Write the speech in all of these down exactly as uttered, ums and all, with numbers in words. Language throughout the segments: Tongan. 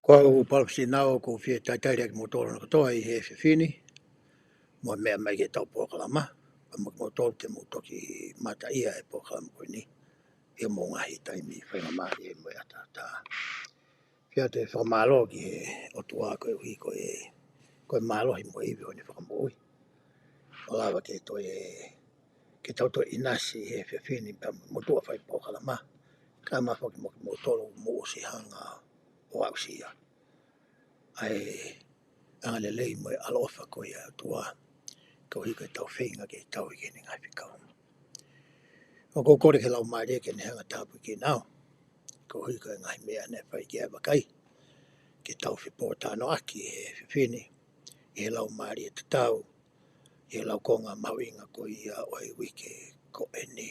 Ko au Palesina ʻoku ou fie talitali ʻa kimoutolu kotoa ʻi he efiafi ni, mo e meʻa mai ki heʻetau polokalama, pea mo kimoutolu te mou toki mamata ʻi he polokalama ko eni, ʻi hoʻomou ngaahi taimi faingamālie mo e ʻataʻatā. Pea te u fakamālō ki he ʻOtua koeʻuhi ko e, ko e mālohi mo e ivi ʻo ʻene fakamoʻui. ʻO lava ke toe, ke tau toe ʻinasi he efiafi ni pea mo e motuʻa fai polokalama. Kae ʻumaʻā foki mo kimoutolu mou ʻosi hanga ʻo aʻusia ʻa e angalelei mo e ʻaloʻofa ko ia ʻa e ʻOtua, koeʻuhi ko ʻetau feinga ke tauhi ki heʻene ngaahi fekau. ʻOku ou kole ki he Laumālie ke ne hanga ʻo tāpuakiʻi kinaua, koeʻuhi ko e ngaahi meʻa naʻe fai ki ai ʻa e vakai, ke tau fepōtalanoaʻaki he efiafi ni, ʻi he laumālie tatau, ʻi he laukonga mahuʻinga ko ia ʻo e uike ko eni.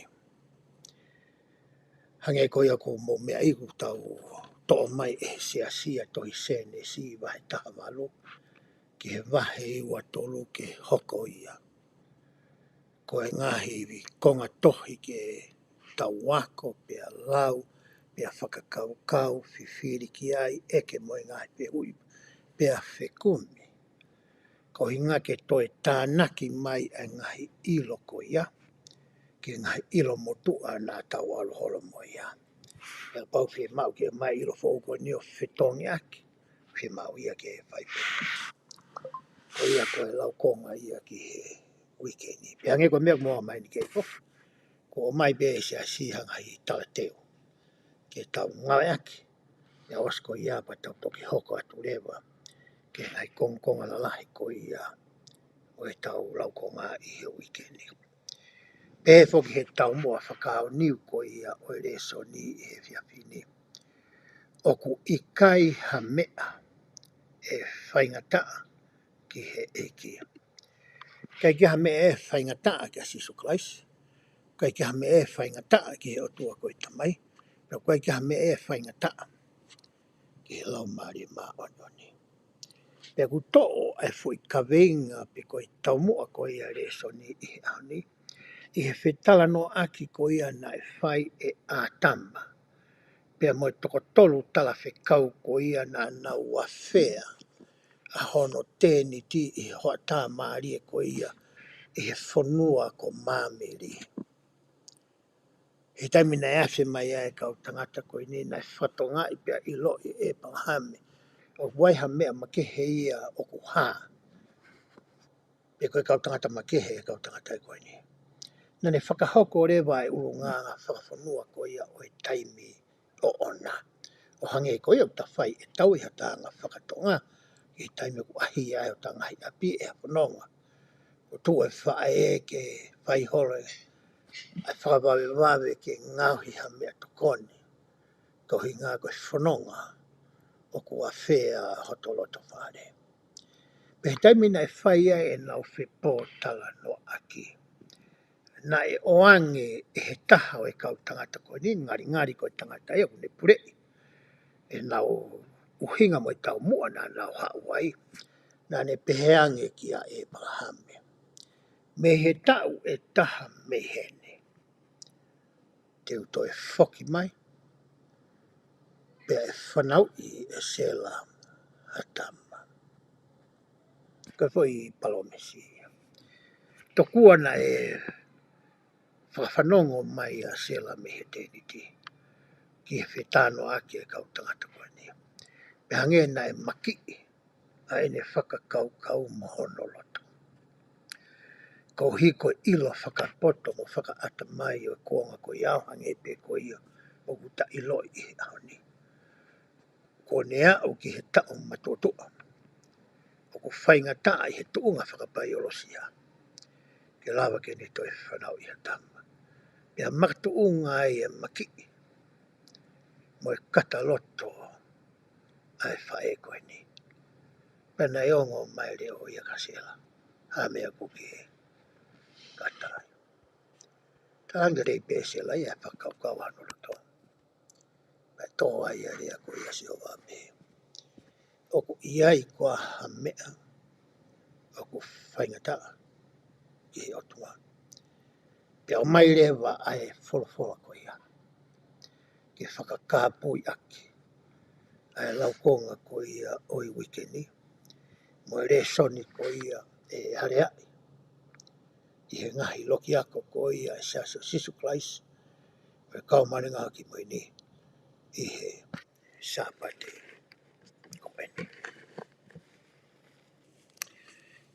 Hangē ko ia ʻoku mou meaʻi, kuo tau toʻo mai ʻe he Siasi ʻa e tohi Sēnesi vahe taha valu ki he vahe ua tolu ke hoko ia ko e ngaahi konga tohi ke tau ako, pea lau, pea fakakaukau, fifili ki ai, ʻeke mo e ngaahi fehuʻi, pea fekumi. Ko e ʻuhinga ke toe tānaki mai ʻa e ngaahi ʻilo ko ia, ki he ngaahi ʻilo motuʻa naʻa tau ʻalu holo mo ia. Pea kapau fiemaʻu ke ʻomai ʻilo foʻou ko eni ʻo fetongi ʻaki, fiemaʻu ia ke fai pē. Ko ia ko e laukonga ia ki he uike ni. Pea hangē ko e meʻa ʻoku mou ʻomai ni ke ifo, kuo ʻomai pē ʻe he Siasi ha ngaahi talateu ke tau ngāueʻaki. Pea ʻosi ko ia pea tau toki hoko atu leva ki he ngaahi kongokonga lalahi ko ia ʻo ʻetau laukonga ʻi he uike ni. Pehē foki ʻe he taumuʻa fakaʻaho ni ko ia ʻo e lēsoni ʻi he efiafi ni: ʻOku ʻikai ha meʻa ʻe faingataʻa ki he ʻEiki. ʻIkai ke ʻi ai ha meʻa ʻe faingataʻa kia Sīsū Kalaisi. ʻIkai ke ʻi ai ha meʻa ʻe faingataʻa ki he ʻOtua ko e Tamai. Pea ʻikai ke ʻi ai ha meʻa ʻe faingataʻa ki he Laumālie Māʻoniʻoni. Pea ʻoku toʻo ʻa e foʻi kaveinga pe ko e taumuʻa ko ia ʻo e lēsoni ʻi he ʻaho ni, ʻi he fetalanoaʻaki ko ia naʻe fai ʻe ʻĀtama pea mo e toko tolu talafekau ko ia naʻa nau afea ʻa hono tēniti ʻi he hoʻatā mālie ko ia ʻi he fonua ko Māmili. He taimi naʻe afe mai ai e kau tangata ko eni, naʻe fakatokangaʻi pea ʻiloʻi ʻe ʻĒpalahame ʻoku ʻi ai ha meʻa makehe ia ʻoku hā. Pe ko e kau tangata makehe e kau tangata ko eni. Naʻa ne fakahoko leva e ʻulungaanga fakafonua ko ia ʻo e taimi ʻoʻona. ʻO hangē ko ia ʻoku ta fai ʻetau ʻi hotau anga faka-Tonga, ʻi he taimi ʻoku ʻaʻahi ai hotau ngaahi ʻapi ʻe he fononga. ʻO tuʻu e faʻē ke fai holo e fakavavevave ke ngaohi ha meʻatokoni, ko e ʻuhinga ko e fononga ʻoku afea hoto loto fale. Pea he taimi naʻe fai ai ʻenau fepōtalanoaʻaki, naʻe ʻoange ʻe he taha ʻo e kau tangata ko eni, ngalingali ko e tangata ia ʻoku ne puleʻi ʻenau ʻuhinga mo e taumuʻa naʻa nau haʻu ai, naʻa ne pehē ange kia ʻĒpalahame: Mei he taʻu ʻe taha mei heni, te u toe foki mai, pea ʻe fanauʻi ʻe Sela ha tama. Ko e foʻi palōmesi ia. Tokua naʻe fakafanongo mai ʻa Sela mei he tēniti ki he fetalanoaʻaki e kau tangata ko eni, pea hangē naʻe makiʻi ʻa ʻene fakakaukau mo hono loto. Koeʻuhi ko e ʻilo fakapoto mo fakaʻatamai ʻo e kuonga ko ia, ʻo hangē pē ko ia ʻoku ta ʻiloʻi ʻi he ʻaho ni, kuo ne aʻu ki he taʻu matuʻotuʻa ʻoku faingataʻa ʻi he tuʻunga fakapaiolosia ke lava ke ne toe fanauʻi ha tama. Pea makatuʻunga ai e makiʻi mo e kata loto ʻa e faʻē ko eni. Pea naʻe ongo mai e leʻo ia kia Sela: Ha meʻa ʻoku ke kata ai? Talaange lelei pē ʻe Sela ia e fakakaukau hono loto. Pea tō ai ʻa e lea ko ia ʻa Sihova, pehē: ʻOku ʻi ai koā ha meʻa ʻoku faingataʻa ki he ʻOtua? Pea ʻomai leva ʻa e folofola ko ia ke fakakāpui ʻaki ʻa ʻa e laukonga ko ia ʻo e uike ni, mo e lēsoni ko ia ʻe aleaʻi ʻi he ngaahi lokiako ko ia ʻa e Siasi ʻo Sīsū Kalaisi ʻo e Kau Māʻoniʻoni ʻi he Sāpate ko eni.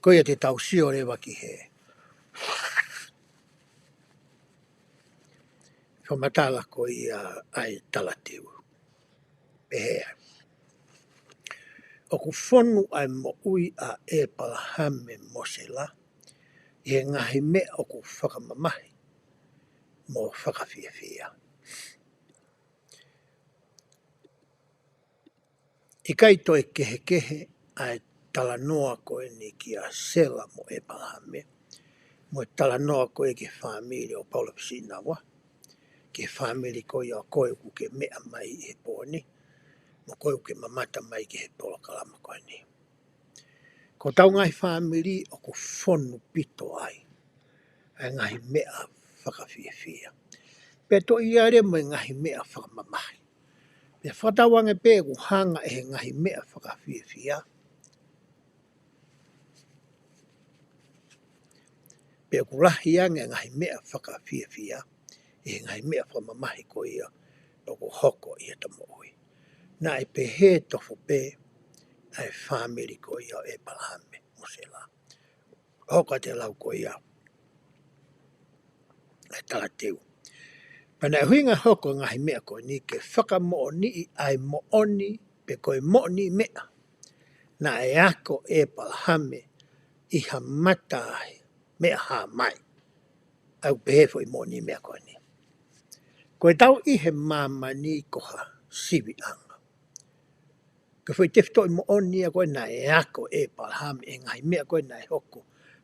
Ko ia te tau sio leva ki he fakamatala ko ia ʻa e talateu. Pehē, ʻoku fonu ʻa e moʻui ʻa ʻĒpalahame mo Sela ʻi he ngaahi meʻa ʻoku fakamamahi mo fakafiefia. ʻIkai toe kehekehe ʻa e talanoa ko eni kia Sela mo ʻĒpalahame, mo e talanoa ko ē ki he fāmili ʻo Paula Pisinawa, ki he fāmili ko ia ʻo koe ʻoku ke meʻa mai ʻi he pō ni, mo koe ʻoku ke mamata mai ki he polokalama ko eni. Ko hotau ngaahi fāmili ʻoku fonu pito ai ʻa e ngaahi meʻa fakafiefia, pea toe ʻi ai leva mo e ngaahi meʻa fakamamahi. Pea fakatauange pē ʻoku hanga ʻe he ngaahi meʻa fakafiefia, pe ʻoku lahi ange ʻa e ngaahi meʻa fakafiefia ʻi he ngaahi meʻa fakamamahi ko ia ʻoku hoko ʻi heʻeta moʻui. Naʻe pehē tofu pē ʻa e fāmili ko ia ʻo ʻĒpalahame mo Sela. Hoko atu e lau ko ia ʻa e talateu. Pea naʻe ʻuhinga hoko e ngaahi meʻa ko eni ke fakamoʻoniʻi ʻa e moʻoni, pe ko e moʻoniʻi meʻa naʻe ako ʻe ʻĒpalahame ʻi ha mata meʻa-hā-mai. ʻA ia ʻoku pehē foʻi moʻoniʻi meʻa ko eni. Ko ʻetau ʻi he māmani ko ha siviʻanga. Ko e foʻi tefitoʻi moʻoni ia ko ē naʻe ako ʻe ʻĒpalahame ʻi he ngaahi meʻa ko ē naʻe hoko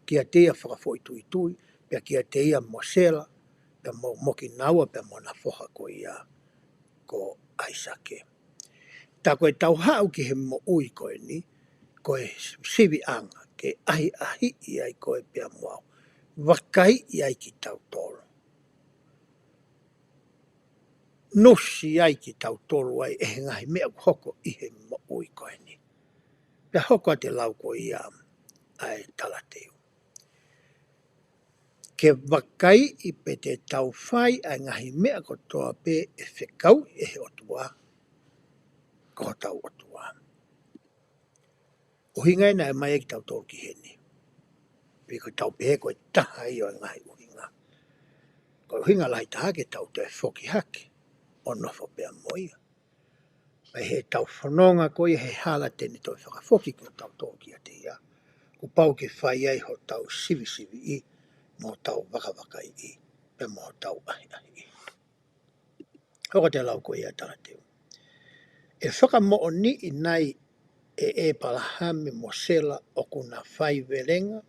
kiate ia fakafoʻituitui, pea kiate ia mo Sela, pea mo mo kinaua, pea mo hona foha ko ia ko ʻAisake. Tā ko ʻetau haʻu ki he moʻui ko eni, ko e siviʻanga, ke ʻahiʻahiʻi ai koe pea mo au, vakaiʻi ai kitautolu, nusi ai kitautolu ai ʻe he ngaahi meʻa ʻoku hoko ʻi he moʻui ko eni. Pea hoko atu e lau ko ia ʻa e talateu. Ke vakaiʻi pe te tau fai ʻa e ngaahi meʻa kotoa pē ʻe fekauʻi ʻe he ʻOtua, ko hotau ʻOtua. ʻUhinga ia naʻe ʻomai ai kitautolu ki heni. Pea ko ʻetau pehē ko e taha ia ʻo e ngaahi ʻuhinga. Ko e ʻuhinga lahi taha ke tau toe foki hake ʻo nofo pea mo ia. Pea ʻi heʻetau fononga ko ia he hala te ne toe fakafoki kitautolu kiate ia, kuo pau ke fai ai hotau sivisiviʻi, mo hotau vakavakaiʻi, pea mo hotau ʻahiʻahiʻi. Hoko atu e lau ko ia ʻa e talateu. ʻE fakamoʻoniʻi nai ʻe ʻĒpalahame mo Sela ʻoku na faivelenga?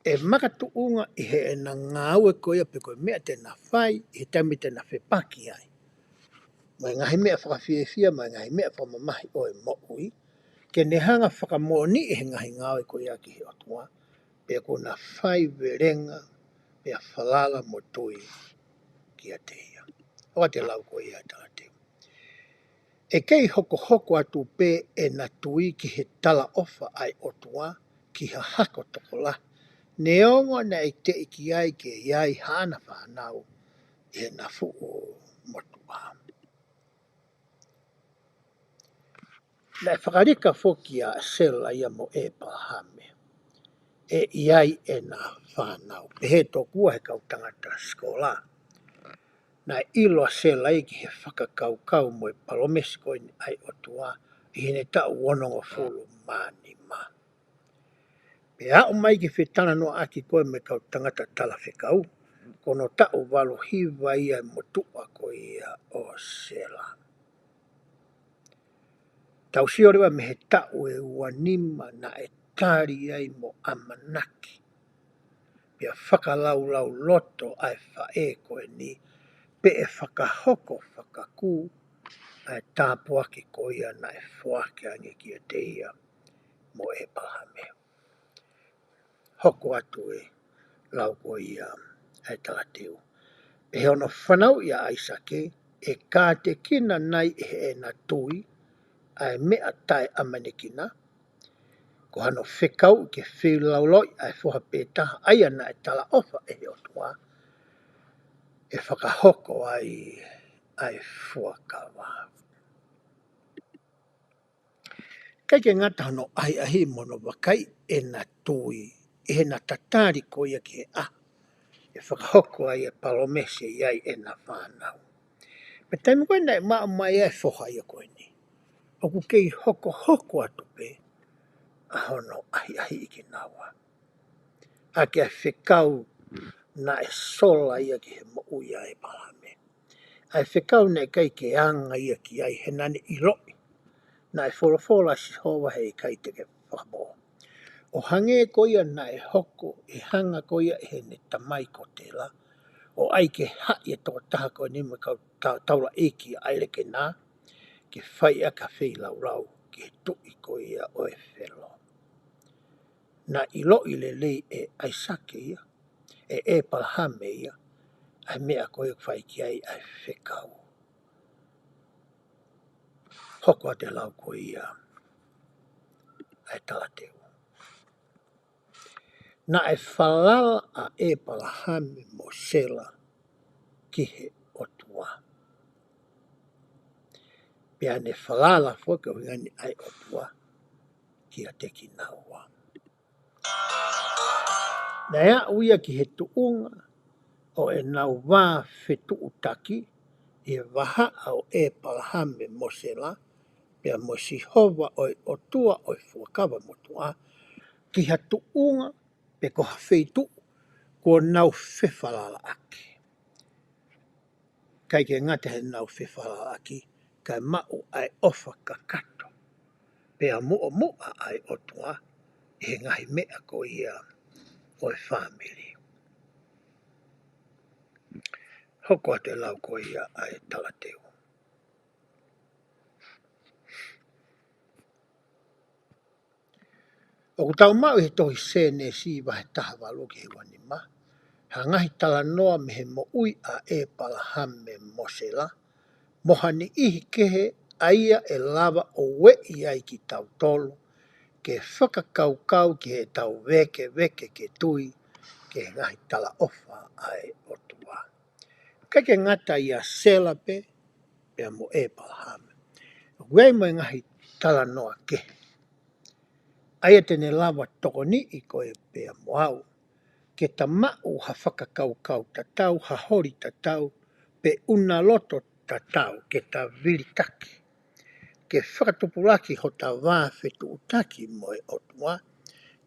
ʻE makatuʻunga ʻi heʻena ngāue ko ia pe ko e meʻa te na fai ʻi he taimi te na fepaki ai mo e ngaahi meʻa fakafiefia, mo e ngaahi meʻa fakamamahi ʻo e moʻui, ke ne hanga fakamoʻoniʻi he ngaahi ngāue ko ia ki he ʻOtua, pe ʻoku na faivelenga, pea falala mo tui kiate ia. Hoko atu e lau ko ia ʻa e talateu. ʻE kei hokohoko atu pē ʻena tui ki he talaʻofa ʻa e ʻOtua ki ha hako tokolahi, neongo naʻe teʻeki ai ke ʻi ai haʻana fānau ʻi heʻena fuʻu motuʻa. Naʻe fakalika foki ʻa Sela ia mo ʻĒpalahame ʻe ʻi ai ʻena fānau. Pehē tokua he kau tangata sikola, naʻe ʻilo ʻa Sela ia ki he fakakaukau mo e palōmesi ko eni ʻa e ʻOtua ʻi heʻene taʻu onongofulu mā nima. Pea aʻu mai ki he fetalanoaʻaki ko ē mo e kau tangata talafekau, ko hono taʻu valu hiva ia e motuʻa ko ia ʻo Sela. Tau sio leva mei he taʻu ʻe ua nima naʻe tali ai mo ʻamanaki, pea fakalaulauloto ʻa e faʻē ko eni, pe ʻe fakahoko fakakū ʻa e tāpuaki ko ia naʻe foaki ange kiate ia mo ʻĒpalahame. Hoko atu e lau ko ia ʻa e talateu. Pea ʻi hono fanauʻi ʻa ʻAisake, ʻe kātekina nai ʻe heʻena tui ʻa e meʻa taʻeʻamanekina? Ko hano fekauʻi ke feilaulau ʻa e foha pē taha ʻa ia naʻe talaʻofa ʻe he ʻOtua, ʻe fakahoko ai ʻa e fuakava. ʻIkai ke ngata hono ʻahiʻahiʻi mo hono vakaiʻi ʻena tui ʻi heʻena tatali ko ia ki he ʻaho ʻe fakahoko ai e palōmesi ʻe ʻi ai ʻena fānau. Pea taimi ko ē naʻe maʻu mai ai e foha ia ko eni, ʻoku kei hokohoko atu pē ʻa hono ʻahiʻahiʻi kinaua ʻaki ʻa e fekau naʻe sola ia ki he moʻui ʻa ʻĒpalahame. ʻA e fekau naʻe ʻikai ke anga ia ki ai he naʻa ne ʻiloʻi naʻe folofola ʻa Sihova he ʻikai te ke fakapō. ʻO hangē ko ia naʻe hoko ʻi he hanga ko ia ʻe heʻene tamai ko Tela ʻo ʻai ke haʻi e tokotaha ko eni mo e kau ta-, taulaʻeiki ʻa ʻAilekena ke fai ʻaki ha feilaulau ki he tuʻi ko ia ʻo e Felo. Naʻe ʻiloʻi lelei ʻe ʻAisake ia, ʻe ʻĒpalahame ia, ʻa e meʻa ko ia ʻoku fai ki ai ʻa e fekau. Hoko atu e lau ko ia ʻa e talateu. Naʻe falala ʻa ʻĒpalahame mo Sela ki he ʻOtua, pea ne falala foki ʻo hangē ni ʻa e ʻOtua kiate kinaua. Naʻe aʻu ia ki he tuʻunga ʻo ʻenau vā fetuʻutaki ʻi he vahaʻa ʻo ʻĒpalahame mo Sela, pea mo Sihova ʻo e ʻOtua ʻo e Fuakava Motuʻa, ki ha tuʻunga pe ko ha feituʻu kuo nau fefalalaʻaki. ʻIkai ke ngata heʻenau fefalalaʻaki, kae maʻu ʻa e ʻofa kakato pea muʻomuʻa ʻa e ʻOtua ʻi he ngaahi meʻa ko ia ʻo e fāmili. Hoko atu e lau ko ia ʻa e talateu. ʻOku tau maʻu ʻi he tohi Sēnesi vahe taha valu ki he ua nima ha ngaahi talanoa mei he moʻui ʻa ʻĒpalahame mo Sela, mo ha niʻihi kehe ʻa ia ʻe lava ʻo ueʻi ai kitautolu ke fakakaukau ki heʻetau vēkeveke ke tui ki he ngaahi talaʻofa ʻa e ʻOtua. ʻIkai ke ngata ʻia Sela pē, pea mo ʻĒpalahame, ʻoku ʻi ai mo e ngaahi talanoa kehe ʻa ia te ne lava tokoniʻi koe pea mo au ke ta maʻu ha fakakaukau tatau, ha holi tatau, pe ʻunaloto tatau ke ta vilitaki ke fakatupulaki hota vā fetuʻutaki mo e ʻOtua,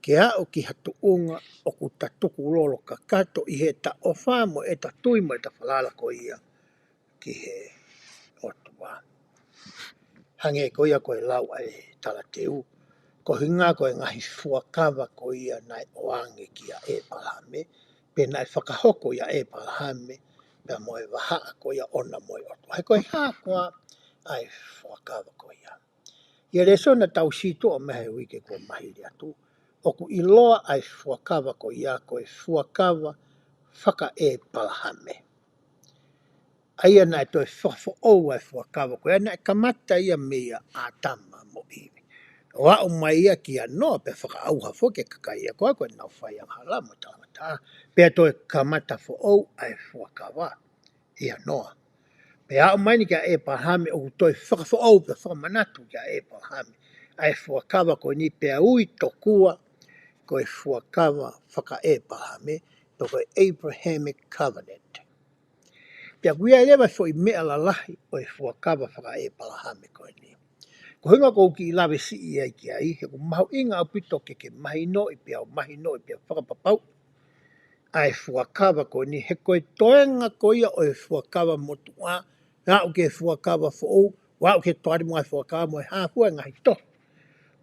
ke aʻu ki ha tuʻunga ʻoku ta tukulolo kakato ʻi heʻeta ʻofa mo ʻeta tui mo ʻeta falala ko ia ki he ʻOtua. Hangē ko ia ko e lau ʻa e talateu, ko e ʻuhinga ko e ngaahi fuakava ko ia naʻe ʻoange kia ʻĒpalahame, pe naʻe fakahoko ʻia ʻĒpalahame, pea mo e vahaʻa ko ia ʻona mo e ʻOtua. He ko e hā koā ʻa e fuakava ko ia? ʻI he lēsoni naʻa tau sītuʻa mei he uike kuo maliu atu, ʻoku ʻiloa ʻa e fuakava ko ia ko e fuakava fakaʻĒpalahame. ʻA ia naʻe toe fakafoʻou ʻa e fuakava ko ia, naʻe kamata ia meia ʻĀtama mo ʻIvi, ʻo aʻu mai ia kia Noa, pea fakaʻauha foki e kakai ia ko ia ko ʻenau fai angahala mo e talangataʻa, pea toe kamata foʻou ʻa e fuakava ʻia Noa. Pea aʻu mai eni kia ʻĒpalahame, ʻoku toe fakafoʻou pea fakamanatu kia ʻĒpalahame ʻa e fuakava ko eni, pea ui tokua ko e fuakava fakaʻĒpalahame, pe ko e Abrahamic Covenant. Pea ʻoku ʻi ai leva e foʻi meʻa lalahi ʻo e fuakava fakaʻĒpalahame ko eni. Ko e ʻuhinga ʻoku ou kiʻi lave siʻi ai ki ai, he ʻoku mahuʻinga ʻaupito ke ke mahinoʻi pea mahinoʻi pea fakapapauʻi ʻa e fuakava ko eni, he ko e toenga ko ia ʻo e Fuakava Motuʻa, ʻo aʻu ki he Fuakava Foʻou, ʻo aʻu ki he Toʻatasi mo e Ngaahi Fuakava mo e hā fua e ngaahi tohi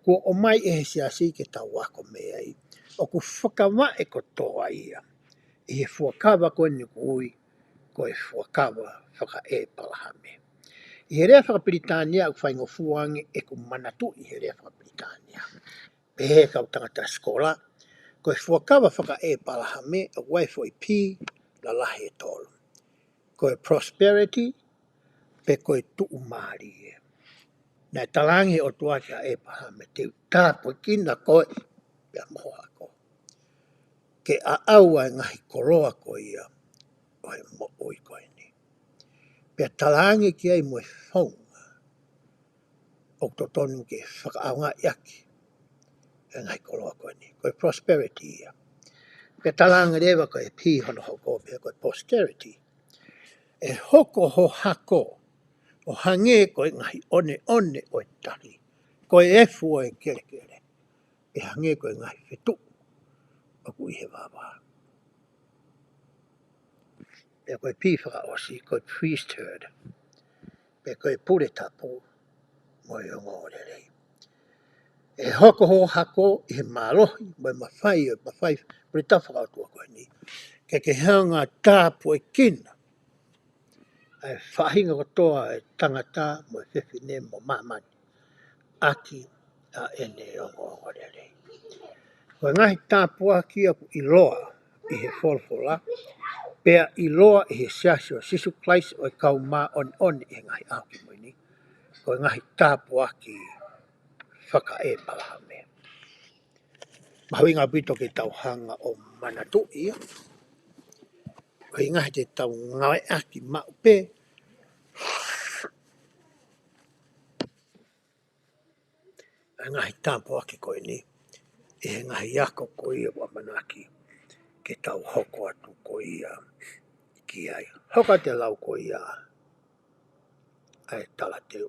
kuo ʻomai ʻe he Siasi ke tau ako mei ai, ʻoku fakavaʻe kotoa ia ʻi he fuakava ko eni ʻoku ui ko e fuakava fakaʻĒpalahame. ʻI he lea fakapilitānia ʻoku faingofua ange ʻeku manatuʻi he lea fakapilitānia. Pehē ʻe he kau tangata sikola, ko e fuakava fakaʻĒpalahame ʻoku ʻi ai e foʻi P, lalahi ʻe tolu. Ko e prosperity, pe ko e tuʻumālie. Naʻe talaange ʻe he ʻOtua kia ʻĒpalahame, te u tāpuekina koe pea mo ho hako. Ke ʻaʻau ʻa e ngaahi koloa ko ia ʻo e moʻui ko eni. Pea talaange ki ai mo e founga ʻoku totonu ke fakaʻaongaʻi ʻaki e ngaahi koloa ko eni. Ko e prosperity ia. Pea talaange leva ko e P hono hoko pē ko e posterity. ʻE hoko ho hako ʻo hangē ko e ngaahi ʻoneʻone ʻo e tali, ko e efu ʻo e kelekele, ʻe hangē ko e ngaahi fetuʻu ʻoku ʻi he vavā. Pea ko e P fakaʻosi, ko e priesthood, pe ko e pule tapu mo e ongoongolelei. ʻE hoko ho hako ʻi he mālohi mo e mafai ʻo e mafai pule tapu fakaʻotua ko eni, ke ke hanga ʻo tāpuekina ʻa e faʻahinga kotoa ʻo e tangata mo e fefine mo māmani ʻaki ʻa ʻene ongoongolelei. Ko e ngaahi tāpuaki ʻoku ʻiloa ʻi he folofola, pea ʻiloa ʻi he Siasi ʻo Sīsū Kalaisi ʻo e Kau Māʻoniʻoni ʻi he Ngaahi ʻAho Kimui Ni, ko e ngaahi tāpuaki faka-ʻĒpalahame. Mahuʻinga ʻaupito ke tau hanga ʻo manatuʻi ia. Ko e ʻuhinga he te tau ngāueʻaki maʻu pē ʻa e ngaahi tāpuaki ko eni ʻi he ngaahi ako ko ia ʻoku ʻamanaki ke tau hoko atu ko ia ki ai. Hoko atu e lau ko ia ʻa e talateu.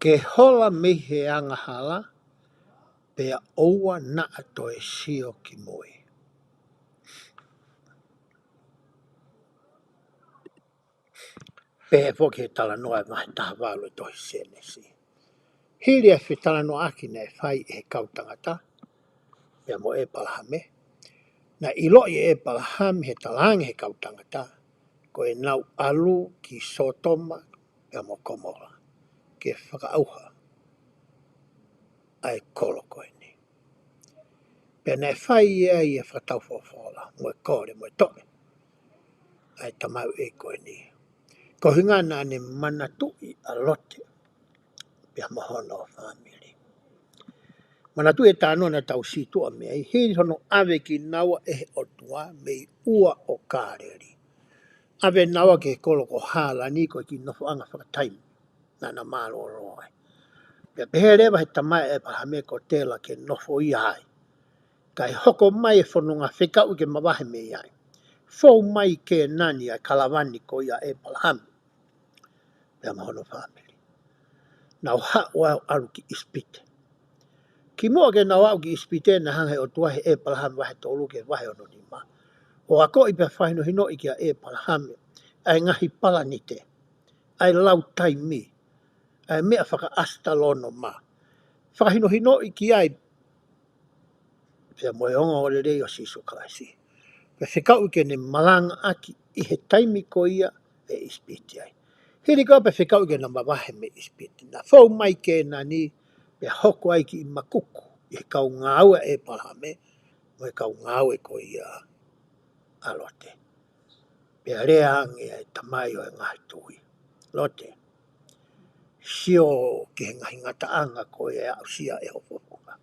Ke hola mei he angahala, pea ʻoua naʻa toe sio ki mui. Pehē foki he talanoa ʻe vahe taha valu ʻo e tohi Sēnesi. Hili ʻa e fetalanoaʻaki naʻe fai ʻe he kau tangata pea mo ʻĒpalahame, naʻe ʻiloʻi ʻe ʻĒpalahame he talaange ʻe he kau tangata ko ʻenau ʻalu ki Sōtoma pea mo Komola ke fakaʻauha ʻa e kolo ko eni. Pea naʻe fai ʻe ia ʻa e fakataufolofola mo e kole mo e toʻe ʻa e tamaioʻeiki ko eni. Ko e ʻuhinga naʻa ne manatuʻi ʻa Lote pea mo hono fāmili. Manatuʻi e talanoa naʻa tau sītuʻa mei ai, hili hono ʻave kinaua ʻe he ʻOtua mei ua ʻo Kāleli, ʻave kinaua ki he kolo ko Hālani, ko e kiʻi nofoʻanga fakataimi naʻa na mālōlō ai. Pea pehē leva ʻe he tamai ʻo ʻĒpalahame ko Tela ke nofo ia ai, kae hoko mai e fononga fekauʻi ke mavahe mei ai. Fou mai Kēnani ʻa e kalavani ko ia ʻo ʻĒpalahame pea mo hono fāmili. Nau haʻu ʻo ʻalu ki ʻIsipite. Kimuʻa ke nau aʻu ki ʻIsipite, naʻe hanga ʻe he ʻOtua, he ʻĒpalahame vahe tolu ki he vahe ono nima, ʻo akoʻi pea fakahinohinoʻi kia ʻĒpalahame ʻa e ngaahi palanite, ʻa e lau taimi, ʻa e meʻa fakaʻasitalōnoma. Fakahinohinoʻi ki ai pea mo e ongoongolelei ʻo Sīsū Kalaisi, pea fekauʻi ke ne malangaʻaki ʻi he taimi ko ia ʻe ʻIsipite ai. Hili ko ia pea fekauʻi ke na mavahe mei ʻIsipite, na fou mai Kēnani, pea hoko ai kiʻi makuku ʻi he kau ngāue ʻa ʻĒpalahame mo e kau ngāue ko ia ʻa Lote. Pea lea ange ʻa e tamai ʻo e ngaahi tui, Lote, sio ki he ngaahi ngataʻanga ko ia ʻe aʻusia ʻe ho fofonga,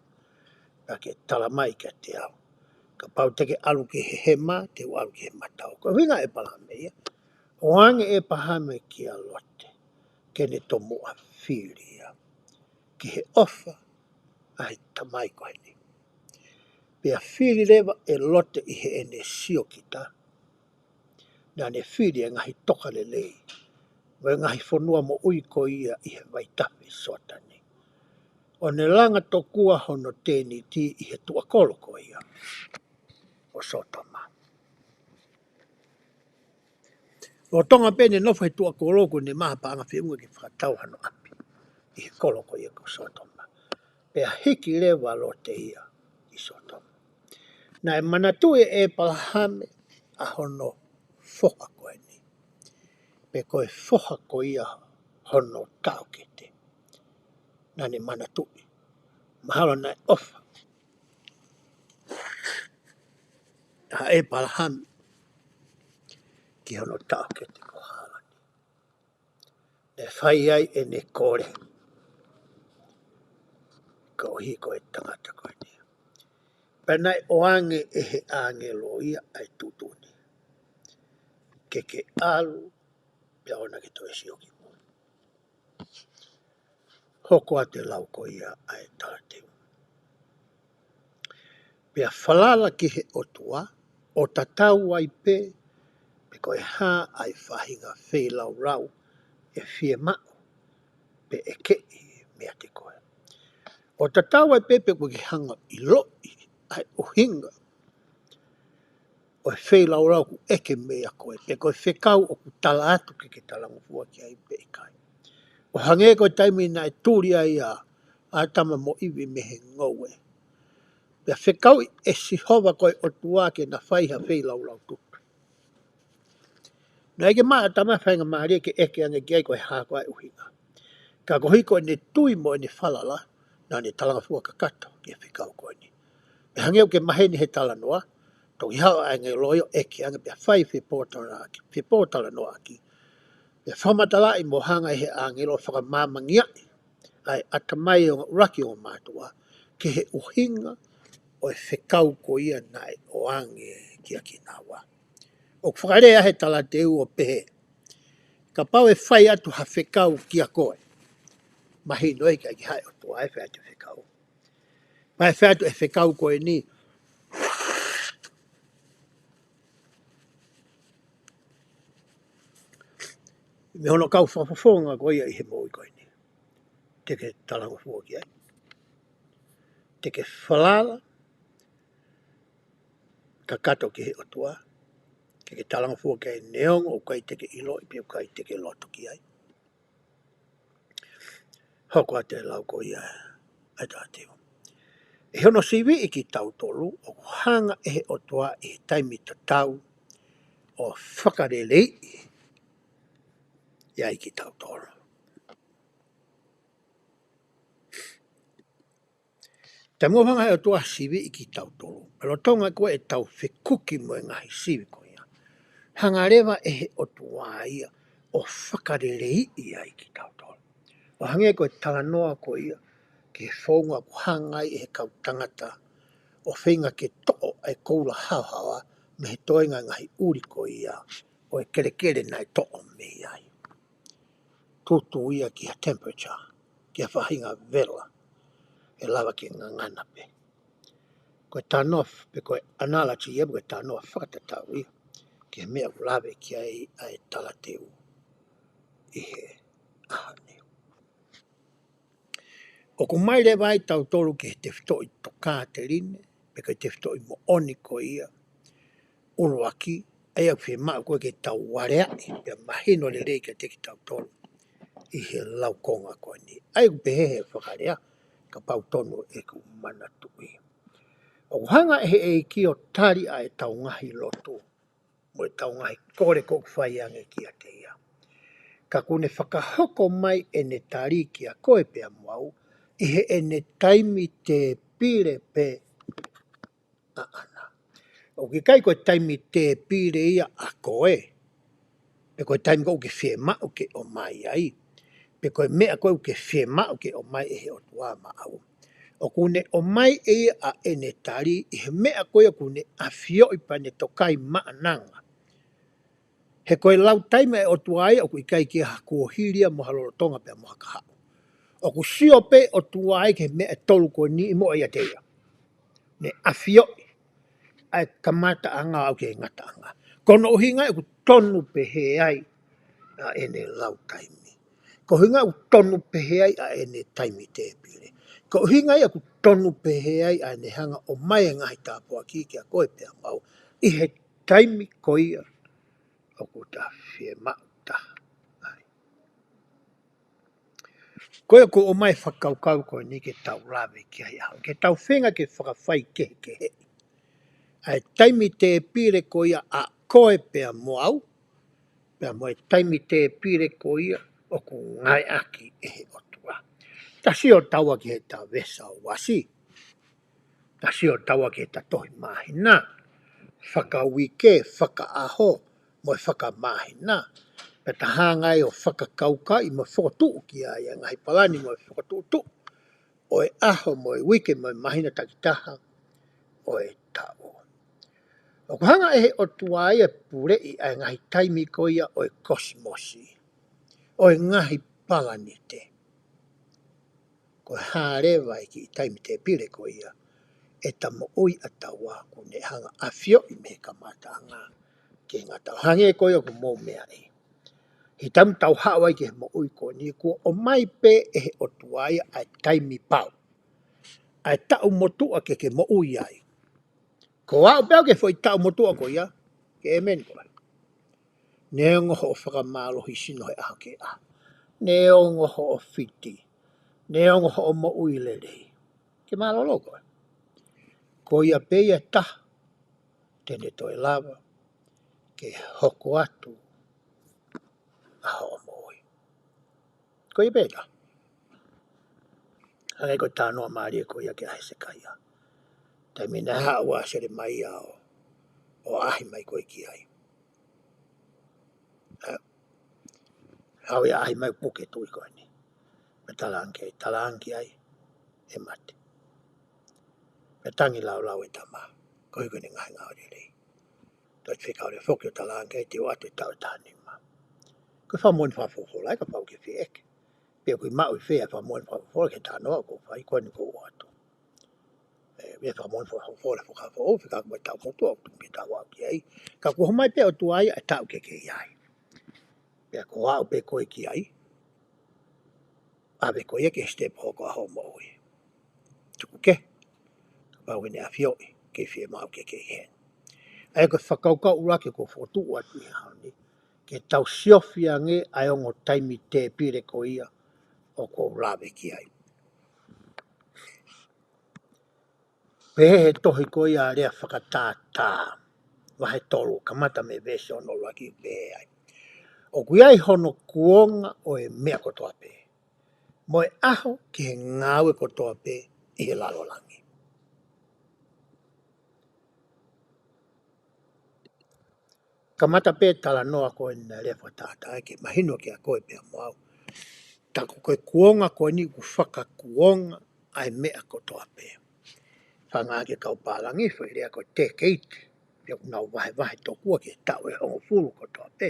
pea ke tala mai kiate au. Kapau te ke ʻalu ki he hema, te u ʻalu ki he matau. Ko e ʻuhinga ʻa ʻĒpalahame ia. ʻOange ʻe ʻĒpalahame kia Lote ke ne tomuʻa fili ia ki he ʻofa ʻa e tamai ko eni. Pea fili leva ʻe Lote ʻi heʻene siokita, naʻa ne fili e ngaahi tokalelei mo e ngaahi fonua moʻui ko ia ʻi he vaitafe Soatani, ʻo ne langa tokua hono tēniti ʻi he tuʻakolo ko ia ʻo Sōtoma. Lolotonga pē ʻene nofo he tuʻakolo, kuo ne maʻu ha paʻanga feʻunga ke fakatau hano ʻapi ʻi he kolo ko ia ko Sōtoma. Pea hiki leva ʻa Lote ia ki Sōtoma. Naʻe manatuʻi ʻe ʻĒpalahame ʻa hono foha ko eni, pe ko e foha ko ia hono taʻokete. Naʻa ne manatuʻi. Mahalo naʻe ʻofa ʻa ʻĒpalahame ki hono taʻokete ko Hālani. Naʻe fai ai ʻene kole koeʻuhi ko e tangata ko eni. Pea naʻe ʻoange ʻe he ʻāngelo ia ʻa e tuʻutuʻuni ke ke ʻalu pea ʻoua naʻa ke toe sio ki mui. Hoko atu e lau ko ia ʻa e talateu. Pea falala ki he ʻOtua, ʻo tatau ai pē pe ko e hā ʻa e faʻahinga feilaulau ʻe fiemaʻu pe ʻe keʻi meiate koe. ʻO tatau ai pē pe ʻoku ke hanga ʻo ʻiloʻi ʻa e ʻuhinga ʻo e feilaulau ʻoku ʻeke meiate koe, pe ko e fekau ʻoku tala atu ke ke talangofua ki ai pe ʻikai. ʻO hangē ko e taimi naʻe tuli ai ʻa ʻĀtama mo ʻIvi mei he ngoue. Pea fekauʻi ʻe Sihova ko e ʻOtua ke na fai ha feilaulau tutu. Naʻe ʻikai ke maʻu ʻe ʻĀtama ha faingamālie ke ʻeke ange ki ai ko e hā ko ā e ʻuhinga. Ka koeʻuhi ko ʻene tui mo ʻene falala, naʻa ne talangofua kakato ki he fekau ko eni. Pea hangē ʻoku maheni he talanoa, toki haʻu ʻa e ʻāngelo ia ʻo ʻeke ange pea fai fepōtalanoaʻaki, fepōtalanoaʻaki. Pea fakamatalaʻi mo hanga ʻe he ʻāngelo ʻo fakamāmangiaʻi ʻa e ʻatamai ʻo e ongo ʻuluaki ongo mātuʻa ki he ʻuhinga ʻo e fekau ko ia naʻe ʻoange kia kinaua. ʻOku fakalea he talateu ʻo pehē, kapau ʻe fai atu ha fekau kia koe, mahino ʻe ʻikai ke haʻu e ʻOtua ʻo fai atu e fekau. Pea ʻe fai atu e fekau ko eni mei hono kau fakafofonga ko ia ʻi he moʻui ko eni. Te ke talangofua ki ai? Te ke falala kakato ki he ʻOtua ke ke talangofua ki ai neongo ʻoku ʻikai te ke ʻiloʻi pe ʻoku ʻikai te ke loto ki ai? Hoko atu e lau ko ia ʻa e talateu. ʻI hono siviʻi kitautolu, ʻoku hanga ʻe he ʻOtua ʻi he taimi tatau ʻo fakaleleiʻi ai kitautolu. Taimi ʻoku hanga ʻe he ʻOtua ʻo siviʻi kitautolu, ʻa e lolotonga ko ē ʻetau fekuki mo e ngaahi sivi ko ia, hanga leva ʻe he ʻOtua ia ʻo fakaleleiʻi ai kitautolu. ʻO hangē ko e talanoa ko ia ki he founga ʻoku hanga ai ʻe he kau tangata ʻo feinga ke toʻo ʻa e koula haohaoa mei he toenga e ngaahi ʻuli ko ia ʻo e kelekele naʻe toʻo mei ai. Tutu ia ki ha temperature, ki ha faʻahinga vela, ʻe lava ke ngangana pē. Ko e talanoa f-, pe ko e analogy ia, pe ko e talanoa fakatatau ia ki he meʻa ʻoku lave ki ai ʻa e talateu ʻi he ʻaho ni. ʻOku ʻomai leva ai tautolu ki he tefitoʻi tokāteline, pe ko e tefitoʻi moʻoni ko ia ʻuluaki, ʻa ia ʻoku fiemaʻu ko ē ke tau aleaʻi, pea mahino lelei kiate kitautolu ʻi he laukonga ko eni. ʻA ia ʻoku pehē he fakalea, kapau tonu ʻeku manatuʻi. ʻOku hanga ʻe he ʻEiki ʻo tali ʻa ʻetau ngaahi lotu mo ʻetau ngaahi kole ʻoku fai ange kiate ia. Ka ʻoku ne fakahoko mai ʻene tali kia koe pea mo au, ʻi heʻene taimi tēpile pē ʻaʻana. ʻOku ʻikai ko e taimi tēpile ia ʻa koe, pe ko e taimi ko ē ʻoku ke fiemaʻu ke ʻomai ai, pe ko e meʻa ko ē ʻoku ke fiemaʻu ke ʻomai ʻe he ʻOtua maʻau. ʻOku ne ʻomai ʻe ia ʻa ʻene tali ʻi he meʻa ko ia ʻoku ne ʻafioʻi pea ne tokai maʻananga. He ko e lau taimi ʻa e ʻOtua ia ʻoku ʻikai ke ha kuohili ia mo ha lolotonga pea mo ha kahaʻu. ʻOku sio pē ʻOtua ia ki he meʻa ʻe tolu ko eni ʻi muʻa ʻiate ia. Ne ʻafioʻi ʻa e kamataʻanga ʻo aʻu ki he ngataʻanga. Ko hono ʻuhinga ia ʻoku tonu pehē ai ʻa ʻene lau taimi. Ko e ʻuhinga ia ʻoku tonu pehē ai ʻa ʻene taimi tēpile. Ko e ʻuhinga ia ʻoku tonu pehē ai ʻa ʻene hanga ʻo ʻomai e ngaahi tāpuaki kia koe pea mo au ʻi he taimi ko ia ʻoku ta fiemaʻu taha ai. Ko ia ʻoku ʻomai e fakakaukau ko eni ke tau lave ki ai ʻaho, ke tau feinga ke fakafaikehekeheʻi ʻa e taimi tēpile ko ia ʻa koe pea mo au, pea mo e taimi tēpile ko ia ʻoku ngāueʻaki ʻe he ʻOtua. Ta sio taua ki he ta veesi ʻo uasi. Ta sio taua ki he ta tohi māhina. Fakauike, fakaʻaho, mo e fakamāhina. Pea ta hanga ai ʻo fakakaukauʻi mo fokotuʻu ki ai ʻa e ngaahi palani mo e fokotuʻutuʻu ʻo e ʻaho mo e uike mo e māhina takitaha ʻo e taʻu. ʻOku hanga ʻe he ʻOtua ia ʻo puleʻi ʻa e ngaahi taimi ko ia ʻo e kosimosi, ʻo e ngaahi palanite. Ko e hā leva e kiʻi taimi tēpile ko ia ʻeta moʻui ʻa taua kuo ne hanga ʻafioʻi mei he kamataʻanga ki he ngataʻanga. Hangē ko ia ʻoku mou meaʻi. He taimi ʻoku tau haʻu ai ki he moʻui ko eni, kuo ʻomai pē ʻe he ʻOtua ia ʻa e taimi pau, ʻa e taʻu motuʻa ke ke moʻui ai. Ko au pē au ki he foʻi taʻu motuʻa ko ia, ke ʻēmeni koe. Neongo hoʻo fakamālohi sino he ʻaho ki he ʻaho, neongo hoʻo fiti, neongo hoʻo moʻui lelei, ke mālōlō koe. Ko ia pē ia ʻe taha te ne toe lava ke hoko atu ʻa hoʻo moʻui. Ko ia pē ia. Hangē ko e talanoa mālie ko ia kia Hesekaia. Taimi naʻe haʻu ʻa Selemaia ʻo, ʻo ʻaʻahi mai ko ē ki ai. Ē, haʻu ia ʻaʻahi mai puke tuʻi ko eni. Pea talaange, talaange ai ʻe mate. Pea tangi laulau e tama. Ko ia ko eni ngaahi ngāue lelei. Toe fekau leva foki ʻo talaange ai te u ʻoatu e taʻu ʻe taha nima. Ko e fakamoʻoni fakafofola ia kapau ʻoku ke fie ʻeke. Pea ʻoku ke maʻu ʻi fē ʻa e fakamoʻoni fakafofola ki he talanoa ʻoku ou fai ko eni ʻoku ou ʻoatu. Ē, ʻi he fakamoʻoni fakafofola fakafoʻou, fekauʻaki mo e taʻu motuʻa ʻoku tuku ke tau aʻu ki ai. Ka kuo ʻomai pē ʻe he ʻOtua ia ʻa e taʻu ke ke ʻi ai. Pea ko au pē koe ki ai. ʻAve koe ia ki he sitepu hoko ʻa hoʻo moʻui. Tuku kehe, kapau ʻoku ne ʻafioʻi, ke fiemaʻu ke ke ʻi heni. ʻA ia ko e fakakaukau ʻuluaki ʻoku ou fokotuʻu atu ʻi he ʻaho ni, ke tau siofi ange ʻa e ongo taimi tēpile ko ia ʻoku ou lave ki ai. Pehē he tohi ko ia Lea Fakatātā, vahe tolu, kamata mei he veesi ono ʻo ʻuluaki ʻoku pehē ai. ʻOku ʻi ai hono kuonga ʻo e meʻa kotoa pē, mo e ʻaho ki he ngāue kotoa pē ʻi he lalo langi. Kamata pē talanoa ko eni Lea Fakatātā ke mahino kia koe pea mo au. Tā ko e kuonga ko eni ʻoku fakakuonga ʻa e meʻa kotoa pē. Fanga ke kau pālangi foʻi lea ko e decade. Pea ʻoku nau vahevahe tokua ki he taʻu ʻe hongofulu kotoa pē.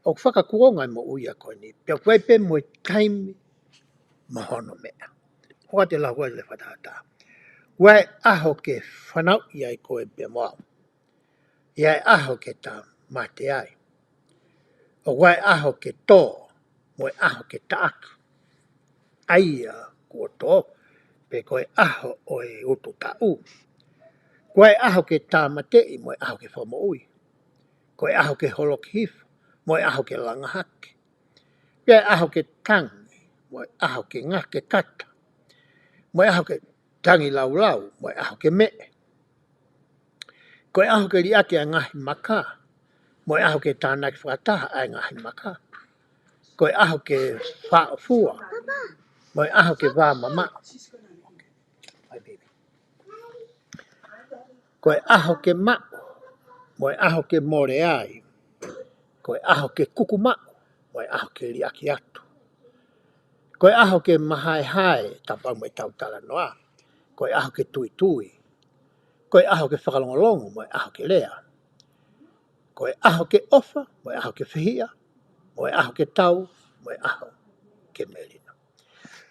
ʻOku fakakuonga e moʻui ia ko eni. Pea ʻoku ʻi ai pē mo e taimi mo hono meʻa. Ko ia te u lau ʻa e Lea Fakatātā. ʻOku ʻi ai e ʻaho ke fanauʻi ai koe pea mo au. ʻI ai e ʻaho ke ta mate ai. ʻOku ʻi ai e ʻaho ke tō, mo e ʻaho ke taʻaki ʻa ia kuo tō, pe ko e ʻaho ʻo e utu taʻu. ʻOku ʻi ai e ʻaho ke tāmateʻi, mo e ʻaho ke fakamoʻui. Ko e ʻaho ke holoki hifo, mo e ʻaho ke langa hake. Pea ʻaho ke tangi, mo e ʻaho ke ngake kata. Mo e ʻaho ke tangi laulau, mo e ʻaho ke meʻe. Ko e ʻaho ke liʻaki ʻa e ngaahi maka, mo e ʻaho ke tānaki fakataha ʻa e ngaahi maka. Ko e ʻaho ke faʻofua, mo e ʻaho ke vā mamaʻo. Ko e ʻaho ke maʻu, mo e ʻaho ke mole ai. Ko e ʻaho ke kuku maʻu, mo e ʻaho ke liʻaki atu. Ko e ʻaho ke mahaehae, tapau mo e tau talanoa. Ko e ʻaho ke tuitui. Ko e ʻaho ke fakalongolongo, mo e ʻaho ke lea. Ko e ʻaho ke ʻofa, mo e ʻaho ke fehiʻa. Mo e ʻaho ke tau, mo e ʻaho ke melino.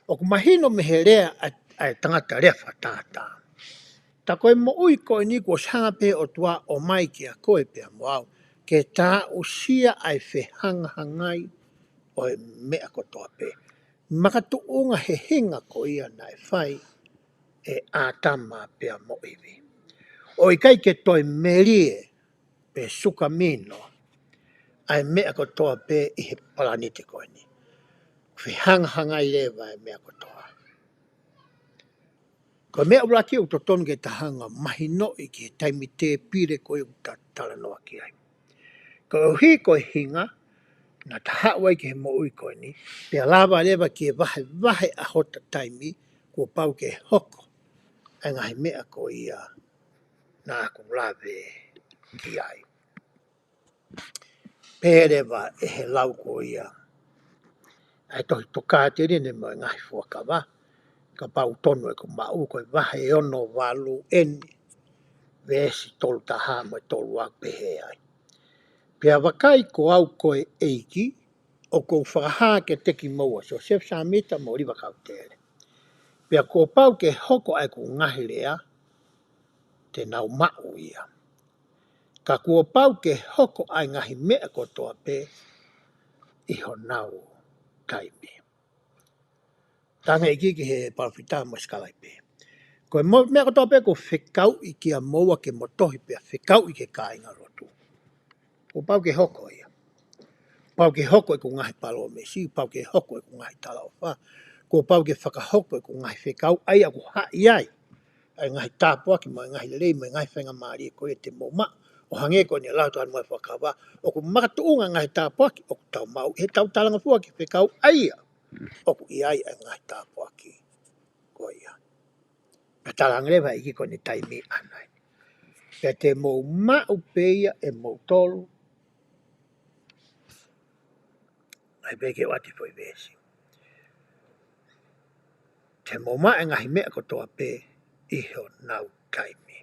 ʻOku mahino mei he lea ʻa, ʻa e tangata Lea Fakatātā. Tā ko e moʻui ko eni kuo ʻosi hanga pē ʻOtua ʻo ʻomai kia koe pea mo au, ke ta aʻusia ʻa e fehangahangai ʻo e meʻa kotoa pē. Makatuʻunga he hinga ko ia naʻe fai ʻe ʻĀtama pea mo ʻIvi. ʻOku ʻikai ke toe melie pe sukamino ʻa e meʻa kotoa pē ʻi he palanite ko eni. Fehangahangai leva e meʻa kotoa. Ko e meʻa ʻuluaki ʻoku totonu ke ta hanga ʻo mahinoʻi ki he taimi tēpile ko ē ʻoku ta talanoa ki ai. Koeʻuhi ko e hinga, naʻa ta haʻu ai ki he moʻui ko eni, pea lava leva ke vahevahe ʻa hota taimi, kuo pau ke hoko ʻa e ngaahi meʻa ko ia naʻa ku lave ki ai. Pehē leva ʻe he lau ko ia ʻa e tohi Tokāteline mo e Ngaahi Fuakava, kapau tonu ʻeku maʻu, ko e vahe ono valu eni, veesi tolu taha mo e tolu ua, pehē ai: Pea vakai, ko au ko e ʻEiki, ʻoku ou fakahā kiate kimoua Siosefa Sāmita mo ʻŌliva Kautele. Pea kuo pau ke hoko ʻa ʻeku ngaahi lea, te nau maʻu ia. Ka kuo pau ke hoko ʻa e ngaahi meʻa kotoa pē ʻi honau taimi. Tangi ki he palōfita mo e sikalaipe. Ko e mo-, meʻa kotoa pē ʻoku fekauʻi kia moua ke mo tohi pea fekauʻi ki he kāingalotu, kuo pau ke hoko ia. Pau ke hoko ʻeku ngaahi palōmesi, pau ke hoko ʻeku ngaahi talaʻofa, kuo pau ke fakahoko ʻeku ngaahi fekau, ʻa ia ʻoku haʻi ai ʻa e ngaahi tāpuaki mo e ngaahi lelei mo e ngaahi faingamālie ko ia te mou maʻu. ʻO hangē ko eni ʻa e lau atu ʻa e Ngaahi Fuakava, ʻoku makatuʻunga ngaahi tāpuaki ʻoku tau maʻu ʻi heʻetau talangofua ki he fekau, ʻa ia ʻoku ʻi ai ʻa e ngaahi tāpuaki ko ia. Pea talaange leva ʻe he ʻEiki ko eni taimi ʻanai, pea te mou maʻu pē ia ʻe moutolu. ʻAi pē ke ʻoatu e foʻi veesi. Te mou maʻu e ngaahi meʻa kotoa pē ʻi honau taimi.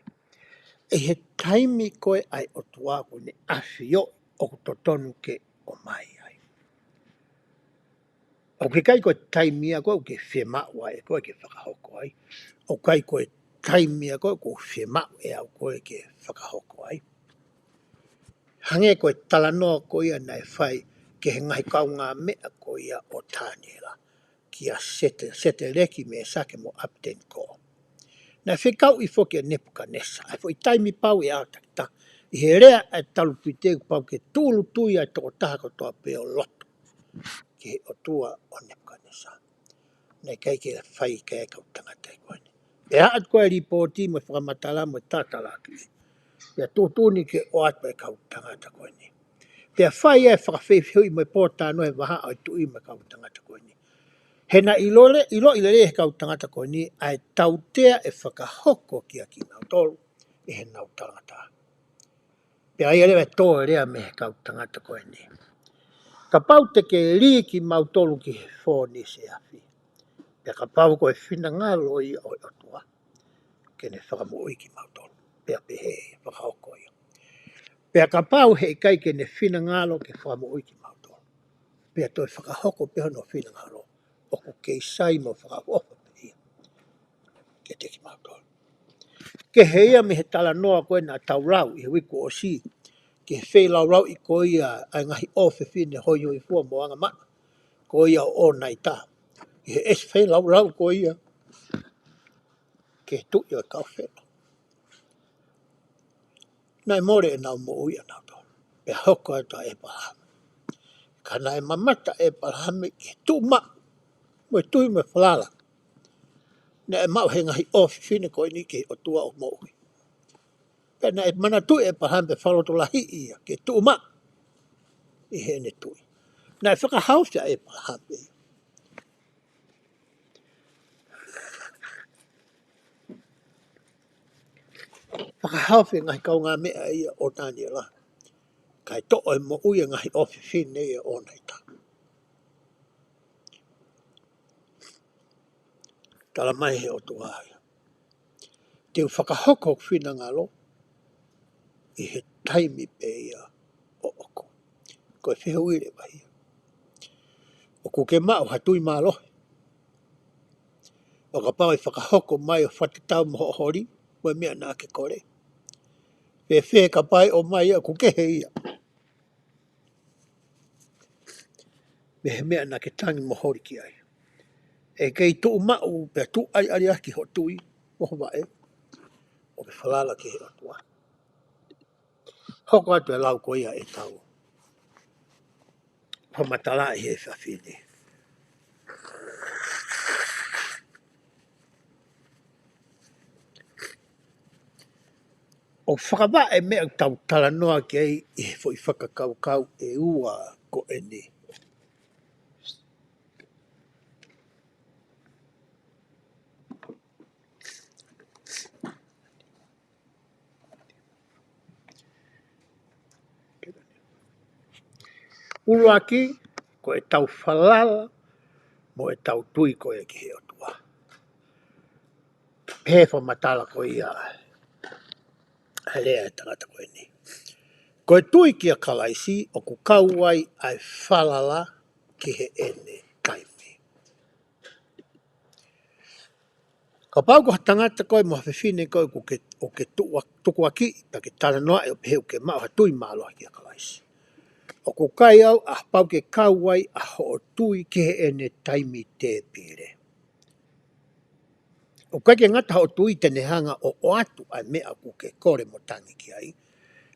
ʻI he taimi ko ē ʻa e ʻOtua ʻoku ne ʻafioʻi ʻoku totonu ke ʻomai ai. ʻOku ʻikai ko e taimi ia ko ē ʻoku ke fiemaʻu ai ʻe koe ke fakahoko ai. ʻOku ʻikai ko e taimi ia ko ē ʻoku fiemaʻu ʻe au koe ke fakahoko ai. Hangē ko e talanoa ko ia naʻe fai ki he ngaahi kaungāmeʻa ko ia ʻo Taniela, kia Sete-, Seteleki, Mesake mo ʻApitenikō. Naʻe fekauʻi foki ʻa Nepukanesa, ʻa e foʻi taimi pau ʻe ʻaotakita, ʻi he lea ʻa e talupite, pau ke tūʻulutui ʻa e tokotaha kotoa pē ʻo lotu ki he ʻOtua ʻo Nepukanesa. Naʻe ʻikai ke fai ki ai e kau tangata ko eni. Pea haʻu atu ko ē e lipooti mo e fakamatala mo e tatalaki, pea tuʻutuʻuni ke ʻoatu e kau tangata ko eni. Pea fai e fakafeʻiloaki mo e pōtalanoa he vahaʻa ʻo e tuʻi mo e kau tangata ko eni. He naʻe ʻilo le-, ʻiloʻi lelei ʻe he kau tangata ko eni ʻa e tautea ʻe fakahoko kia kinautolu ʻe heʻenau talangataʻa. Pea ʻai leva e tō e lea mei he kau tangata ko eni: Kapau te ke lī kimautolu ki he fōnise afi, pea kapau ko e finangalo ia ʻo e ʻOtua ke ne fakamoʻui kimautolu, pea pehē, fakahoko ia. Pea kapau heʻikai ke ne finangalo ke fakamoʻui kimautolu, pea toe fakahoko pē hono finangalo, ʻoku kei sai mo fakaʻofoʻofa pē ia kiate kimautolu. Kehe ia mei he talanoa ko ē naʻa tau lau ʻi he uike kuo ʻosi, ki he feilaulauʻi ko ia ʻa e ngaahi ʻofefine hoihoifua mo angamaʻa ko ia ʻo ʻōnaita, ʻi he ʻesi feilaulau ko ia ki he tuʻi ʻo e kau Felo. Naʻe mole ʻenau moʻui ʻanautolu, pea hoko atu ʻa ʻĒpalahame. Ka naʻe mamata ʻa ʻĒpalahame ki he tuʻumaʻu mo e tui mo e falala naʻe maʻu ʻe he ngaahi ʻofefine ko eni ki he ʻOtua ʻo moʻui. Pea naʻe manatuʻi ʻe ʻĒpalahame pea fakalotolahiʻi ia ke tuʻumaʻu ʻi heʻene tui. Naʻe fakahaofi ʻa ʻĒpalahame ia. Fakahaofi e ngaahi kaungāmeʻa ia ʻo Taniela, kae toʻo e moʻui e ngaahi ʻofefine ia ʻo ʻōnaita. Talamai ʻe he ʻOtua ia, te u fakahoko hoku finangalo ʻi he taimi pē ia ʻoʻoku. Ko e fehuʻi leva ia: ʻOku ke maʻu ha tui mālohi ʻo kapau ʻe fakahoko mai ʻo fakatatau mo hoʻo holi mo e meʻa naʻa ke kole? Fēfē kapau ʻe ʻomai ia ʻoku kehe ia mei he meʻa naʻa ke tangi mo holi ki ai? ʻE kei tuʻumaʻu pea tuʻu ʻaliʻaliaki hoʻo tui mo ho vaʻe ʻo ke falala ki he ʻOtua? Hoko atu e lau ko ia ʻetau fakamatala ʻi he efiafi ni. ʻO ʻOku fakavaʻe e meʻa ʻoku tau talanoa ki ai ʻi he foʻi fakakaukau ʻe ua ko eni. ʻUluaki, ko ʻetau falala mo ʻetau tui ko ia ki he ʻOtua. He fakamatala ko ia ʻa e lea ʻa e tangata ko eni. Ko e tui kia Kalaisi ʻoku kau ai ʻa e falala ki heʻene taimi. Kapau ko ha tangata koe mo ha fefine koe ʻoku ke, ʻoku ke tuʻua-, tukuakiʻi, pea ke talanoaʻi ʻo pehē ʻoku ke maʻu ha tui mālohi kia Kalaisi. ʻOku ʻikai au ʻa pau ke kau ai ʻa hoʻo tui ki heʻene taimi tēpile. ʻOku ʻikai ke ngata hoʻo tui te ne hanga ʻo ʻoatu ʻa e meʻa ʻoku ke kole mo tangi ki ai.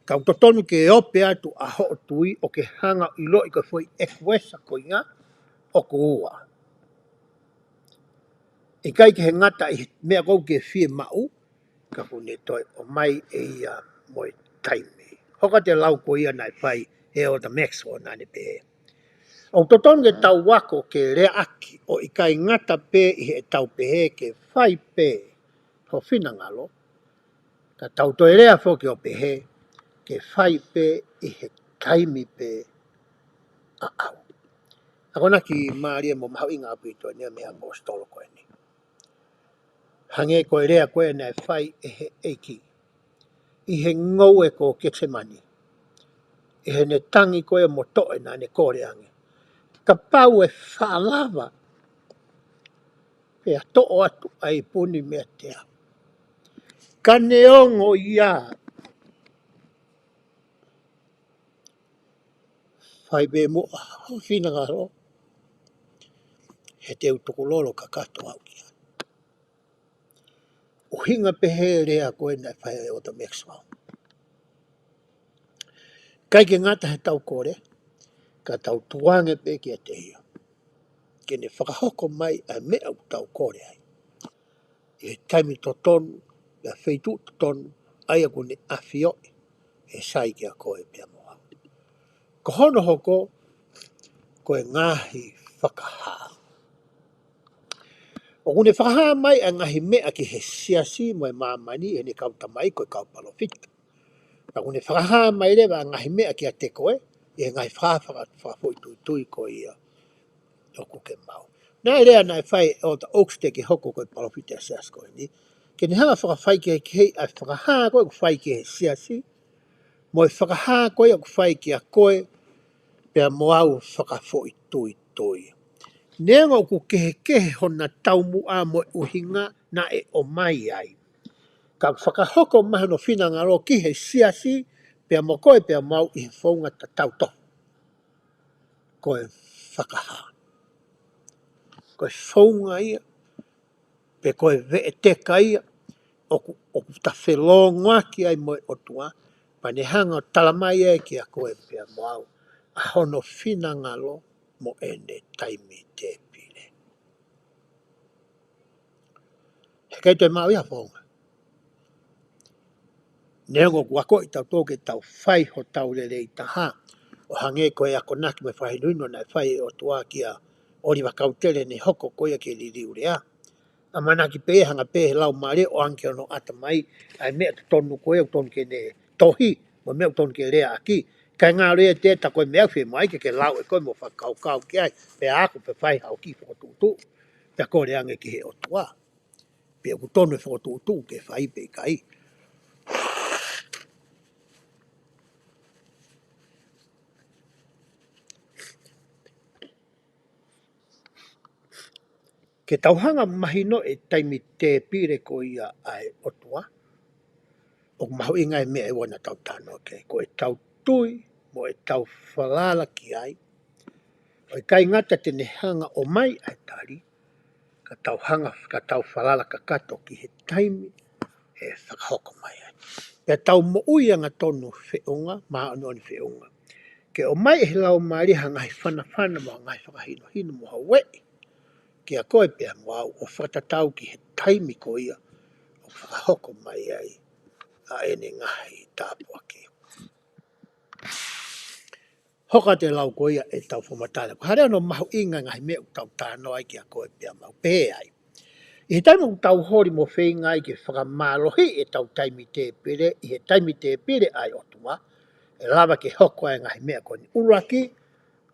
Ka ʻoku totonu ke ope atu ʻa hoʻo tui ʻo ke hanga ʻo ʻiloʻi ko e foʻi ʻekuesa ko ia ʻoku ua. ʻIkai ke he ngata ʻi he meʻa ʻoku ke fiemaʻu, ka ʻoku ne toe ʻomai ʻe ia mo e taimi. Hoko atu e lau ko ia naʻe fai ʻe ʻEletā Maxwell naʻa ne pehē. ʻOku totonu ke tau ako ke leaʻaki ʻo ʻikai ngata pē ʻi heʻetau pehē ke fai pē ho finangalo, ka tau toe lea foki ʻo pehē ke fai pē ʻi he taimi pē ʻaʻau. Akonaki mālie mo mahuʻinga ʻaupito eni mei he ʻaposetolo ko eni. Hangē ko e lea ko ē naʻe fai ʻe he ʻEiki ʻi he ngoue ko Ketisemani, ʻi heʻene tangi ko ē mo toʻe naʻa ne kole ange, kapau ʻe faʻa lava, pea toʻo atu ʻa e ipu ni meiate au. Ka neongo ia, fai pē muʻa ho finangalo, he te u tukulolo kakato au ki ai. ʻUhinga pē he lea ko ē naʻe fai ʻe ʻEletā Maxwell. ʻIkai ke ngata heʻetau kole, ka tau tukuange pē kiate ia ke ne fakahoko mai ʻa e meʻa ʻoku tau kole ai ʻi he taimi totonu, ʻi he feituʻu totonu, ʻa ia ʻoku ne ʻafioʻi ʻe sai kia koe pea mo au. Ko hono hoko, ko e ngaahi fakahā. ʻOku ne fakahā mai ʻa e ngaahi meʻa ki he siasi mo e māmani ʻi heʻene kau tamai ko e kau palōfita. Pea ʻoku ne fakahā mai leva ʻa e ngaahi meʻa kiate koe ʻi he ngaahi fakahā faka-, fakafoʻituitui ko ia ʻoku ke maʻu. Naʻe lea naʻe fai ʻe ʻEletā Oaks te ke hoko ko e palōfita ʻa e siasi ko eni, ke ne hanga ʻo fakafaikehekeheʻi ʻa e fakahā ko ē ʻoku fai ki he siasi mo e fakahā ko ia ʻoku fai kia koe pea mo au fakafoʻituitui. Neongo ʻoku kehekehe hona taumuʻa mo e ʻuhinga naʻe ʻomai ai, ka ʻoku fakahoko mai hono finangalo ki he siasi pea mo koe pea mo au ʻi he founga tatau tofu. Ko e fakahā. Ko e founga ia, pe ko e veʻeteka ia ʻoku, ʻoku ta felōngoaki ai mo e ʻOtua, pea ne hanga ʻo tala mai ai kia koe pea mo au ʻa hono finangalo mo ʻene taimi tēpile. He ʻikai toe maʻu ia founga. Neongo ʻoku akoʻi tautolu ke tau fai hotau lelei taha, ʻo hangē ko e akonaki mo e fakahinohino naʻe fai ʻe he ʻOtua kia ʻŌliva Kautele ʻi heʻene hoko ko ia ke liliu lea. ʻAmanaki pē ia hanga pē he Laumālie ʻo ʻoange ki hono ʻatamai ʻa e meʻa totonu ko ia ʻoku totonu ke ne tohi, mo e meʻa ʻoku totonu ke leaʻaki. Kae ngalo ia te ta ko e meʻa ʻoku fiemaʻu ke ke lau ʻe koe mo fakakaukau ki ai, pea ako pea fai haʻo kiʻi fokotuʻutuʻu, pea kole ange ki he ʻOtua pe ʻoku totonu e fokotuʻutuʻu ke fai pe ʻikai. Ke tau hanga ʻo mahino e taimi tēpile ko ia ʻa e ʻOtua, ʻoku mahuʻinga e meʻa ʻe ua naʻa tau talanoa ki ai, ko ʻetau tui mo ʻetau falala ki ai. ʻO ʻikai ngata te ne hanga ʻo ʻomai ʻa e tali, ka tau hanga, ka tau falala kakato ki he taimi ʻe fakahoko mai ai. Pea tau moʻui angatonu feʻunga, māʻoniʻoni feʻunga, ke ʻomai ʻe he Laumālie ha ngaahi fanafana mo ha ngaahi fakahinohino mo ha ueʻi kia koe pea mo au ʻo fakatatau ki he taimi ko ia ʻoku fakahoko mai ai ʻa ʻene ngaahi tāpuaki. Hoko atu e lau ko ia ʻetau fakamatala. Ko e hā leva hono mahuʻinga e ngaahi meʻa ʻoku tau talanoa ai kia koe pea mau pehē ai. ʻI he taimi ʻoku tau holi mo feinga ai ke fakamālohiʻi ʻetau taimi tēpile, ʻi he taimi tēpile ʻa e ʻOtua, ʻe lava ke hoko ai e ngaahi meʻa ko eni. ʻUluaki,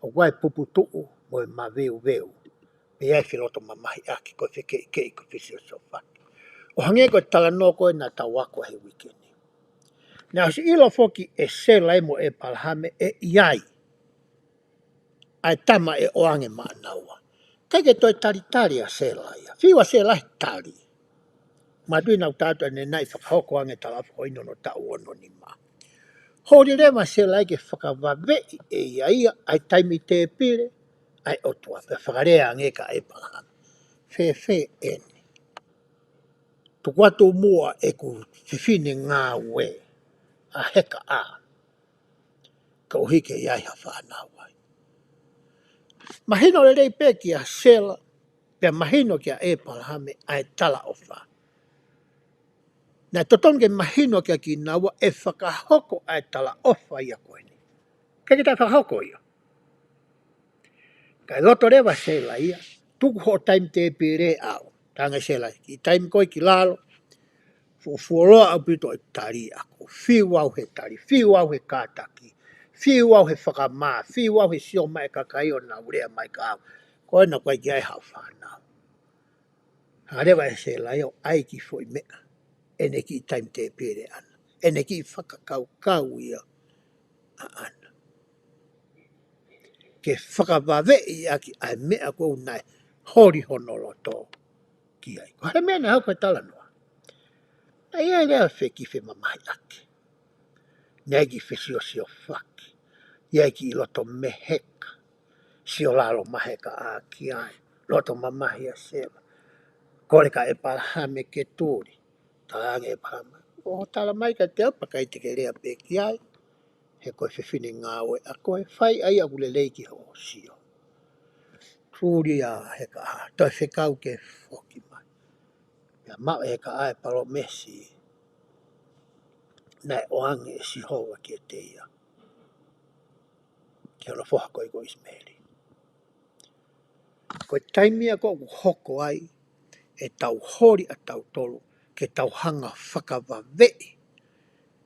ʻoku ʻi ai e puputuʻu mo e maveuveu. Pea ʻi ai e felotomamahiʻaki, ko e fekeʻikeʻi, ko e fesiosiofaki. ʻO hangē ko e talanoa ko ē naʻa tau ako he uike ni. Naʻe ʻosi ʻilo foki ʻe Sela mo ʻĒpalahame ʻe ʻi ai ʻa e tama ʻe ʻoange maʻanaua. ʻIkai ke toe talitali ʻa Sela ia. Fiu ʻa Sela he tali. Mātuʻaki naʻa ku tala atu ʻanenai fakahoko ange e talaʻofa ko eni hono taʻu ono nima. Holi leva ʻa Sela ia ke fakavaveʻi ʻe ia ia ʻa e taimi tēpile ʻa e ʻOtua. Pea fakalea ange kia ʻĒpalahame. Fēfē eni? Tuku atu muʻa ʻeku fefine ngāue ʻa Hekaʻā. Koeʻuhi ke ʻi ai ha fānau ai. Mahino lelei pē kia Sela, pea mahino kia ʻĒpalahame ʻa e talaʻofa. Naʻe totonu ke mahino kia kinaua ʻe fakahoko ʻa e talaʻofa ia ko eni. ʻIkai ke taʻe fakahoko ia. Kae loto leva ʻa Sela ia, tuku hoʻo taimi tēpile ʻe au. Talaange ʻe Sela, kiʻi taimi ko ē ki lalo, fuofuoloa ʻaupito e tali ʻaʻaku. Fiu au he tali, fiu au he kātaki, fiu au he fakamā, fiu au he sio mai e kakai ʻo nau lea mai kia au. Ko ena ʻoku ʻikai ke ʻi ai haʻo fānau. Hanga leva ʻe Sela ia ʻo ʻai e kiʻi foʻi meʻa. ʻEne kiʻi taimi tēpile ʻaʻana. ʻEne kiʻi fakakaukau ia ʻaʻana. Ke fakavaveʻi ʻaki ʻa e meʻa ko ē naʻe holi hono loto ki ai. Ko e hā e meʻa naʻe hoko ai e talanoa? Naʻe ʻi ai leva e kiʻi femamahiʻaki. Naʻe ʻi ai e kiʻi fesiosiofaki. ʻI ai e kiʻi loto meheka. Sio lalo mai ʻa Hekaʻā ki ai. Loto mamahi ʻa Sela. Kole kia ʻĒpalahame ke tuli. Talaange ʻe ʻĒpalahame, ʻoku tala mai kiate au pea ʻikai te ke lea pē ki ai. He ko e fefine ngāue ʻa koe, fai ʻa ia ʻoku lelei ki hoʻo sio. Tuli ʻa Hekaʻā, toe fekau ke foki mai. Pea maʻu ʻe Hekaʻā e palōmesi naʻe ʻoange ʻe Sihova kiate ia. Ki hono foha ko ē ko ʻIsimeli. Ko e taimi ia ko ē ʻoku hoko ai ʻetau holi ʻatautolu, ke tau hanga fakavaveʻi,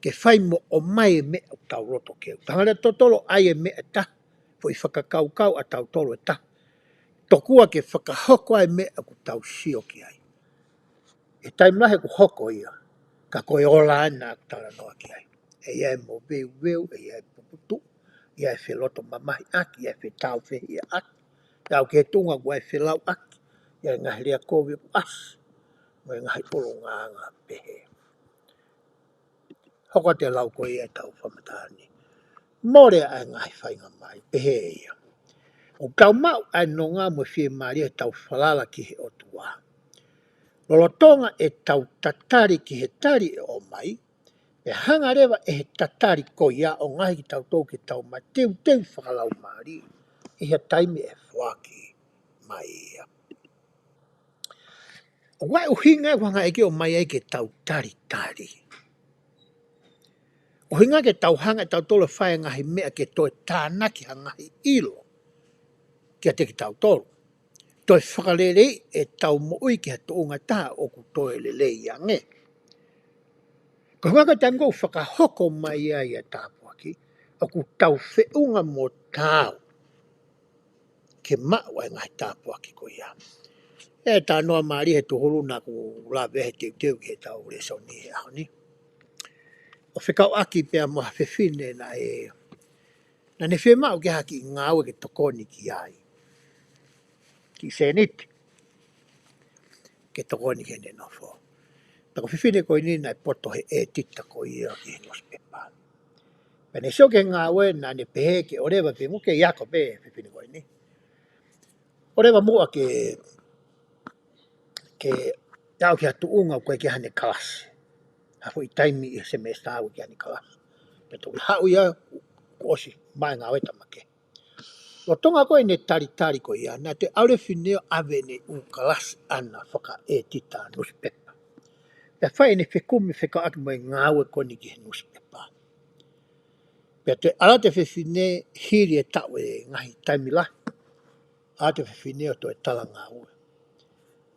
ke fai mo ʻomai e meʻa ʻoku tau loto ke ʻoange. Tau hanga leva ʻatautolu ʻo ʻai e meʻa ʻe taha, foʻi fakakaukau ʻatautolu ʻe taha. Tokua ke fakahoko ai e meʻa ʻoku tau sio ki ai. ʻI he taimi lahi ʻoku hoko ia, ka ko e ola ena ʻoku talanoa ki ai. ʻE ʻi ai e maveuveu, ʻe ʻi ai e puputuʻu, ʻe ʻi ai e felotomamahiʻaki, ʻe ʻi ai e fetāufehiʻaʻaki, ʻe aʻu ki he tuʻunga ʻoku ʻi ai e felauʻaki, ʻe ʻi ai e ngaahi lea kovi ʻoku ʻasi, mo e ngaahi ʻulungaanga pehē. Hoko atu e lau ko ia ʻetau fakamatala ni. Mole ʻa e ngaahi faingamālie, pehē ʻe ia. ʻOku tau maʻu ʻa e nonga mo e fiemālie ʻi heʻetau falala ki he ʻOtua. Lolotonga ʻetau tatali ki he tali ʻe ʻomai, pea hanga leva ʻe he tatali ko ia ʻo ngaohi kitautolu ke tau mateuteu fakalaumālie ʻi he taimi ʻe foaki mai ia. ʻOku ʻi ai e ʻuhinga ʻoku hanga ʻe he ʻEiki ʻo ʻomai ai ke tau talitali. ʻUhinga ke tau hanga ʻe tautolu ʻo fai e ngaahi meʻa ke toe tānaki ha ngaahi ʻilo kiate kitautolu. Toe fakaleleiʻi ʻetau moʻui ki ha tuʻunga ʻe taha ʻoku toe lelei ange. Ko e ʻuhinga ko e taimi ko ē ʻoku fakahoko mai ai ʻa e tāpuaki, ʻoku tau feʻunga mo taau ke maʻu ʻa e ngaahi tāpuaki ko ia. ʻE talanoa mālie he tūhulu naʻa ku lave he teuteu ki heʻetau lēsoni he ʻaho ni. ʻO fekauʻaki pea mo ha fefine naʻe, naʻa ne fiemaʻu ke ʻi ai ha kiʻi ngāue ke tokoni ki ai. Kiʻi sēniti. Ke tokoni ki heʻene nofo. Pea ko e fefine ko eni naʻe poto he ʻētita ko ia ki he nusipepa. Pea ne sio ki he ngāue naʻa ne pehē ke ʻoleva pē mo ke ʻi ai ko e fefine ko eni. ʻOleva muʻa ke, ke aʻu ki ha tuʻunga ʻoku ʻikai ke ʻi ai haʻane kalasi. Ha foʻi taimi ʻi he semesitā ʻoku ʻikai ke ʻi ai haʻane kalasi. Pea toki haʻu ia kuo ʻosi mai ngāue tamake. Lolotonga ko ē ʻene talitali ko ia, naʻe toe ʻalu e fefine ʻo ʻave ʻene ʻū kalasi ʻaʻana fakaʻētita nusipepa. Pea fai ʻene fekumi fekauʻaki mo e ngāue ko eni ki he nusipepa. Pea toe ʻalu atu e fefine hili e taʻu ʻe ngaahi taimi lahi. ʻAlu atu e fefine ʻo toe tala ngāue.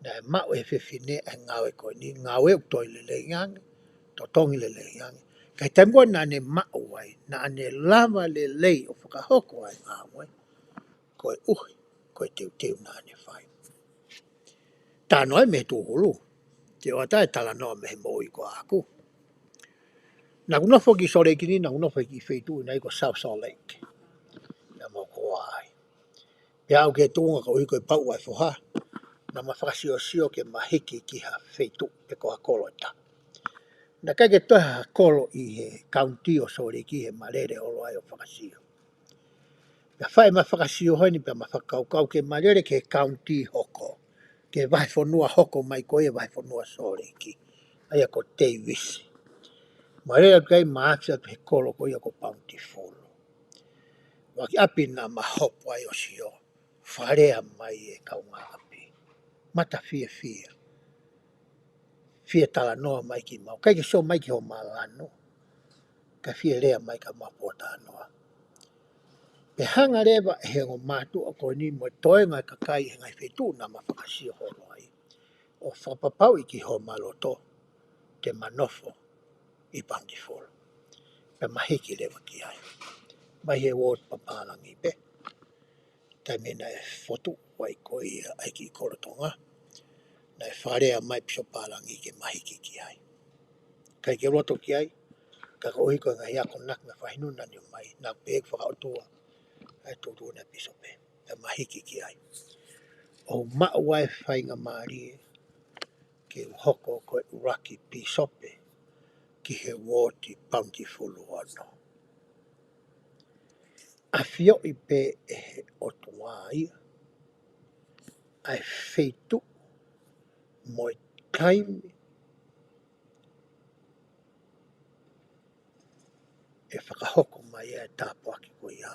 Naʻe maʻu ʻe he fefine e ngāue ko eni, ngāue ʻoku toe lelei ange, totongi lelei ange. Ka ʻi he taimi ko ē naʻa ne maʻu ai, naʻa ne lava lelei ʻo fakahoko ai e ngāue, koeʻuhi ko e teuteu naʻa ne fai. Talanoa ia mei he tūhulu, te u ʻoatu e talanoa mei he moʻui ko ʻaku. Naʻa ku nofo ki Salt Lake ni, naʻa ku nofo ki he feituʻu naʻe ʻikai ko South Salt Lake. Naʻa mau ko ai. Pea aʻu ki he tuʻunga koeʻuhi ko e pauʻu ʻa e foha, naʻa ma fakasiosio ke ma hiki ki ha feituʻu pe ko ha kolo ʻe taha. Naʻe ʻikai ke toe ha kolo ʻi he kauniti ʻo Salt Lake he malele holo ai ʻo fakasio. Pea fai ʻema fakasio heni pea ma fakakaukau ke ma lele ki he kauniti hoko, ki he vahefonua hoko mai ko ia vahefonua Salt Lake, ʻa ia ko Davis. Ma lele atu ai ma aʻu atu he kolo ko ia ko Bountiful. Vaki ʻapi naʻa ma hopo ai ʻo sio, fakalea mai e kaungāʻapi. Mata fiefia. Fie talanoa mai kimaua. ʻIkai ke sio mai ki homa lanu. Ka fie lea mai ka mau pōtalanoa. Pea hanga leva ʻe he ongo mātuʻa ko eni mo e toenga e kakai he ngaahi feituʻu naʻa ma fakasio holo ai ʻo fakapapauʻi ki homa loto te ma nofo ʻi Bountiful. Pea ma hiki leva ki ai. Mai he ward papālangi pē. Taimi naʻe fotu ai ko ia ʻa e kiʻi kolo Tonga. Naʻe fakalea mai Pīsope Pālangi ke ma hiki ki ai. ʻIkai ke u loto ki ai, ka koeʻuhi ko e ngaahi akonaki mo e fakahinohino naʻa ne ʻomai, naʻa ku pehē ʻoku fakaʻotua ʻa e tūtū ʻa e pīsope, pea ma hiki ki ai. ʻO maʻu ai e faingamālie ke u hoko ko e ʻuluaki pīsope ki he ward Bountiful ono. ʻAfioʻi pē ʻe he ʻOtua ia ʻa e feituʻu mo e taimi ʻe fakahoko mai ai e tāpuaki ko ia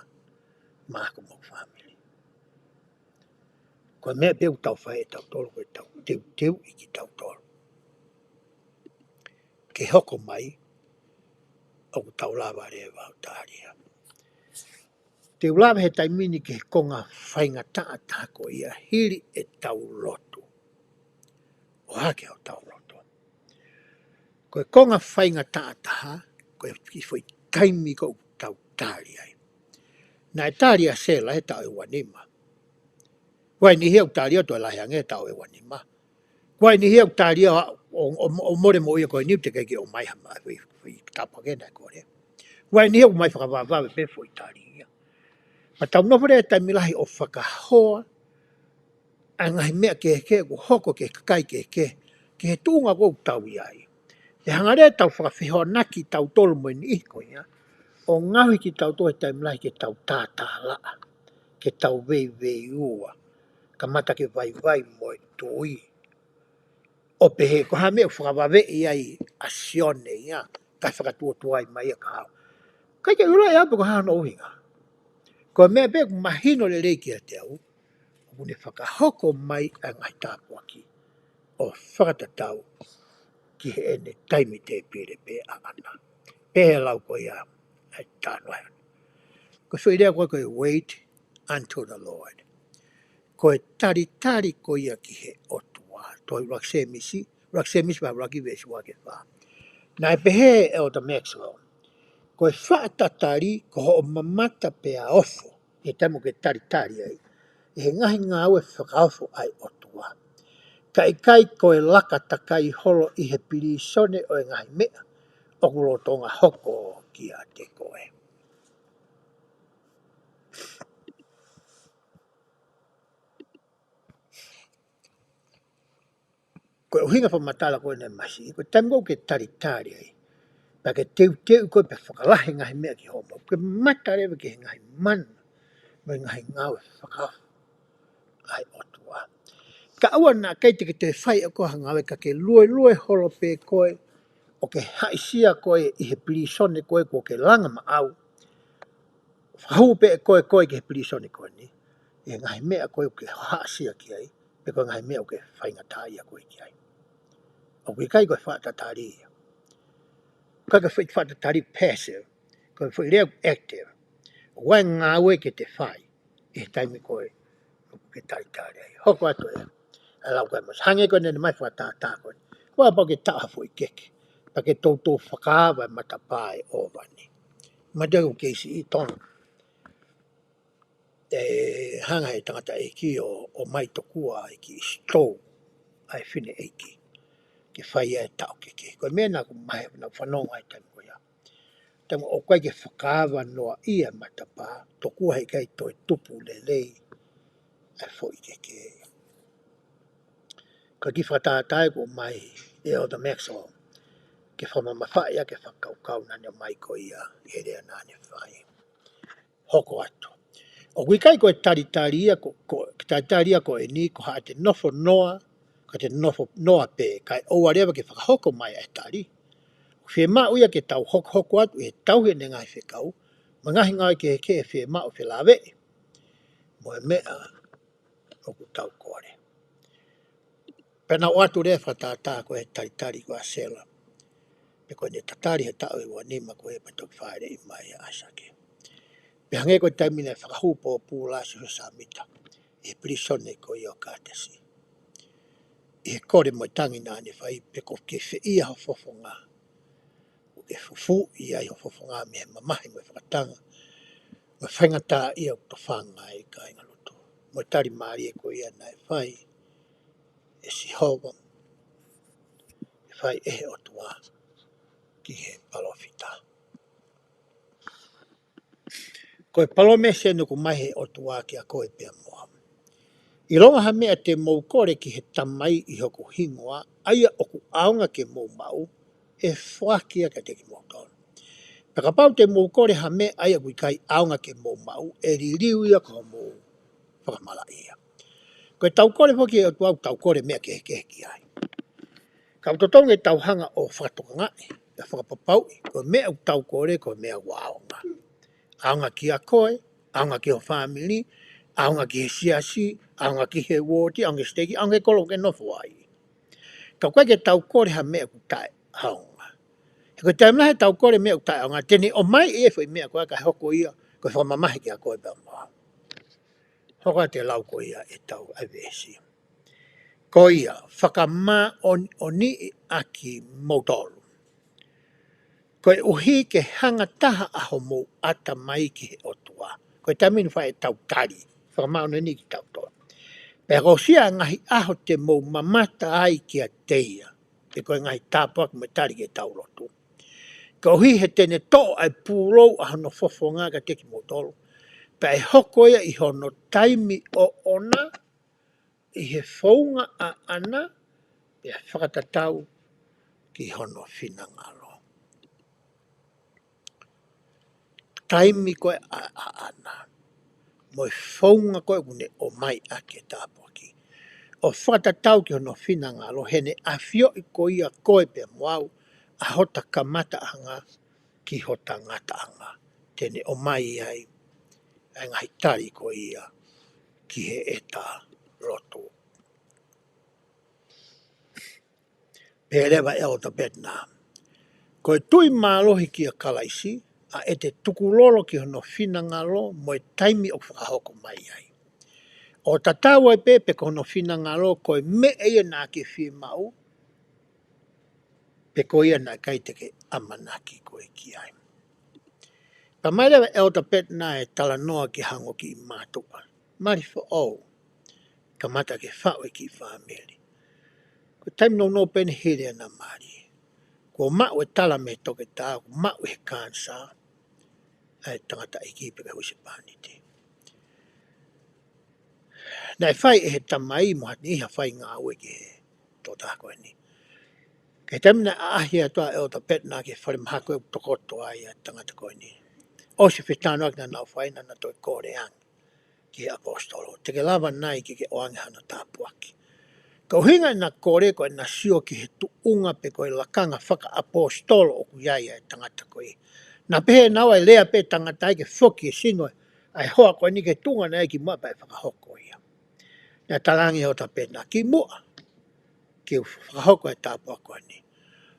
maʻaku mo hoku fāmili. Ko e meʻa pē ʻoku tau fai ʻe tautolu, ko ʻetau teuteuʻi kitautolu ke hoko mai ʻoku tau lava leva ʻo tālia. Te u lave he taimi ni ki he konga faingataʻa taha ko ia hili ʻetau lotu. ʻO hake ʻetau lotu. Ko e konga faingataʻa taha, ko e kiʻi foʻi taimi ko ē ʻoku tau tali ai. Naʻe tali ʻa Sela he taʻu ʻe ua nima. Ko e niʻihi ʻoku tali ʻo toe lahi ange he taʻu ʻe ua nima. Ko e niʻihi ʻoku tali ʻo, ʻo, ʻo, ʻo mole moʻui ko eni ʻoku teʻeki ke ʻomai ha ma, foʻi, foʻi tāpuaki naʻe kole. Ko e niʻihi ʻoku ʻomai fakavavevave pē foʻi tali ia. Pea tau nofo leva he taimi lahi ʻo fakahoa ʻa e ngaahi meʻa kehekehe ʻoku hoko ki he kakai kehekehe, ki he tuʻunga ʻoku tau ʻi ai. Pea hanga leva ʻetau fakafehoanaki tautolu mo e niʻihi ko ia, ʻo ngaohi kitautolu he taimi lahi ke tau tātālaʻa, ke tau veiveiua, kamata ke vaivai mo e tui. ʻO pehē, ko e hā e meʻa ʻoku fakavaveʻi ai ʻa Sione ia, kae fakatuotuai mai ia kia au. ʻIkai ke u ʻilo ʻe au pe ko e hā hono ʻuhinga. Ko e meʻa pē ʻoku mahino lelei kiate au, ʻoku ne fakahoko mai ʻa e ngaahi tāpuaki ʻo fakatatau ki heʻene taimi tēpile pē ʻaʻana. Pehē ʻe he lau ko ia ʻa e talanoa. Ko e foʻi lea ko ē ko e wait unto the Lord. Ko e talitali ko ia ki he ʻOtua. Tohi ʻuluaki Sēmisi, ʻuluaki Sēmisi vahe ʻuluaki veesi ua ki he fā. Naʻe pehē ʻe ʻEletā Maxwell, ko e faʻa tatali, ko hoʻo mamata pea ofo, ʻi he taimi ʻoku ke talitali ai ʻi he ngaahi ngāue fakaofo ʻa e ʻOtua. Ka ʻikai ko e laka takai holo ʻi he pilīsone ʻo e ngaahi meʻa ʻoku lolotonga hoko kiate koe. Ko e ʻuhinga fakamatala ko ē naʻe masiʻi, ko e taimi ʻoku ke talitali ai, pea ke teuteu koe pea fakalahi e ngaahi meʻa ki hoʻo moʻui, ke mamata leva ki he ngaahi mana mo e ngaahi ngāue fakaofo ʻa e ʻOtua. Kae ʻoua naʻa ʻikai te ke toe fai ʻe koe ha ngāue ka ke luelue holo pē koe, ʻo ke haʻisia koe ʻi he pilīsone ko ē kuo ke langa maʻau. Fakahū pē ʻe koe koe ki he pilīsone ko eni, ʻi he ngaahi meʻa ko ē ʻoku ke haʻisia ki ai, pe ko e ngaahi meʻa ʻoku ke faingataʻaʻia koe ki ai. ʻOku ʻikai ko e fakatatali ia. ʻIkai ko e foʻi fakatatali passive, ko e foʻi lea active. ʻOku ʻi ai e ngāue ke te fai ʻi he taimi ko ē ʻoku ke talitali ai. Hoko atu ē, ʻa e lau ko ē mos. Hangē ko ē naʻe ʻomai fakatātā ko ē. Ko e pau ke taʻo ha foʻi keke, pea ke toutou fakaava e matapā ʻo e ʻōvani. Mate ʻoku kei siʻi tonu. ʻE hanga he tangataʻeiki ʻo, ʻo ʻomai tokua ʻa e kiʻi sitou ʻa e fineʻeiki ke fai ai e taʻo keke. Ko e meʻa naʻá ku mahe, naʻá ku fanongo ai he taimi ko ia. Taimi ʻoku ʻikai ke fakaava noa ia e matapā, tokua heʻikai toe tupu lelei ʻa e foʻi keke. Ko e kiʻi fakatātā ʻoku ʻomai ʻe ʻEletā Maxwell ke fakamamafaʻi ʻa e fakakaukau naʻá ne ʻomai ko ia ʻi he lea naʻá ne fai. Hoko atu. ʻOku ʻikai ko e talitali ia ko, ko, talitali ia ko eni ko haʻate nofo noa, ka te nofo noa pē, kae ʻoua leva ke fakahoko mai ʻa e tali. ʻOku fiemaʻu ia ke tau hokohoko atu ʻi he tauhi ʻene ngaahi fekau, mo e ngaahi ngāue kehekehe ʻe fiemaʻu felāveʻi mo e meʻa ʻoku tau kole. Pea naʻe ʻoatu leva e fakatātā ko ē he talitali ko ē ʻa Sela. Pea ko ʻene tatali he taʻu ʻe ua nima ko ē pea toki fāʻeleʻi mai ʻa ʻAisake. Pea hangē ko e taimi naʻe fakahū pōpula ai ʻa Siosefa Sāmita ʻi he pilīsone ko ia ʻo Kātesi, ʻi he kole mo e tangi naʻá ne fai, pe ʻoku ke fie ʻi ai ho fofonga, ʻoku ke fufū ʻi ai ho fofonga mei he mamahi mo e fakatanga mo e faingataʻaʻia ʻoku tofanga ai, kāinga lotu. Mo e tali mālie ko ia naʻe fai ʻe Sihova, ʻe fai ʻe he ʻOtua ki he palōfita. Ko e palōmesi ʻeni ʻoku ʻomai he ʻOtua kiate koe pea mo au. ʻIlonga ha meʻa te mou kole ki he Tamai ʻi hoku hingoa, ʻa ia ʻoku ʻaonga ke mou maʻu, ʻe foaki ia kiate kimoutolu. Pea kapau te mou kole ha meʻa ʻa ia ʻoku ʻikai ʻaonga ke mou maʻu, ʻe liliu ia ko hoʻomou fakamalaʻia. Ko e tau kole foki ki he ʻOtua, ʻoku tau kole meʻa kehekehe ki ai. Ka ʻoku totonu ke tau hanga ʻo fakatokangaʻi, ʻo fakapapauʻi ko e meʻa ʻoku tau kole ko e meʻa ʻoku ʻaonga. ʻAonga kiate koe, ʻaonga ki ho fāmili, ʻaonga ki he siasi, ʻaonga ki he uooti, ʻaonga ki he siteiki, ʻaonga ki he kolo ʻoku ke nofo ai. Ka ʻoku ʻikai ke tau kole ha meʻa ʻoku taʻeʻaonga. He ko e taimi lahi ʻetau kole meʻa ʻoku taʻeʻaonga, te ne ʻomai e foʻi meʻa ko ia kae hoko ia ko e fakamamahi kiate koe pea mo au. Hoko atu e lau ko ia ʻetau ʻa e veesi. Ko ia, fakamāʻoniʻoniʻi ʻakimoutolu, koeʻuhi ke hanga taha ʻa homou ʻatamai ki he ʻOtua. Ko e taimi ʻeni ʻoku fai ai ʻetau tali, fakamāʻoniʻoniʻi kitautolu. Pea ko e ʻosi ʻa e ngaahi ʻaho te mou mamata ai kiate ia, ʻe ko e ngaahi tāpuaki mo e tali ki heʻetau lotu. Koeʻuhi he te ne toʻo ʻa e pūlou ʻa hono fofonga kiate kimoutolu, pea ʻe hoko ia ʻi hono taimi ʻoʻona, ʻi he founga ʻaʻana, pea fakatatau ki hono finangalo. Taimi ko ē ʻa, ʻaʻana, mo e founga ko ē ʻoku ne ʻomai ʻaki e tāpuaki, ʻo fakatatau ki hono finangalo, heʻene ʻafioʻi ko ia koe pea mo au, ʻa hota kamataʻanga ki hota ngataʻanga. Te ne ʻomai ai ʻa e ngaahi tali ko ia ki heʻeta lotu. Pehē leva ʻe ʻEletā Petena, ko e tui mālohi kia Kalaisi, ʻa ʻete tukulolo ki hono finangalo mo e taimi ʻoku fakahoko mai ai. ʻO tatau ai pē pe ko hono finangalo ko e meʻa ia naʻá ke fiemaʻu, pe ko ia naʻe ʻikai te ke ʻamanaki koe ki ai. Pea ʻomai leva ʻe ʻEletā Petena e talanoa ki he ongo kiʻi mātuʻa. Mali foʻou, kamata ke faʻu e kiʻi fāmili. Ko e taimi nounou pē ʻeni hili ʻena mali, kuo maʻu e tala mei he toketā, kuo maʻu he kanisā ʻa e tangataʻeiki pe ko e husepāniti. Naʻe fai ʻe he tamai mo ha niʻihi ha faingāue ki he tokotaha ko eni. Ka ko e taimi naʻe ʻaʻahi atu ai ʻa ʻEletā Petena ki he falemahaki ʻoku tokoto ai ʻa e tangata ko eni, ʻosi e fetalanoaʻaki naʻa nau fai, naʻa na toe kole ange ki he ʻaposetolo, te ke lava nai ke ke ʻoange hano tāpuaki. Ko e ʻuhinga ʻena kole ko ʻena sio ki he tuʻunga pe ko e lakanga fakaʻaposetolo ʻoku ʻi ai ʻa e tangata ko ē. Naʻa pehē naua ʻe lea pē tangata ia ke foki e sino ʻa e hoa ko eni ki he tuʻunga naʻe ʻi ai kimuʻa pea ʻe fakahoko ia. Naʻe talaange ʻe ʻEletā Petena, kimuʻa, ke u fakahoko e tāpuaki ko eni.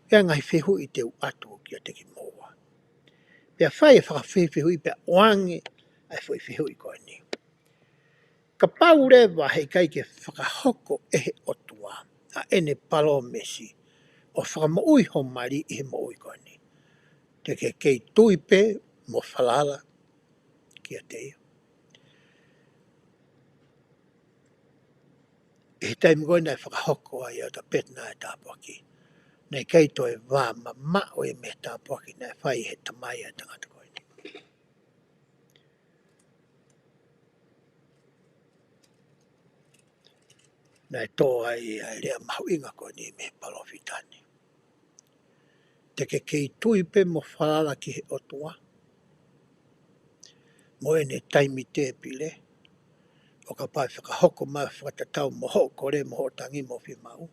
Pea ngaahi fehuʻi te u ʻatu kiate kimoua. Pea fai e fakafehuʻi pea ʻoange ʻa e foʻi fehuʻi ko eni. Kapau leva heʻikai ke fakahoko ʻe he ʻOtua ʻa ʻene palōmesi ʻo fakamoʻui ho mali ʻi he moʻui ko eni, te ke kei tui pē mo falala kiate ia? ʻI he taimi ko ē naʻe fakahoko ai ʻe ʻEletā Petinā e tāpuaki, naʻe ʻikai toe vā mamaʻo ia mei he tāpuaki naʻe fai ʻe he tamai ʻa e tangata ko eni. Naʻe tō ai ʻa e lea mahuʻinga ko eni mei he palōfita ni. Te ke kei tui pē mo falala ki he ʻOtua mo ʻene taimi tēpile, ʻo kapau ʻe fakahoko mai fakatatau mo hoʻo kole mo hoʻo tangi mo hoʻo fiemaʻu,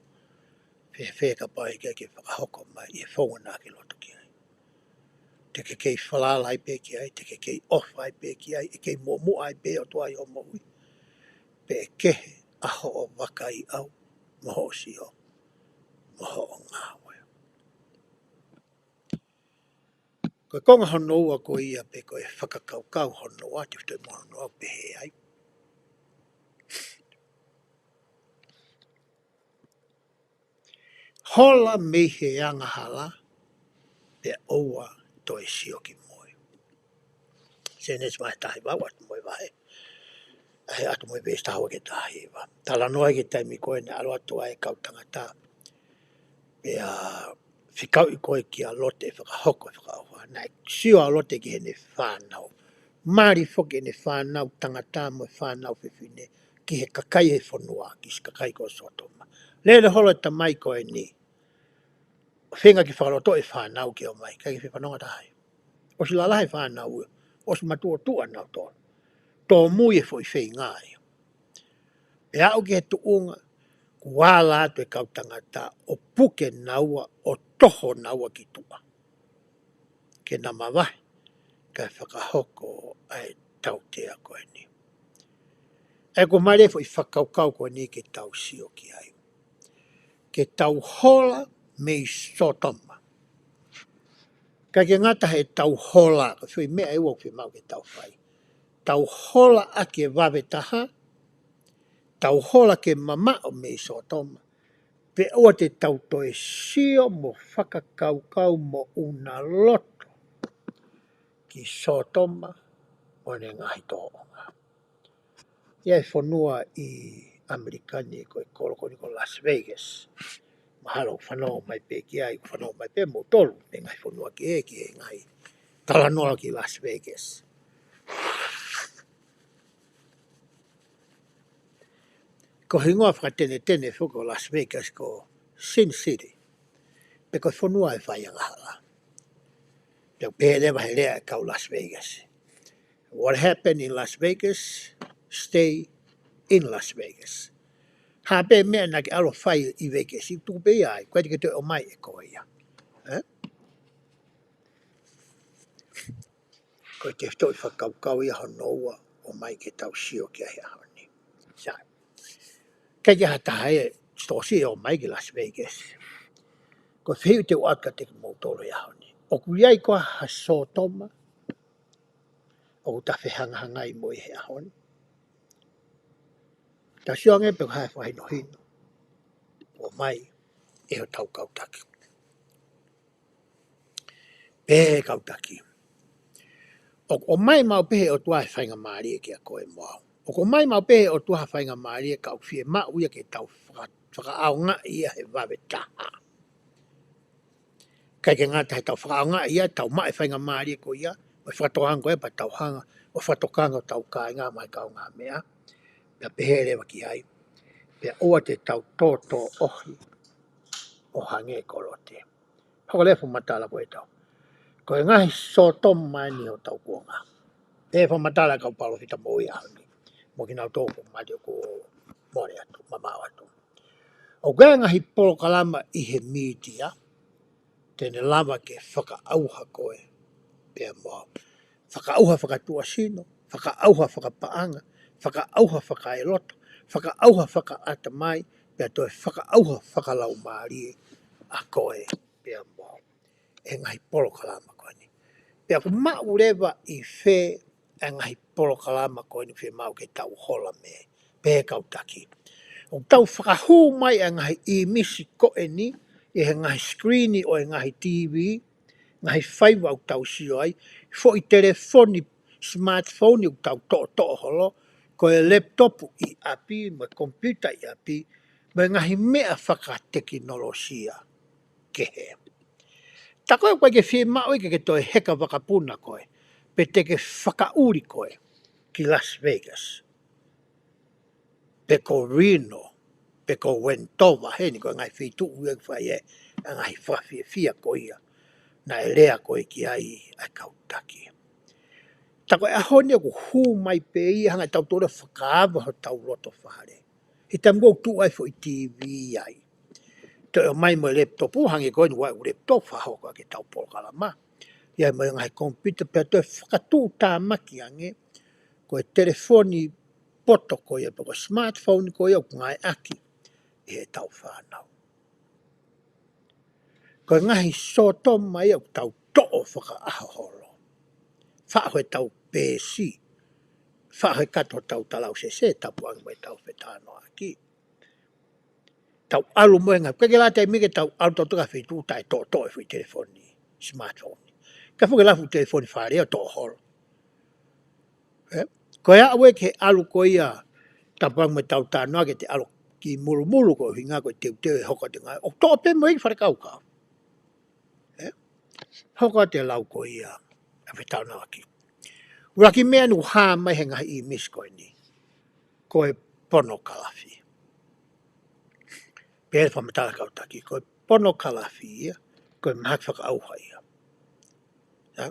fēfē kapau ʻe ʻikai ke fakahoko mai ʻi he founga naʻa ke loto ki ai? Te ke kei falala ai pē ki ai, te ke kei ʻofa ai pē ki ai, ʻe kei muʻomuʻa ai pē ʻOtua ʻi hoʻo moʻui, pe ʻe kehe ʻa hoʻo vakaiʻau mo hoʻo sio mo hoʻo ngāue? Ko e konga hono ua ko ia, pe ko e fakakaukau hono ua, tefitoʻi mo hono ua pehē ai: Hola mei he angahala, pea ʻoua toe sio ki mui. Sēnesi vahe taha hiva ʻo aʻu mo e vahe, ʻa e aʻu mo e veesi taha ua ki he taha hiva. Talanoa ki he taimi ko ē naʻe ʻalu atu ai e kau tangata, pea fekauʻi ko ē kia Lote ʻe fakahoko e fakaʻauha. Naʻe sio ʻa Lote ki heʻene fānau. Mali foki ʻene fānau tangata mo e fānau fefine ki he kakai ʻo e fonua, ki he kakai ko Sōtoma. Lele holo e tamai ko eni ʻo feinga ke fakalotoʻi e fānau ke ō mai, ʻikai ke fie fanongo ha taha ia. ʻOsi lalahi e fānau ia, ʻosi matuʻotuʻa nautolu. Tōmui e foʻi feinga ia. Pea aʻu ki he tuʻunga kuo ala atu e kau tangata ʻo puke naua, ʻo toho naua ki tuʻa, ke na mavahe kae fakahoko ʻa e tautea ko eni. ʻA ia ko e meʻa leva e foʻi fakakaukau ko eni ke tau sio ki ai. Ke tau hola mei Sōtoma. ʻIkai ke ngata heʻetau hola, ko e foʻi meʻa ʻe ua ʻoku fiemaʻu ke tau fai. Tau hola ʻaki e vave taha, tau hola ke mamaʻo mei Sōtoma, pea ʻoua te tau toe sio mo fakakaukau mo ʻuna loto ki Sōtoma mo ʻene ngaahi tōʻonga. ʻI ai e fonua ʻi ʻAmelika ni ko e kolo ko eni ko Las Vegas. Mahalo fanongo mai pē ki ai, fanongo mai pē moutolu mei he ngaahi fonua kehe ki he ngaahi talanoa ki Las Vegas. Ko e hingoa fakatenetene foki ʻo Las Vegas ko Sin City, pe ko e fonua ʻo e faiangahala. Pea pehē leva he lea ʻa e kau Las Vegas: What happened in Las Vegas, stay in Las Vegas. Ha pē meʻa naʻa ke ʻalu ʻo fai ʻi Vegas, ʻe tuku pē ia ai, ʻikai te ke toe ʻomai ʻe koe ia. Ē? Ko e tefitoʻi fakakaukau ia hono ua ʻoku ʻomai ke tau sio ki ai he ʻaho ni. Sai. ʻIkai ke ʻi ai ha taha ia ʻe tō siʻi ʻo ō mai ki Las Vegas. Ko e fehuʻi te u ʻatu kiate kimoutolu he ʻaho ni: ʻOku ʻi ai koā ha Sōtoma ʻoku ta fehangahangai mo ia he ʻaho ni? Tau sio ange pe ko e hā e fakahinohino ʻoku ʻomai ʻe hotau kau taki. Pehē ʻe he kau taki: ʻOku ʻomai maʻu pē ʻe he ʻOtua e faingamālie kiate koe mo au. ʻOku ʻomai maʻu pē ʻe he ʻOtua ha faingamālie ka ʻoku fiemaʻu ia ke tau faka-, fakaʻaongaʻi ia he vave taha. ʻIkai ke ngata heʻetau fakaʻaongaʻi ia, tau maʻu e faingamālie ko ia, mo e fakatokanga ko ia, pea tau hanga ʻo fakatokanga hotau kāinga mo e kaungāmeʻa. Pea pehē leva ki ai: Pea ʻoua te tau tōtōʻohi ʻo hangē ko Lote. Hoko leva e fakamatala ko ē ʻetau, ko e ngaahi Sōtoma eni hotau kuonga. Pea fakamatala e kau palōfita moʻui ʻaho ni, mo kinautolu ʻoku mali ʻoku mole atu, mamaʻo atu. ʻOku ʻi ai e ngaahi polokalama ʻi he mītia te ne lava ke fakaʻauha koe pea mo au. Fakaʻauha fakatuʻasino, fakaʻauha fakapaʻanga, fakaʻauha fakaeloto, fakaʻauha fakaʻatamai, pea toe fakaʻauha fakalaumālie ʻa koe pea mo au ʻe he ngaahi polokalama ko eni. Pea ʻoku maʻu leva ʻi fē ʻa e ngaahi polokalama ko eni ʻoku fiemaʻu ke tau hola mei ai, pehē kau taki. ʻOku tau fakahū mai ʻa e ngaahi ʻīmisi ko eni ʻi he ngaahi screen ʻo e ngaahi TV, ngaahi faiva ʻoku tau sio ai, foʻi telefoni smartphone ʻoku tau toʻotoʻo holo, ko e laptop ʻi ʻapi, mo e computer ʻi ʻapi, mo e ngaahi meʻa fakatekinolosia kehe. Tā ko ē ʻoku ʻikai ke fiemaʻu ia ke ke toe heka vakapuna koe, pe te ke fakaʻuli koe ki Las Vegas, pe ko Reno, pe ko Wendover, heni ko e ngaahi feituʻu ia ʻoku fai ai ʻa e ngaahi fakafiefia ko ia naʻe lea ko ē ki ai ʻa e kau taki. Tā ko e ʻaho ni ʻoku hū mai pē ia, hanga ʻe tautolu ʻo fakaava hotau loto fale. He taimi ʻoku tuʻu ai foʻi TV ai, toe ʻomai mo e laptop, hangē ko eni ʻoku ʻi ai ʻeku laptop, fakahoko ʻaki ʻetau polokalama. ʻI ai mo e ngaahi computer, pea toe fakatuʻutāmaki ange ko e telefoni poto ko ia, pe ko e smartphone ko ia ʻoku ngāueʻaki ʻe heʻetau fānau. Ko e ngaahi sōtoma ia ʻoku tau toʻo fakaʻaho holo. Faʻo heʻetau peesi, faʻo he kato hotau talausese, tapu ange mo ʻetau fetalanoaʻaki. Tau ʻalu mo e ngaahi, ʻikai ke lava taimi ke tau ʻalu tautolu ki ha feituʻu taʻetoʻotoʻo e foʻi telefoni smartphone. Ka foki lava e foʻi telefoni fale ʻo toʻo holo. Ē? Ko e aʻu ē ki he ʻalu ko ia, tapu ange mo ʻetau talanoa ke te ʻalu ki Mulumulu, ko e ʻuhinga ko e teuteu e hoko atu e ngāue, ʻo toʻo pē mo e fale kaukau. Ē? Hoko atu e lau ko ia ʻa e fetalanoaʻaki. ʻUluaki meʻa ʻoku hā mai he ngaahi ʻīmisi ko eni, ko e ponokalafi. Pehē ʻe he fakamatala kau taki, ko e ponokalafi ia, ko e mahaki fakaʻauha ia. Ē?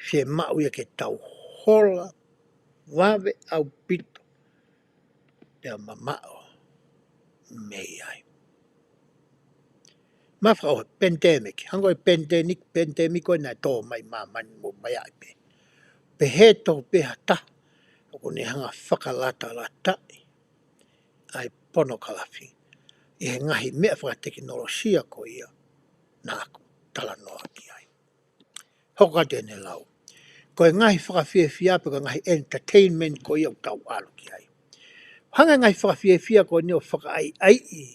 Fiemaʻu ia ke tau hola vave ʻaupito pea mamaʻo mei ai. Mahaki fakaʻauha, pandemic, hangē ko e pandemic, pandemic ko ē naʻe tō mai ʻi māmani mo mai ai pē. Pehē tofu pē ha taha ʻoku ne hanga fakalatalataʻi ʻa e ponokalafi ʻi he ngaahi meʻa fakatekinolosia ko ia naʻa ku talanoa ki ai. Hoko atu ʻene lau. Ko e ngaahi fakafiefia pe ko e ngaahi entertainment ko ia ʻoku tau ʻalu ki ai. Hanga ʻe he ngaahi fakafiefia ko eni ʻo fakaʻaiʻaiʻi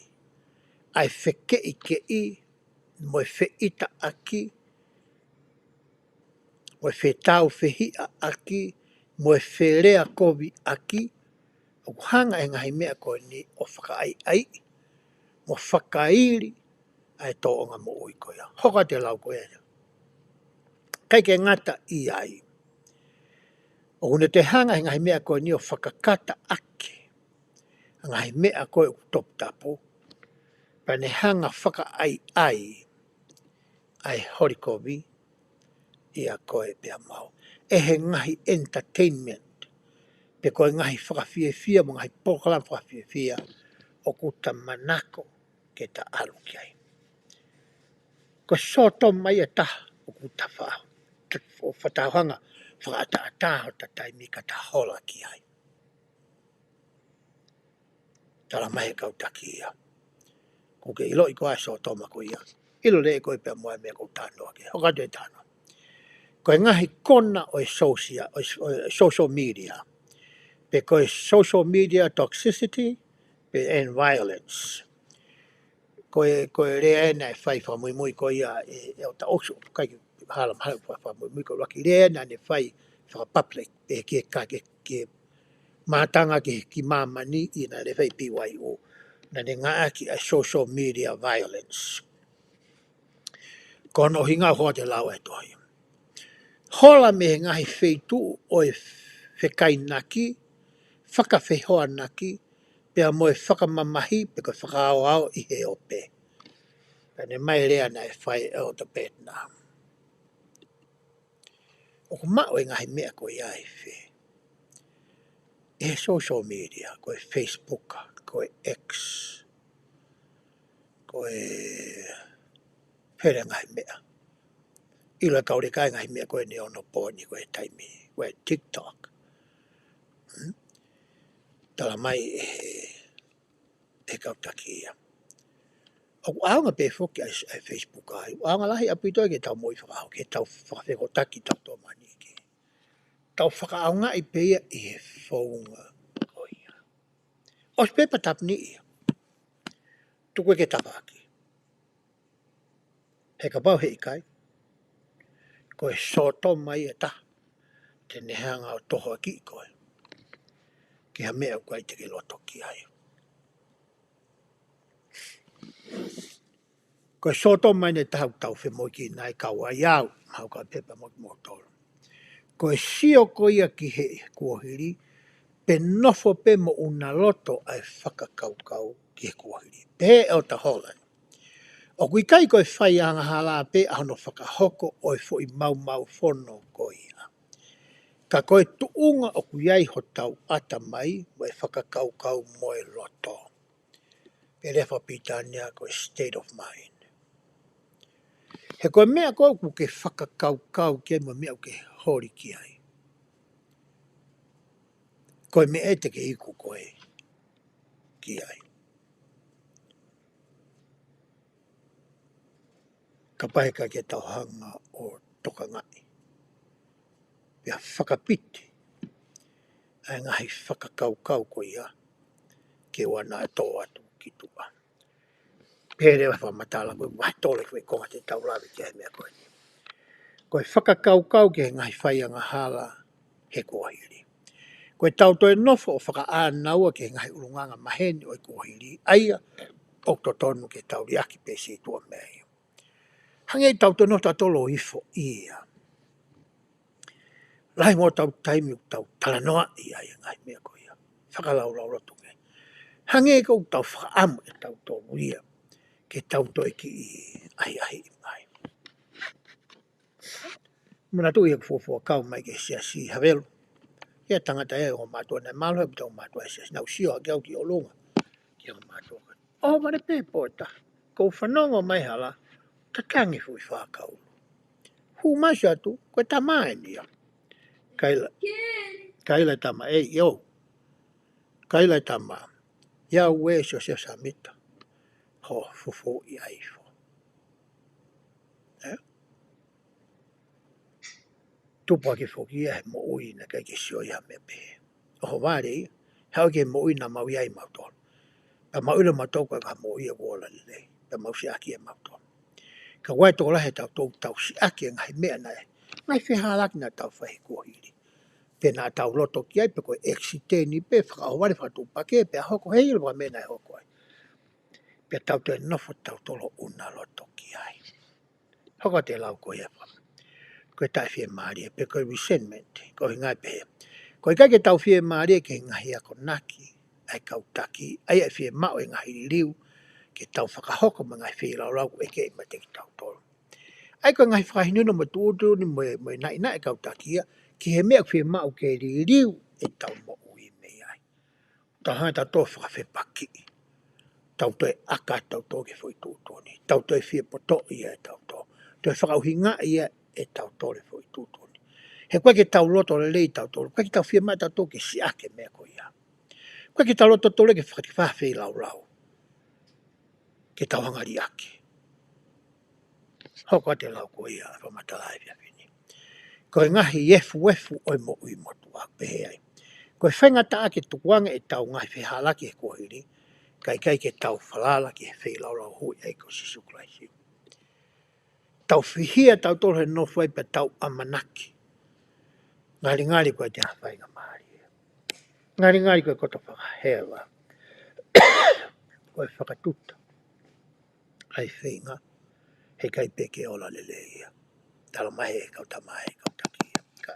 ʻa e fekeʻikeʻi, mo e feʻitaʻaki, mo e fetāufehiʻaʻaki, mo e feleakoviʻaki, ʻoku hanga ʻe he ngaahi meʻa ko eni ʻo fakaʻaiʻaiʻi mo fakaili ʻa e tōʻonga moʻui ko ia. Hoko atu e lau ko ia. ʻIkai ke ngata ʻi ai, ʻoku ne toe hanga ʻe he ngaahi meʻa ko eni ʻo fakakataʻaki ʻa e ngaahi meʻa ko ē ʻoku toputapu, pea ne hanga fakaʻaiʻai ʻa e holi kovi ʻia koe pea mo au ʻe he ngaahi entertainment, pe ko e ngaahi fakafiefia mo e ngaahi polokalama fakafiefia ʻoku ta manako ke ta ʻalu ki ai. Ko e sōtoma ia ʻe taha ʻoku ta fa-, ta fa-, ta hanga fakaʻataʻatā hota taimi ka ta hola ki ai. Tala mai ʻe he kau taki ia, ʻoku ke ʻiloʻi koā e sōtoma ko ia? ʻIlo lelei koe pea mo au e meʻa ʻoku ou talanoa ki ai. Hoko atu e talanoa. Ko e ngaahi kona ʻo e sosia-, ʻo e, ʻo e social media, pe ko e social media toxicity, pe and violence. Ko e, ko e lea ē naʻe fai fakamuimui ko ia ʻe, ʻe ʻOta ʻOsu, ʻikai ke hala mahalo fa-, fakamuimui, ko e ʻuluaki lea ē naʻa ne fai fakapublic, pe ki he ka-, ki he, ki he mātanga ki, ki māmani ʻi he naʻa ne fai ʻi B Y U. Naʻa ne ngāueʻaki ʻa e social media violence. Ko hono ʻuhinga ʻoku hoko atu e lau ʻa e tohi. Hola mei he ngaahi feituʻu ʻo e fekainaki, fakafehoanaki, pea mo e fakamamahi, pe ko e fakaaoao ʻi he ope. Pea ne ʻomai e lea naʻe fai ʻe ʻOta Bednar. ʻOku maʻu e ngaahi meʻa ko ia ʻi fē? ʻI he social media, ko e Facebook, ko e X, ko e fele ngaahi meʻa. ʻIlo ʻe he kau leka e ngaahi meʻa ko eni ʻo onopooni ko e taimi, ko e TikTok. Hmm? Tala mai ʻe he kau taki ia. ʻOku ʻaonga pē foki ʻa e, ʻa e Facebook ʻa ia. ʻAonga lahi ʻaupito ke tau moʻui fakaʻaho, ke tau fakafekotaki tau tōmani ke tau fakaʻaongaʻi pē ia ʻi he founga ko ia. ʻOsi pē pea tāpuni ia. Tuku ke tāpuaki. He kapau heʻikai, ko e Sōtoma ia ʻe taha te ne hanga ʻo tohoakiʻi koe ki ha meʻa ʻoku ʻikai te ke loto ki ai. Ko e Sōtoma ʻe taha ʻoku tau femoʻuekina ai, kau ai au, mahalo ko e pepa mo kimoutolu. Ko e sio ko ia ki he kuohili, pe nofo pē mo ʻuna loto ʻa e fakakaukau ki he kuohili. Pehē ʻe ʻEletā Holland, ʻoku ʻikai ko e fai angahala pē ʻa hono fakahoko ʻo e foʻi maumau fono ko ia, ka ko e tuʻunga ʻoku ʻi ai hotau ʻatamai mo e fakakaukau mo e loto. Pea lea fakapilitānia ko e state of mind. He ko e meʻa ko ē ʻoku ke fakakaukau ki ai mo e meʻa ʻoku ke holi ki ai, ko e meʻa ē te ke iku koe ki ai. Kapau heʻikai ke tau hanga ʻo tokangaʻi pea fakapiti ʻa e ngaahi fakakaukau ko ia ke ʻoua naʻa tō atu ki tuʻa. Pea lea fakamatala ko e vahe tolu ko e konga te tau lave ki ai he meʻa ko eni. Ko e fakakaukau ki he ngaahi fai angahala he kuohili. Ko e tau toe nofo ʻo fakaʻānaua ki he ngaahi ʻulungaanga maheni ʻo e kuohili, ʻa ia ʻoku totonu ke tau liʻaki pē siʻi tuʻa mei ai. Hangē ʻetau toe nofo tautolu ʻo ifo ia. Lahi mo ʻetau taimi ʻoku tau talanoaʻi ai e ngaahi meʻa ko ia. Fakalaulauloto nge. Hangē ko ʻetau tau fakaʻamu ʻe tautolu ia ke tau toe kiʻi ʻahiʻahiʻi mai. Manatuʻi ʻeku fuofua kau mai ki he siasi Havelu. Ia tangata ia ʻo mātuʻa naʻe mālohi ʻaupito ʻa mātuʻa he siasi. Naʻá ku sio hake au ki ʻolunga ki he mātuʻa. ʻO vale pē pō ʻe taha. Ko u fanongo mai hala, tatangi fuʻu fākaulu. Hū mai atu, ko e tama eni ia. Kaila, kaila e tama, ei, ʻio. Kaila e tama, ia ue Siosefa Sāmita, ho fufuuʻi ʻa e ifo. Ē? Tupu hake foki ia he moʻui naʻe ʻikai ke sio ia ha meʻa pehē. ʻOhovale ia, haʻu ki he moʻui naʻa mau ʻi ai mautolu. Pea mau ʻilo mautolu ko e ka moʻui ʻoku ola lelei. Pea mau siʻaki ʻe mautolu. Ka ʻoku ʻi ai e tokolahi ʻiate kitautolu ʻoku tau siʻaki e ngaahi meʻa naʻe, ngaahi fehālaaki naʻa tau fai he kuohili. Pe naʻa tau loto ki ai, pe ko e ʻekisiteni, pe fakaʻohovale, fakatuʻupakē, pea hoko he ʻilo ko e meʻa naʻe hoko ai. Pea tau toe nofo tautolu ʻo ʻuna loto ki ai. Hoko atu e lau ko ia. Ko e taʻefiemālie, pe ko e resentment, ko e ʻuhinga ia pehē. Ko e ʻikai ke tau fiemālie ki he ngaahi akonaki ʻa e kau taki, ʻa ia ʻe fiemaʻu e ngaahi liliu ke tau fakahoko mo e ngaahi feilaulau ʻoku ʻekeʻi meiate kitautolu. ʻA ia ko e ngaahi fakahinohino mo e tuʻutuʻuni mo e, mo e naʻinaʻi e kau taki ia ki he meʻa ʻoku fiemaʻu ke liliu ʻetau moʻui mei ai. Tau hanga ʻe tautolu ʻo fakafepakiʻi. Tau toe ʻaka ʻe tautolu ki he foʻi tuʻutuʻuni. Tau toe fiepotoʻi ia ʻe tautolu. Toe fakaʻuhingaʻi ia ʻe tautolu e foʻi tuʻutuʻuni. He ʻoku ʻikai ke tau loto lelei tautolu. ʻIkai ke tau fiemaʻu ʻe tautolu ke siʻaki e meʻa ko ia. ʻIkai ke tau loto tautolu ke faka-, fakafeilaulau. Ke tau hanga ʻo liʻaki. Hoko atu e lau ko ia ʻa e fakamatala he efiafi ni. Ko e ngaahi efuefu ʻo e moʻui motuʻa, pehē ai. Ko e faingataʻa ke tukuange ʻetau ngaahi fehālaaki he kuohili, kae ʻikai ke tau falala ki he feilaulau hui ʻa e ʻEiki ko Sīsū Kalaisi. Tau fihia tautolu he nofo ai pea tau ʻamanaki. Ngalingali ko e te ha faingamālie. Ngalingali ko e koto fakahela. Ko e fakatuta ʻa e feinga, heʻikai pē ke ola lelei ia. Talamai he kau tama he kau taki ia. Ka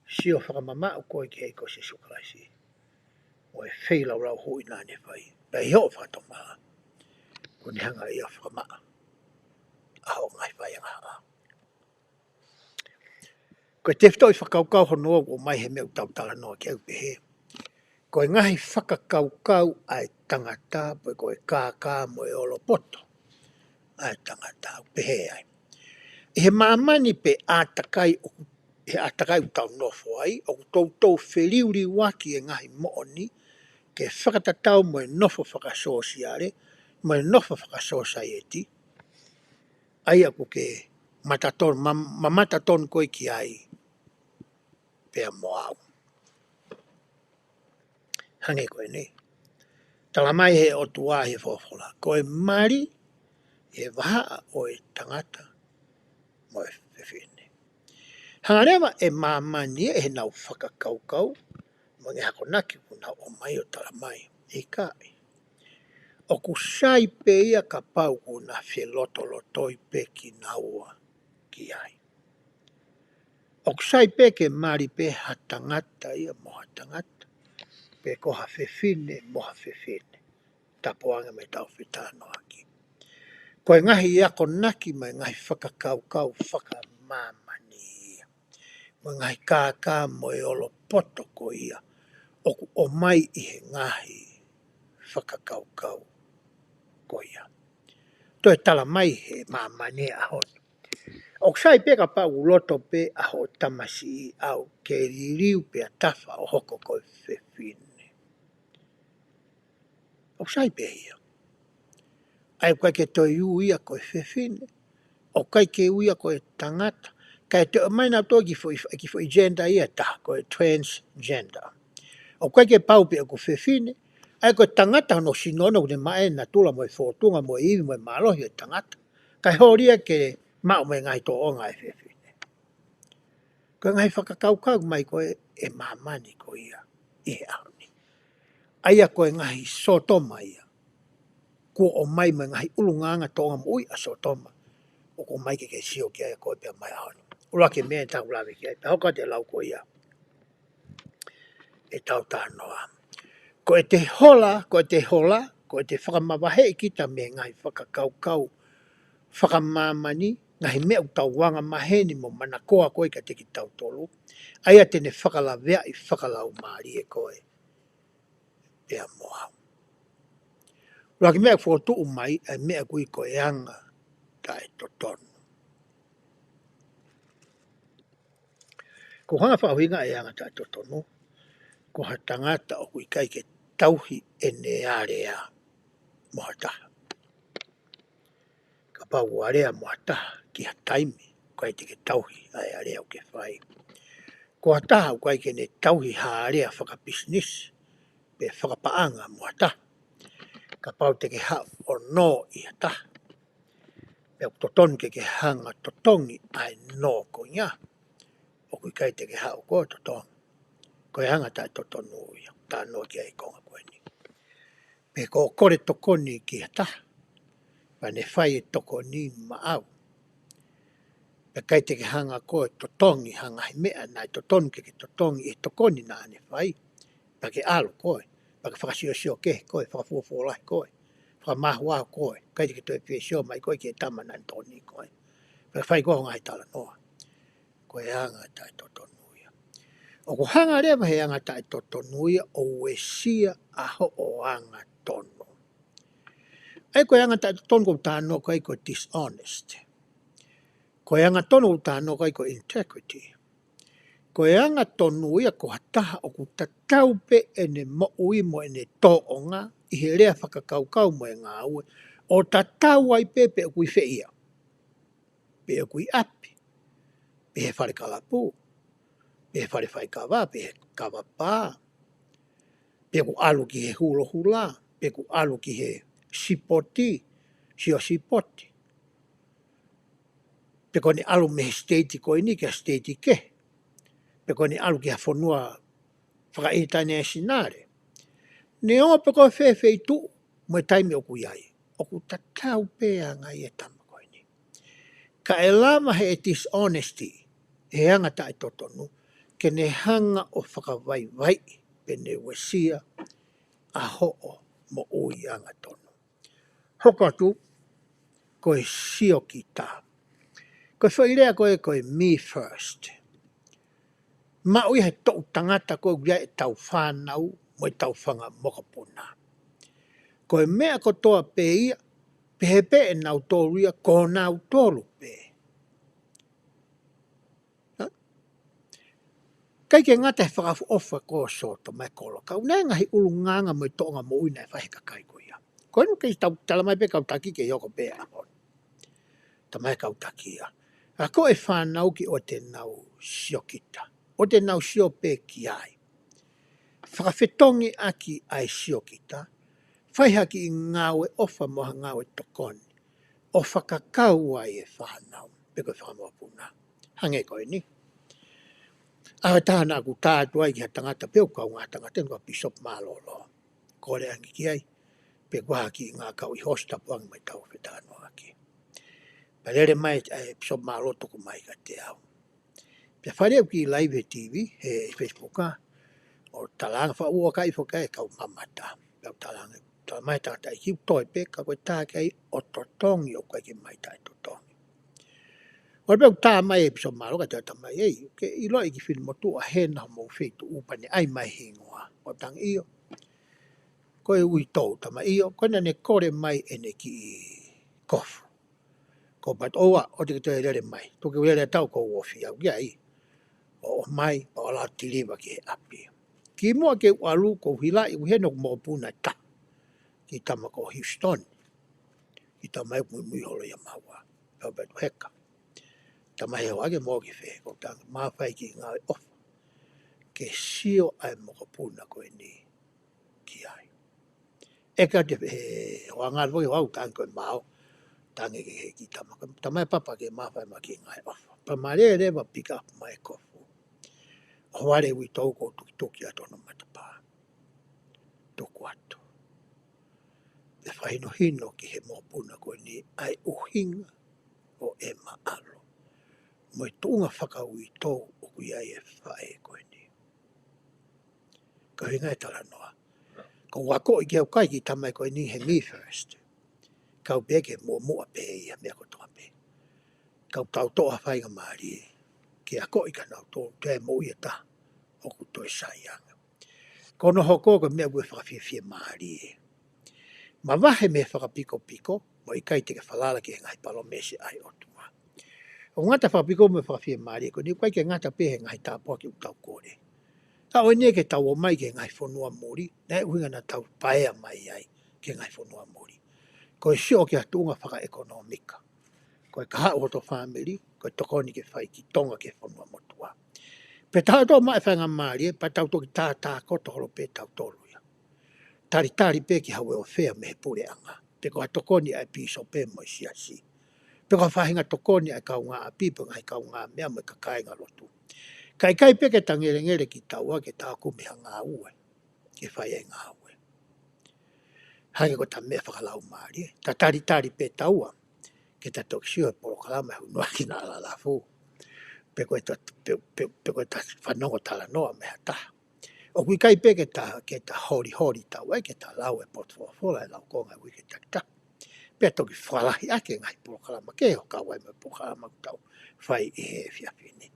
sio fakamamaʻu koe ki he ʻEiki ko Sīsū Kalaisi. Mo e feilaulau hui naʻa ne fai. Pea ʻi hoʻo fakatomala, kuo ne hanga ia ʻo fakamaʻa ʻa hoʻo ngaahi fai angahala. Ko e tefitoʻi fakakaukau hono ua ʻoku ʻomai he meʻa ʻoku tau talanoa ki ai ʻoku pehē. Ko e ngaahi fakakaukau ʻa e tangata, pe ko e kākā mo e olopoto ʻa e tangata ʻoku pehē ai. ʻI he māmani pe ʻātakai ʻoku, he ʻātakai ʻoku tau nofo ai, ʻoku toutou feliuliuaki e ngaahi moʻoni, ke fakatatau mo e nofo fakasōsiale, mo e nofo fakasōsaieti, ʻa ia ʻoku ke mataton-, ma-, mamata tonu koe ki ai pea mo au. Hangē ko eni. Tala mai he ʻOtua he folofola, ko e mali he vahaʻa ʻo e tangata mo e fefine. Hanga leva ʻe māmani ʻe heʻenau fakakaukau, mo e ngaahi akonaki ʻoku nau ʻomai ʻo tala mai. ʻIkai. ʻOku sai pē ia kapau ʻoku na felotolotoi pē kinaua ki ai. ʻOku sai pē ke mali pē ha tangata ia mo ha tangata, pe ko ha fefine mo ha fefine. Tapu ange mo ʻetau fetalanoaʻaki. Ko e ngaahi akonaki mo e ngaahi fakakaukau fakamāmani ia, mo e ngaahi kākā mo e olopoto ko ia ʻoku ʻomai ʻi he ngaahi fakakaukau ko ia. Toe tala mai he māmani ʻaho ni, ʻoku sai pē kapau ʻoku loto pē ʻa hoʻo tamasiʻi ʻau ke liliu pea tafa ʻo hoko ko e fefine. ʻOku sai pē ia. ʻA ia ʻoku ʻikai ke toe ui ia ko e fefine, ʻoku ʻikai ke ui ia ko e tangata, kae toe ʻomai nautolu ki he foʻi, ki he foʻi gender ia ʻe taha, ko e transgender. ʻOku ʻikai ke pau pē ʻoku fefine, ʻa ia ko e tangata hono sino ʻoku ne maʻu e natula mo e fōtunga mo e ivi mo e mālohi ʻo e tangata, kae holi ia ke maʻu mo e ngaahi tōʻonga ʻa e fefine. Ko e ngaahi fakakaukau mai ko ē ʻa māmani ko ia ʻi he ʻaho ni. ʻA ia ko e ngaahi sōtoma ia. Kuo ʻomai mo e ngaahi ʻulungaanga tōʻonga moʻui ʻa sōtoma. ʻOku ʻomai ke ke sio ki ai ko ē pea mei he ʻaho ni. ʻUluaki meʻa ʻe tau lave ki ai, pea hoko atu e lau ko ia ʻetau talanoa. Ko ʻete hola, ko ʻete hola, ko ʻete fakamavaheʻi kita mei he ngaahi fakakaukau fakamāmani, ngaahi meʻa ʻoku tau anga maheni mo manakoa ko ē kiate kitautolu, ʻa ia te ne fakalaveaʻi fakalaumālie koe pea mo au. ʻUluaki meʻa ʻoku fokotuʻu mai, ʻa e meʻa ʻoku ui ko e anga taʻetotonu. Ko e anga fakaʻuhinga e anga taʻetotonu, ko ha tangata ʻoku ʻikai ke tauhi ʻene alea mo ha taha. Kapau ʻoku alea mo ha taha ki ha taimi, ʻoku ʻikai te ke tauhi ʻa e alea ʻoku ke fai. Ko ha taha ʻoku ʻikai ke ne tauhi ha alea fakapisinisi, pe fakapaʻanga mo ha taha. Kapau te ke haʻu ʻo nō ʻi ha taha, pea ʻoku totonu ke ke hanga totongi ʻa e nō ko ia, ʻoku ʻikai te ke haʻu koe ʻo totongi. Ko e anga taʻetotonu ia, talanoa ki ai e konga ko eni. Pe ko hoʻo kole tokoni ki ha taha, pea ne fai e tokoni maʻau, pea ʻikai te ke hanga koe ʻo totongi ha ngaahi meʻa naʻe totonu ke ke totongi ʻi he tokoni naʻa ne fai, pea ke ʻalu koe, pea ke fakasiosio kehe koe, fakafuofuolahi koe, fakamāhuʻi koe, ʻikai te ke toe fie sio mai koe ki he tama naʻa ne tokoni koe. Pea fai koe hoʻo ngaahi talanoa. Ko e anga taʻetotonu ia. ʻOku hanga leva he anga taʻetotonu ia ʻo uesia ʻa hoʻo angatonu. ʻA ia ko e anga taʻetotonu ʻoku ou talanoa ko ē ko e dishonest. Ko e angatonu ʻoku ou talanoa ko ē ko e integrity. Ko e angatonu ia ko ha taha ʻoku tatau pē ʻene moʻui mo ʻene tōʻonga ʻi he lea, fakakaukau mo e ngāue, ʻo tatau ai pē pe ʻoku ʻi fē ia. Pe ʻoku ʻi ʻapi, pe he fale kalapu, pe he fale faikava, pe he kava pā, pe ʻoku ʻalu ki he hulohula, pe ʻoku ʻalu ki he sipoti, sio sipoti. Pe ko ʻene ʻalu mei he siteiti ko eni ki he siteiti kehe. Pe ko ʻene ʻalu ki ha fonua fakaʻinitanesinale. Neongo pe ko fē feituʻu mo e taimi ʻoku ʻi ai, ʻoku tatau pē anga ia e tama ko eni. Ka ʻe lava he dishonesty, he anga taʻetotonu, ke ne hanga ʻo fakavaivaiʻi pe ne uesia ʻa hoʻo moʻui angatonu. Hoko atu, ko e sio kita. Ko e foʻi lea ko ē ko e me first. Maʻu ia he toʻu tangata ko ē ʻoku ʻi ai ʻetau fānau mo ʻetau fanga mokopuna. Ko e meʻa kotoa pē ia, pehē pē ʻenautolu ia, ko nautolu pē. ʻIkai ke ngata he fakaʻofoʻofa ko Sōtoma mo Koloa, ka ʻoku ʻi ai e ngaahi ʻulungaanga mo e tōʻonga moʻui naʻe fai he kakai ko ia. Ko eni ʻoku kei tau tala mai pē kau taki ke hoko pē ʻaho ni. Tala mai kau taki ia. Ako e fānau ki ʻoua te nau siokita. ʻOua te nau sio pē ki ai. Fakafetongi ʻaki ʻa e siokita. Fai ha kiʻi ngāue ʻofa mo ha ngāue tokoni. ʻO fakakau ai e fānau. Pe ko e fakamokopuna. Hangē ko eni. ʻA e taha naʻa ku tā atu ai ki ha tangata pe ʻoku kaungā tangata eni ko Bishop Mālōlō. Kole ange ki ai. Pe ko ha kiʻi ngāue kau ʻi hosi tapu ange mai tau fetalanoaʻaki. Pea lele mai, ʻe, Bishop Mālōlō tuku mai kiate au. Pea fale au ki live he T V, he Facebook ʻa. ʻO talaange faʻu ʻo kai foki e kau mamata. Pea talaange, tala mai tangataʻeiki ʻoku toe pē ka ko e tā ki ai ʻo totongi ʻoku ʻikai ke maʻu ʻa e totongi. ʻO pea u tā mai e Bishop Mālōlō ka te tā mai, ei, ke ʻiloʻi ki fini motu ʻa hena mo feituʻu pea ne ʻai mai hingoa. ʻO talaange ʻio. Ko e uitou tama ʻio, ko ena ne kole mai ʻene kiʻi kofu. Ko pat ʻoua, ʻoua te ke toe lele mai. Tuku ke u lele atu au ko u ofi au ki ai. ʻO ʻomai, ʻo ʻalu ʻo tiliva ki he ʻapi. Kimuʻa ke u ʻalu ko u hilaʻi, u heno ko mokopuna ʻe taha. Kiʻi tama ko Houston. Kiʻi tama ʻe muimui holo ia maua. Pea u pehē atu heka. Tama he hoa ke mo ki fē, ko u talaange mafai kiʻi ngāue ʻofa. Ke sio ʻa e mokopuna ko eni ki ai. ʻE ka te he hoa ngāue foki hoa u talaange ko e mao. Talaange ki he kiʻi tama. Tama ʻe papa ke mafai mai kiʻi ngāue ʻofa. Pea ma lele leva pick up mai e kofu. ʻO vale uitou ko u tukituki atu hono matapā. Tuku atu. ʻE fakahinohino ki he mokopuna ko eni ʻa e ʻuhinga ʻo e maʻalo. Mo e tuʻunga fakauitou ʻoku ʻi ai e faʻē ko eni. Ko e ʻuhinga e talanoa. Ko u akoʻi ke u kai kiʻi tama ko eni he me first. Kau pē ke muʻomuʻa pē ia meʻa kotoa pē. Kau tau toʻo ha faingamālie. Ke akoʻi kia nautolu, te moʻui ʻe taha. ʻOku toe sai ange. Ko hono hoko ko e meʻa ʻoku fakafiefia mālie. Mavahe mei he fakapikopiko, mo ʻikai te ke falala ki he ngaahi palōmesi ʻa e ʻOtua. ʻOku ngata fakapiko mo e fakafiemālie, ko eni ʻoku ʻikai ke ngata pē he ngaahi tāpuaki ʻoku tau kole. Ka ʻoku ʻi ai ke tau ō mai ki he ngaahi fonua muli, naʻe ʻuhinga naʻa tau paea mai ai ki he ngaahi fonua muli. Ko e sio ki ha tuʻunga fakaʻekonōmika. Ko e kahaʻu hoto fāmili, ko e tokoni ke fai ki Tonga ki he fonua motuʻa. Pea tau toki maʻu e faingamālie, pea tau toki tātākoto holo pē tautolu ia. Talitali pē ki ha welfare mei he puleʻanga. Pe ko ha tokoni ʻa e pīsope mo e siasi. Pe ko ha faʻahinga tokoni ʻa e kaungāʻapi, pe ko e ngaahi kaungāmeʻa mo e kāingalotu. Ka ʻikai pē ke ta ngelengele kitaua ke ta kumi ha ngāue. Ke fai e ngāue. Hangē ko e ta meʻa fakalaumālie. Ta talitali pē taua. Ke ta toki sio he polokalama ʻe hunuaki naʻa lalafu. Pe ko e ta, pe, pe, pe ko e ta fanongo talanoa mei ha taha. ʻOku ʻikai pē ke ta, ke ta holiholi taua, ke ta lau e potu folofola ʻe laukonga ʻi he uike takitaha. Pea toki fakalahi ʻaki e ngaahi polokalama ke hoko ai mo e polokalama ʻoku tau fai ʻi he efiafi ni.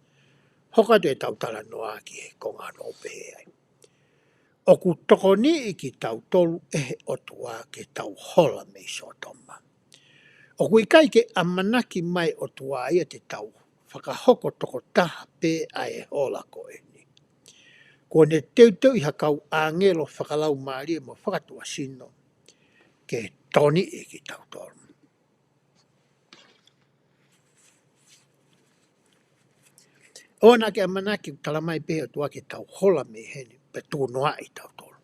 Hoko atu e tau talanoa ki he konga hono ʻo pehē ai. ʻOku tokoniʻi kitautolu ʻe he ʻOtua ke tau hola mei Sōtoma. ʻOku ʻikai ke ʻamanaki mai ʻOtua ia te tau fakahoko tokotaha pē ʻa e hola ko eni. Kuo ne teuteuʻi ha kau ʻāngelo fakalaumālie mo fakatuʻasino ke tokoniʻi kitautolu. ʻOua naʻa ke ʻamanaki ʻoku tala mai pē ʻOtua ke tau hola mei heni, pea tuku noaʻi tautolu.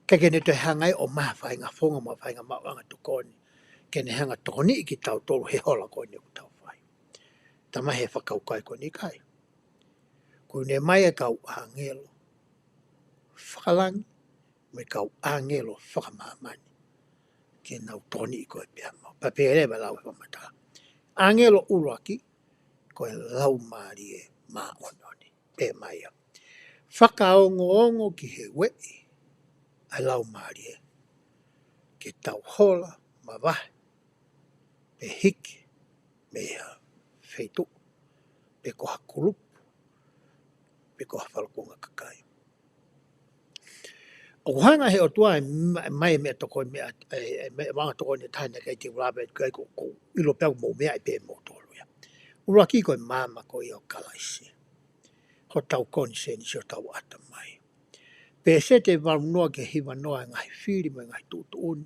Ke ke ne toe hanga ʻe ʻo maʻu ha faʻahinga founga mo ha faʻahinga maʻuʻanga tokoni. Ke ne hanga tokoniʻi kitautolu he hola ko eni ʻoku tau fai. Tama he fakakaukau ko eni kai. Kuo ne mai e kau ʻāngelo fakalangi, mo e kau ʻāngelo fakamāmani. Ke nau tokoniʻi koe pea mo. Pea pehē leva lau e fakamatala. ʻĀngelo ʻuluaki, ko e Laumālie Māʻoniʻoni. Pehē mai ia. Fakaongoongo ki he ueʻi ʻa e Laumālie. Ke tau hola mavahe. Pe hiki. Mei ha feituʻu. Pe ko ha kulupu. Pe ko ha falukunga kakai. ʻOku hanga he ʻOtua e ma-, mai meʻa tokoni meʻa, e, e, meʻa vanga tokoni e taha naʻe ʻikai te u lave atu ki ai ko, ko ʻilo pē ʻoku mou meaʻi pē moutolu ia. ʻUluaki ko e maama ko ia ʻo Kalaisi. ko hotau konisēnisi ʻo hotau ʻatamai. Pēseti ʻe valu noa ki he hiva noa ʻa e ngaahi fili mo e ngaahi tuʻutuʻuni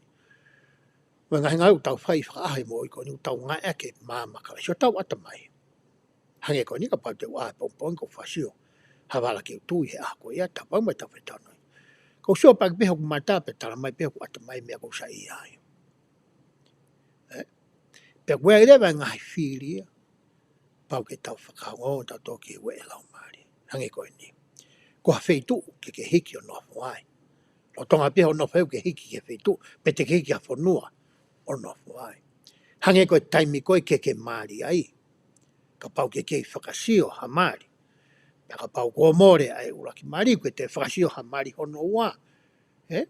mo e ngaahi ngāue ʻoku tau fai fakaʻaho he moʻui ko eni ʻoku tau ngāueʻaki e maama ʻa Kalaisi ʻo hotau ʻatamai. Hangē ko eni kapau te u ʻā he pongipongi ʻoku ou fakasio ha vala ke u tui he ʻaho ko ia, tapau mai tau fetano. Ko u sio pē ki hoku mata pea tala mai pē hoku ʻatamai meʻa ʻoku ou saiʻia ai. Ē? Pea ko e leva e ngaahi fili ia, pau ke tau fakaongo, tau toki ueʻi e Laumālie. Hangē ko eni. Ko ha feituʻu ke ke hiki ʻo nofo ai. Lolotonga pē hoʻo nofo ʻoku ke hiki ki he feituʻu, pe te ke hiki ki ha fonua ʻo nofo ai. Hangē ko e taimi ko ē ke ke mali ai. Kapau ke kei fakasio ha mali. Pea kapau kuo mole ʻa e ʻuluaki mali, ʻoku ke toe fakasio ha mali hono ua. Ē?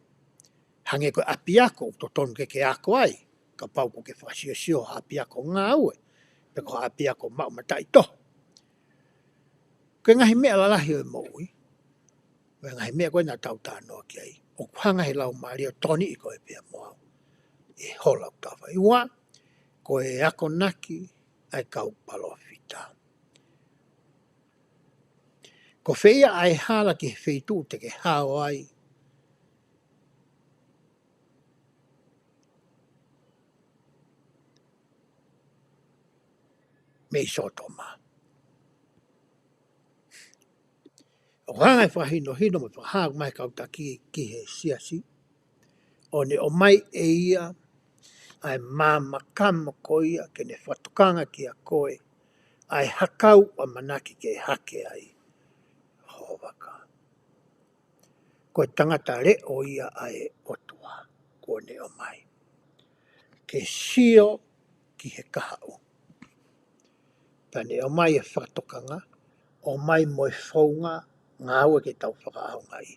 Hangē ko e ʻapiako, ʻoku totonu ke ke ako ai. Kapau ʻoku ke fakasiosio ha ʻapiako ngāue. Pe ko ha ʻapiako maʻu mataʻitohi. Ko e ngaahi meʻa lalahi ʻo e moʻui. Ko e ngaahi meʻa ko ē naʻa tau talanoa ki ai. ʻOku hanga he Laumālie ʻo tokoniʻi koe pea mo au. ʻI he hola ʻoku tau fai. Ua, ko e akonaki ʻa e kau palōfita. Ko fē ia ʻa e hala ki he feituʻu te ke hao ai. Mei Sōtoma. ʻOku hanga ʻe he fakahinohino mo e fakahā mai ʻa e kau taki ki he siasi. ʻO ne ʻomai ʻe ia ʻa e maama kamo ko ia ke ne fakatokanga kiate koe ʻa e hakau ʻamanaki ke hake ai ho vaka. Ko e tangata leʻo ia ʻa e ʻOtua kuo ne ʻomai ke sio ki he kahaʻu. Pea ne ʻomai e fakatokanga, ʻomai mo e founga ngāue ke tau fakaʻaongaʻi.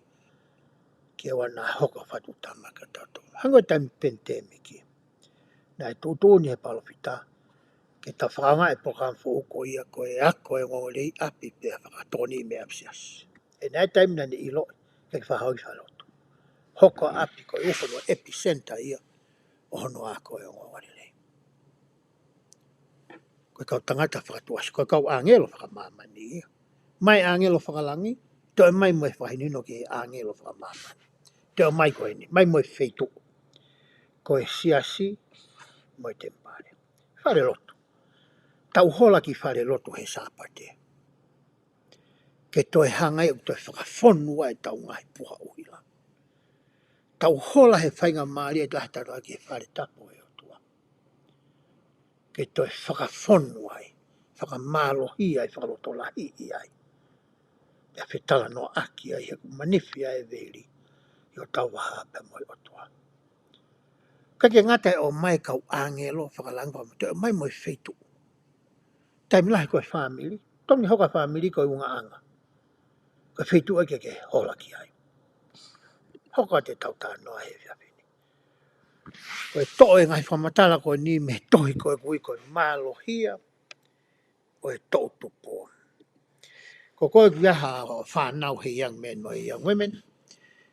Ke ʻoua naʻa hoko ha fatu tama kia tautolu. Hangē ko e taimi pandemic. Naʻe tuʻutuʻuni ʻe he palōfita ke tau fakaʻaongaʻi e polokalama foʻou ko ia ko e ako e ongoongolelei ʻi ʻapi pea fakatokoniʻi mei ʻapisiasi. ʻE naʻe taimi naʻa ne ʻiloʻi ke ke fakahoko e falelotu. Hoko ʻa ʻapi ko e ʻuhinga ʻo e epicenter ia ʻo hono ako e ongoongolelei. Ko e kau tangata fakatuʻasi, ko e kau ʻāngelo fakamāmani ia. Mai ʻāngelo fakalangi, toe mai mo e fakahinohino ki he ʻāngelo fakamāmani. Toe mai ko eni, mai mo e feituʻu. Ko e siasi mo e temipale. Falelotu. Tau hola ki falelotu he Sāpate. Ke toe hanga ʻo toe fakafonu ai ʻetau ngaahi puha ʻuhila. Tau hola he faingamālie ʻetau ʻalu atu ki he fale tapu ʻo e ʻOtua. Ke toe fakafonu ai, fakamālohia ai, fakalotolahiʻi ai. Pea fetalanoaʻaki ai he ʻoku manifi ai e veli ʻi hotau vahaʻa pea mo e ʻOtua. Ka ke ngata e ʻomai kau ʻāngelo fakalangi, toe ʻomai mo e feituʻu. Taimi lahi ko e fāmili, totonu ke hoko ʻa e fāmili ko e ungaʻanga. Ko e feituʻu ia ke ke hola ki ai. Hoko atu ʻetau talanoa he efiafi ni. Ko e toʻo e ngaahi fakamatala ko eni mei he tohi ko ē ʻoku ui ko e Mālohia ʻo e Toʻu Tupu. Ko koe ʻoku ʻi ai ha fānau he young men mo e young women.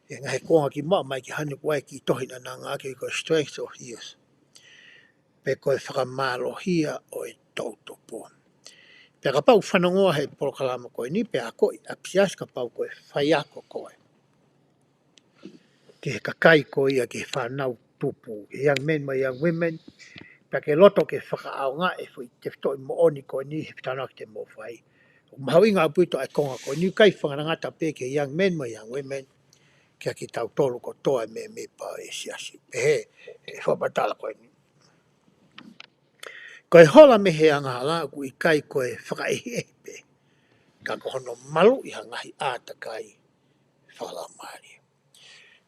ʻI he ngaahi kuonga kimuʻa mai ki heni ʻoku ʻi ai e kiʻi tohi naʻa nau ngāueʻaki ko e Strength of Youth. Pe ko e Fakamālohia ʻo e Toʻu Tupu. Pea kapau ʻoku fanongo he polokalama ko eni, pea akoʻi ʻapisiasi kapau ko e faiako koe ki he kakai ko ia, ki he fānau tupu, ki he young men mo e young women, pea ke loto ke fakaʻaongaʻi e foʻi tefitoʻi moʻoni ko eni he fetalanoaʻaki te mou fai. ʻOku mahuʻinga ʻaupito ʻa e konga ko eni, ʻikai fakangatangata pē ki he young men mo e young women, kia kitautolu kotoa e mēmipa ʻo e siasi. Pehē ʻe he fakamatala ko eni. Ko e hola mei he angahala ʻoku ʻikai ko e fakaʻehiʻehi pē, ka ko hono maluʻi ha ngaahi ʻātakai fakalaumālie.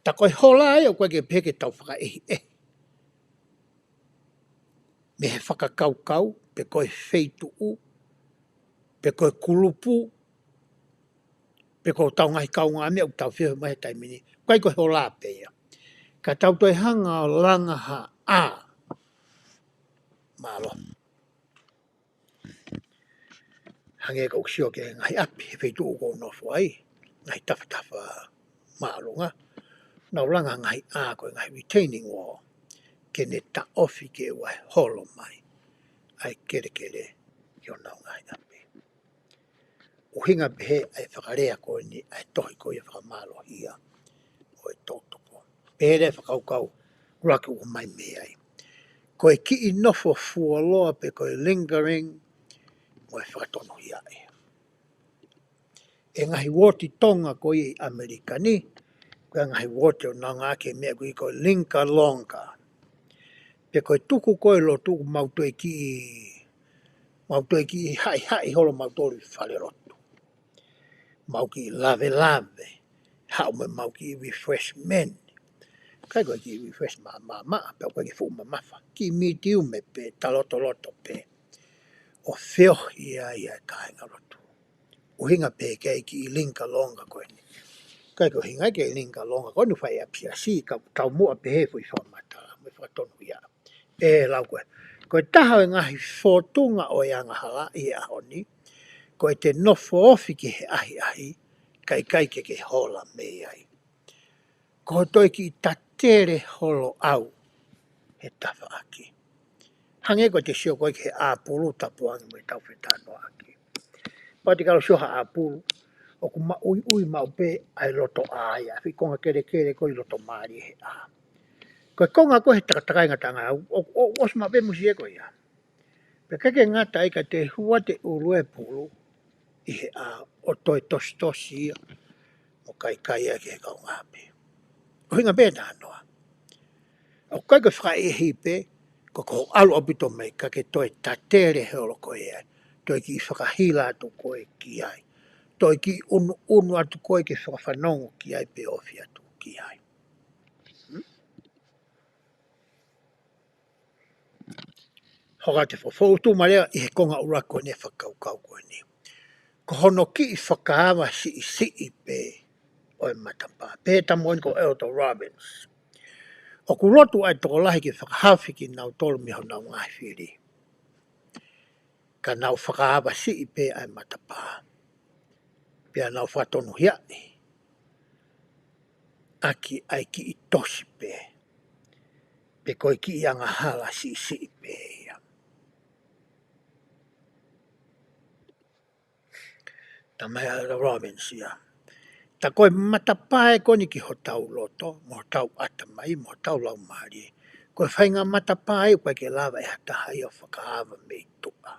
Ta ko e hola ia ʻoku ʻikai ke pehē ke tau fakaʻehiʻehi mei he fakakaukau, pe ko e feituʻu, pe ko e kulupu, pe ko hotau ngaahi kaungāmeʻa ʻoku tau feohi mai he taimi ni. ʻIkai ko e hola pē ia. Ka tau toe hanga ʻo langa ha ʻā. Mālō. Hangē ko ʻeku sio ki he ngaahi ʻapi he feituʻu ʻoku ou nofo ai, ngaahi tafatafa māʻolunga. Nau langa ngaahi ʻā ko e ngaahi retaining wall. Ke ne taʻofi ke ʻoua ʻe holo mai ʻa e kelekele ki honau ngaahi ʻapi. ʻuhinga pehē ʻa e fakalea ko eni ʻa e tohi ko ia fakamālohia ʻo e Toʻu Tupou. Pehē leva e fakakaukau ʻuluaki ʻoku ʻomai mei ai. Ko e kiʻi nofo fuoloa pe ko e lingering mo e fakatonuhiaʻi. ʻE ngaahi uooti Tonga ko ia ʻi ʻAmelika ni, ko e ngaahi uooti ʻoku nau ngāueʻaki e meʻa ko ia ko e linger longer. Pe ko e tuku ko ē lotu ʻoku mau toe kiʻi, mau toe kiʻi haʻihaʻi holo mautolu ʻi falelotu. Mau kiʻi lavelave, haʻu mo ʻemau kiʻi refreshment. ʻIkai ko e kiʻi refresh maʻamaʻa, pe ko e kiʻi fuʻu mamafa. Kiʻi medium pē, talotoloto pē. ʻO feohi ai ʻa e kāingalotu. ʻUhinga pē ki he kiʻi linger longer ko eni. ʻIkai ko e ʻuhinga ki he linger longer ko eni ʻoku fai ʻi ʻApiasi, ka taumuʻa pehē foʻi fakamatala, mo e fakatonuhiaʻi. ʻE lau ko ē. Ko e taha ʻo e ngaahi fōtunga ʻo e angahala ʻi he ʻaho ni, ko ʻete nofo ofi ki he ʻahiʻahi, kae ʻikai ke ke hola mei ai. Ko e toe kiʻi tatele holo ʻau he tafaʻaki. Hangē ko ʻete sio ko ē ki he ʻāpulu tapu ange mo ʻetau fetalanoaʻaki. Pea te ke ʻalu ʻo sio ha ʻāpulu, ʻoku maʻuiʻui maʻu pē ʻa e loto ʻā ia, foʻi konga kelekele ko ē ʻi loto mālie he ʻā. Ko e konga ko ē he takatakai ngataʻanga ʻau, ʻo, ʻo, ʻosi maʻu pē musie ko ia. Pea ʻikai ke ngata ai ka te hū atu e ʻulu e pulu ʻi he ʻā ʻo toe tositosi ia, mo kaikai ia ki he kaungāʻapi. ʻUhinga pē talanoa. ʻOku ʻikai ko e fakaʻehiʻehi pē, ko e ʻalu ʻaupito mai ka ke toe tatele holo ko ē ai. Toe kiʻi fakahila atu ko ē ki ai. Toe kiʻi ʻunuʻunu atu ko ē ke fakafanongo ki ai pe ofi atu ki ai. Hoko atu e fo-, fōtunga leva ʻi he konga ʻuluaki ko eni e fakakaukau ko eni. Ko hono kiʻi fakaava siʻisiʻi pē ʻo e matapā. Pehē tamu eni ko ʻEletā Robbins. ʻOku lotu ʻa e tokolahi ke fakahaofi kinautolu mei honau ngaahi fili. Ka nau fakaava siʻi pē ʻa e matapā. Pea nau fakatonuhiaʻi ʻaki ʻa e kiʻi tosi pē. Pe ko e kiʻi angahala siʻisiʻi pē ia. Talamai ʻe Robbins ia. Tā ko e matapā ē ko eni ki hotau loto, mo hotau ʻatamai, mo hotau laumālie. Ko e faʻahinga matapā ē ʻoku ʻikai ke lava ʻe ha taha ia ʻo fakaava mei tuʻa.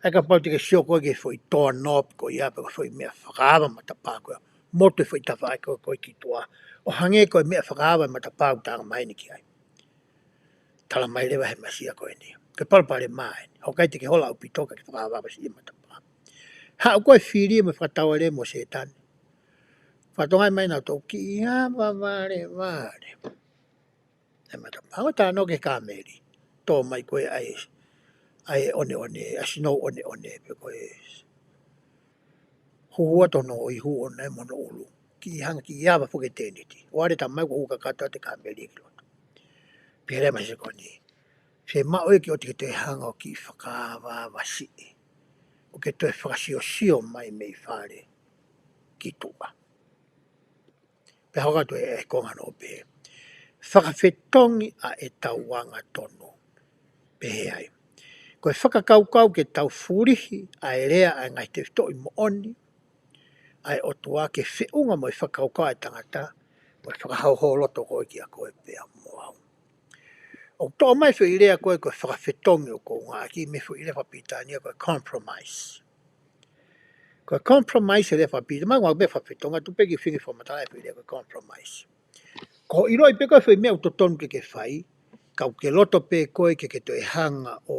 ʻAi kapau te ke sio ko ē ki he foʻi toa nope ko ia, pe ko e foʻi meʻa fakaava matapā ko ia. Motu e foʻi tafaʻaki ko ē ki tuʻa. ʻO hangē ko e meʻa fakaava matapā ʻoku tala mai eni ki ai. Talamai leva he meʻa ko eni. Ko e palopalema eni. ʻOku ʻikai te ke hola ʻaupito ka ke fakaava siʻi matapā. Haʻu ko ē fili mo fakatauele mo Sētane. Fakatonga mai nautolu kiʻi ava valevale. ʻE matapā ʻo tā noa ki he kāmeli. Tō mai ko ē ʻa e, ʻa e ʻoneʻone, ʻa e snow ʻoneʻone, pe ko e huhua tono ʻo ihu ʻona ē mo hono ʻulu. Kiʻi hanga kiʻi ava foki e tēniti. ʻO ʻalu ʻo tā mai ko ē ʻoku kakato atu e kāmeli ki loto. Pehē leva e meʻa ko eni. Fiemaʻu ia ke ʻoua te ke toe hanga ʻo kiʻi fakaava siʻi. ʻO ke toe fakasiosio mai mei fale ki tuʻa. Pea hoko atu e konga noa pē. Fakafetongi ʻa ʻetau angatonu. Pehē ai. Ko e fakakaukau ke tau fulihi ʻa e lea ʻa e ngaahi tefitoʻi moʻoni ʻa e ʻOtua ke feʻunga mo e fakakaukau ʻa e tangata, mo e fakahauhau loto ko ē kiate koe pea mo au. ʻOku toʻo mai foʻi lea ko ē ko e fakafetongi ʻoku ou ngāueʻaki mei he foʻi lea fakapilitānia ko e compromise. Ko e compromise he lea fakapilitānia, mau ngāue pē fakafetongi, tuku pē ke u feinga fakamatala e foʻi lea ko e compromise. Ko e ʻiloʻi pē ko e foʻi meʻa ʻoku totonu ke ke fai, ka ʻoku ke loto pē ko ē ke ke toe hanga ʻo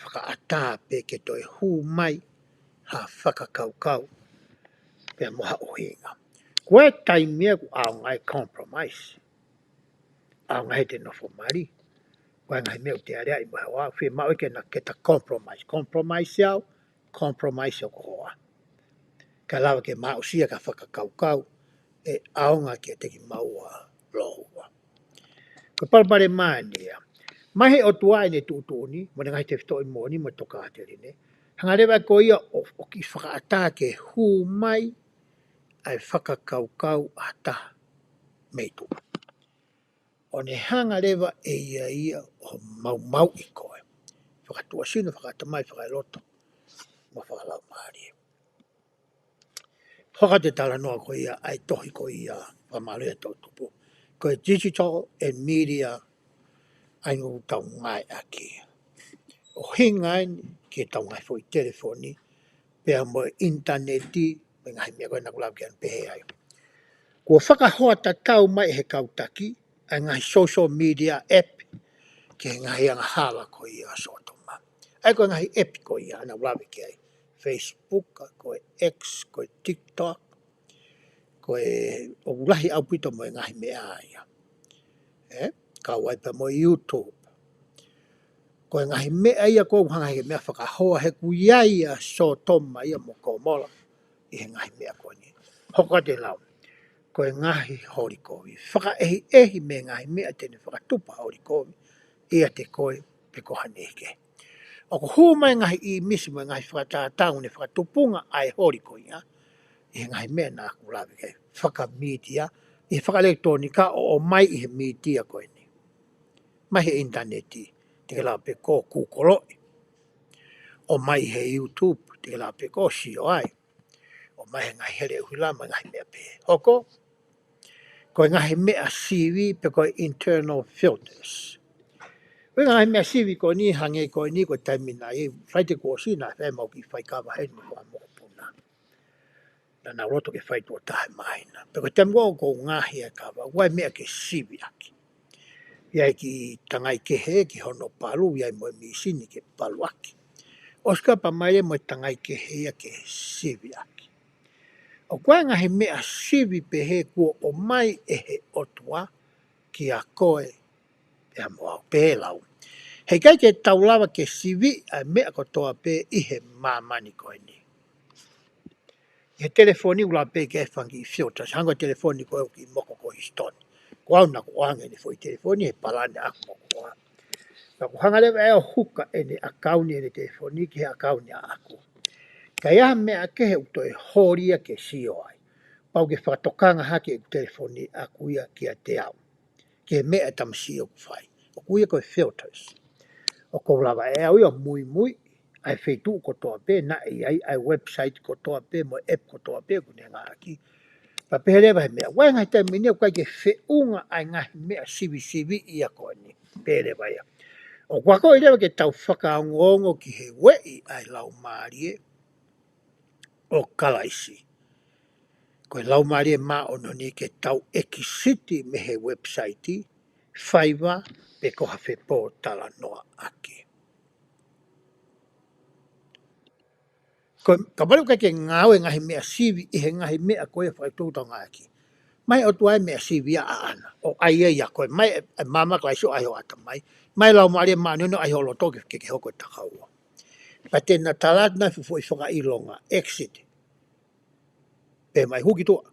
fakaʻatā pe ke toe hū mai ha fakakaukau pea mo ha ʻuhinga. Ko e taimi ē ʻoku ʻaonga ai e compromise. ʻAonga he te nofo mali. Ko e ngaahi meʻa ʻoku te aleaʻi mo e hoa, fiemaʻu ke na ke ta compromise. Compromise au, compromise ʻo ko hoa. Ka lava ke ma aʻusia ka fakakaukau, ʻe ʻaonga kiate kimaua lōua. Ko e palopalema eni ia. Mai he ʻOtua ʻene tuʻutuʻuni, mo ʻene ngaahi tefitoʻi moʻoni mo e tokāteline. Hanga leva ko ia ʻo, ʻo kiʻi fakaʻatā ke hū mai, ʻa e fakakaukau ʻa ha taha mei tuʻa. ʻO ne hanga leva ʻe ia ia ʻo maumauʻi koe. Fakatuʻasino, fakaʻatamai, fakaeloto, mo fakalaumālie. mālie. Hoko atu e talanoa ko ia ʻa e tohi ko ia, fakamālō e toʻutupu. Ko e digital and media, ʻa ia ʻoku tau ngāueʻaki. ʻUhinga eni ki heʻetau ngaahi foʻi telefoni, pea mo e ʻinitaneti, mo e ngaahi meʻa ko ē naʻa ku lave ki ai pehē ai. Kuo fakahoa tatau mai ʻe he kau taki ʻa e ngaahi social media app ki he ngaahi angahala ko ia ʻa Sōtoma. ʻA ia ko e ngaahi app ko ia naʻa ku lave ki ai. Facebook, ko e X, ko e TikTok, ko e ʻoku lahi ʻaupito mo e ngaahi meʻa ia. ʻE, kau ai pea mo e YouTube. Ko e ngaahi meʻa ia ʻoku hanga he meʻa fakahoa he ʻoku ʻi ai ʻa Sōtoma ia mo Komola ʻi he ngaahi meʻa ko eni. Hoko atu e lau. Ko e ngaahi holi kovi. Fakaʻehiʻehi mei he ngaahi meʻa te ne fakatupu holi kovi ʻiate koe pe ko haʻane ʻeke. ʻOku hū mai ngaahi ʻīmisi mo e ngaahi fakatātā ʻoku ne fakatupunga ʻa e holi ko ia ʻi he ngaahi meʻa naʻa ku lave ki ai. Fakamītia, ʻi he fakaʻelekitulōnika ʻo ʻomai ʻi he mītia ko eni. ʻOmai he ʻinitaneti, te ke lava pē koe ʻo Google-ʻi. ʻOmai he YouTube, te ke lava pē koe ʻo sio ai. ʻOmai he ngaahi hele ʻuhila mo e ngaahi meʻa pehē. Hoko, ko e ngaahi meʻa sivi pe ko e internal filters. Ko e ngaahi meʻa sivi ko eni hangē ko eni ko e taimi naʻe ʻi ai, Falaite kuo ʻosi naʻe fai mau kiʻi fai kava heni mo e kau mokopuna. Naʻa nau loto ke fai tuʻo taha he māhina. Pea ko e taimi ko ē ʻoku ou ngaahi ai e kava, ʻoku ʻi ai e meʻa ke siviʻaki. ʻI ai e kiʻi tangai kehe ki hono palu, ʻi ai mo e mīsini ke paluʻaki. ʻOsi ko ia pea ʻomai leva mo e tangai kehe ia ke siviʻaki. ʻOku ʻi ai e ngaahi meʻa sivi pehē kuo ʻomai ʻe he ʻOtua kiate koe pea mo au, pehē e lau. Heʻikai ke tau lava ke siviʻi ʻa e meʻa kotoa pē ʻi he māmani ko eni. He telefoni ʻoku lava pē ke fai e kiʻi filter, hangē ko e telefoni ko ē ʻoku kiʻi moko ko ē ʻi Sitoni. Ko au naʻa ku ʻoange ʻene foʻi telefoni he palani ʻaʻaku mo koā. Naʻa ku hanga leva ʻe au ʻo huka ʻene ʻakauni ʻene telefoni ki he ʻakauni ʻaʻaku. Ka ʻi ai ha meʻa kehe ʻoku toe holi ia ke sio ai. Pau ke fakatokanga hake ʻeku telefoni ʻaʻaku ia kiate au. Ki he meʻa ʻa e tamasiʻi ʻoku fai. ʻOku ui ia ko e filters. ʻOku ou lava ʻe au ia ʻo muimui ʻa e feituʻu kotoa pē naʻe ʻi ai, ʻa e website kotoa pē mo e app kotoa pē ʻoku ne ngāueʻaki. Pea pehē leva he meʻa. ʻOku ʻi ai e ngaahi taimi ʻe niʻihi ʻoku ʻikai ke feʻunga ʻa e ngaahi meʻa sivisiviʻi ia ko eni. Pehē leva ia. ʻOku akoʻi leva ke tau fakaongoongo ki he ueʻi ʻa e Laumālie ʻo Kalaisi. Ko e Laumālie Māʻoniʻoni ke tau ʻekisiti mei he website, faiva, pe ko ha fepōtalanoaʻaki. Ko e, kapau leva ʻoku ʻikai ke ngāue e ngaahi meʻa sivi ʻi he ngaahi meʻa ko ia fakaʻutoʻuta ʻoku ngāueʻaki. ʻOmai ʻOtua e meʻa sivi ia ʻaʻana. ʻO ʻai ia ia ko e ʻomai e, e maama Kalaisi ʻo ʻai hoʻo ʻatamai. ʻOmai Laumālie Māʻoniʻoni ʻo ʻai hoʻo loto ke, ke, ke hoko e takaua. Pea te na tala atu ʻa e fuʻu foʻi fakaʻilonga, exit. Pea ʻomai hū ki tuʻa.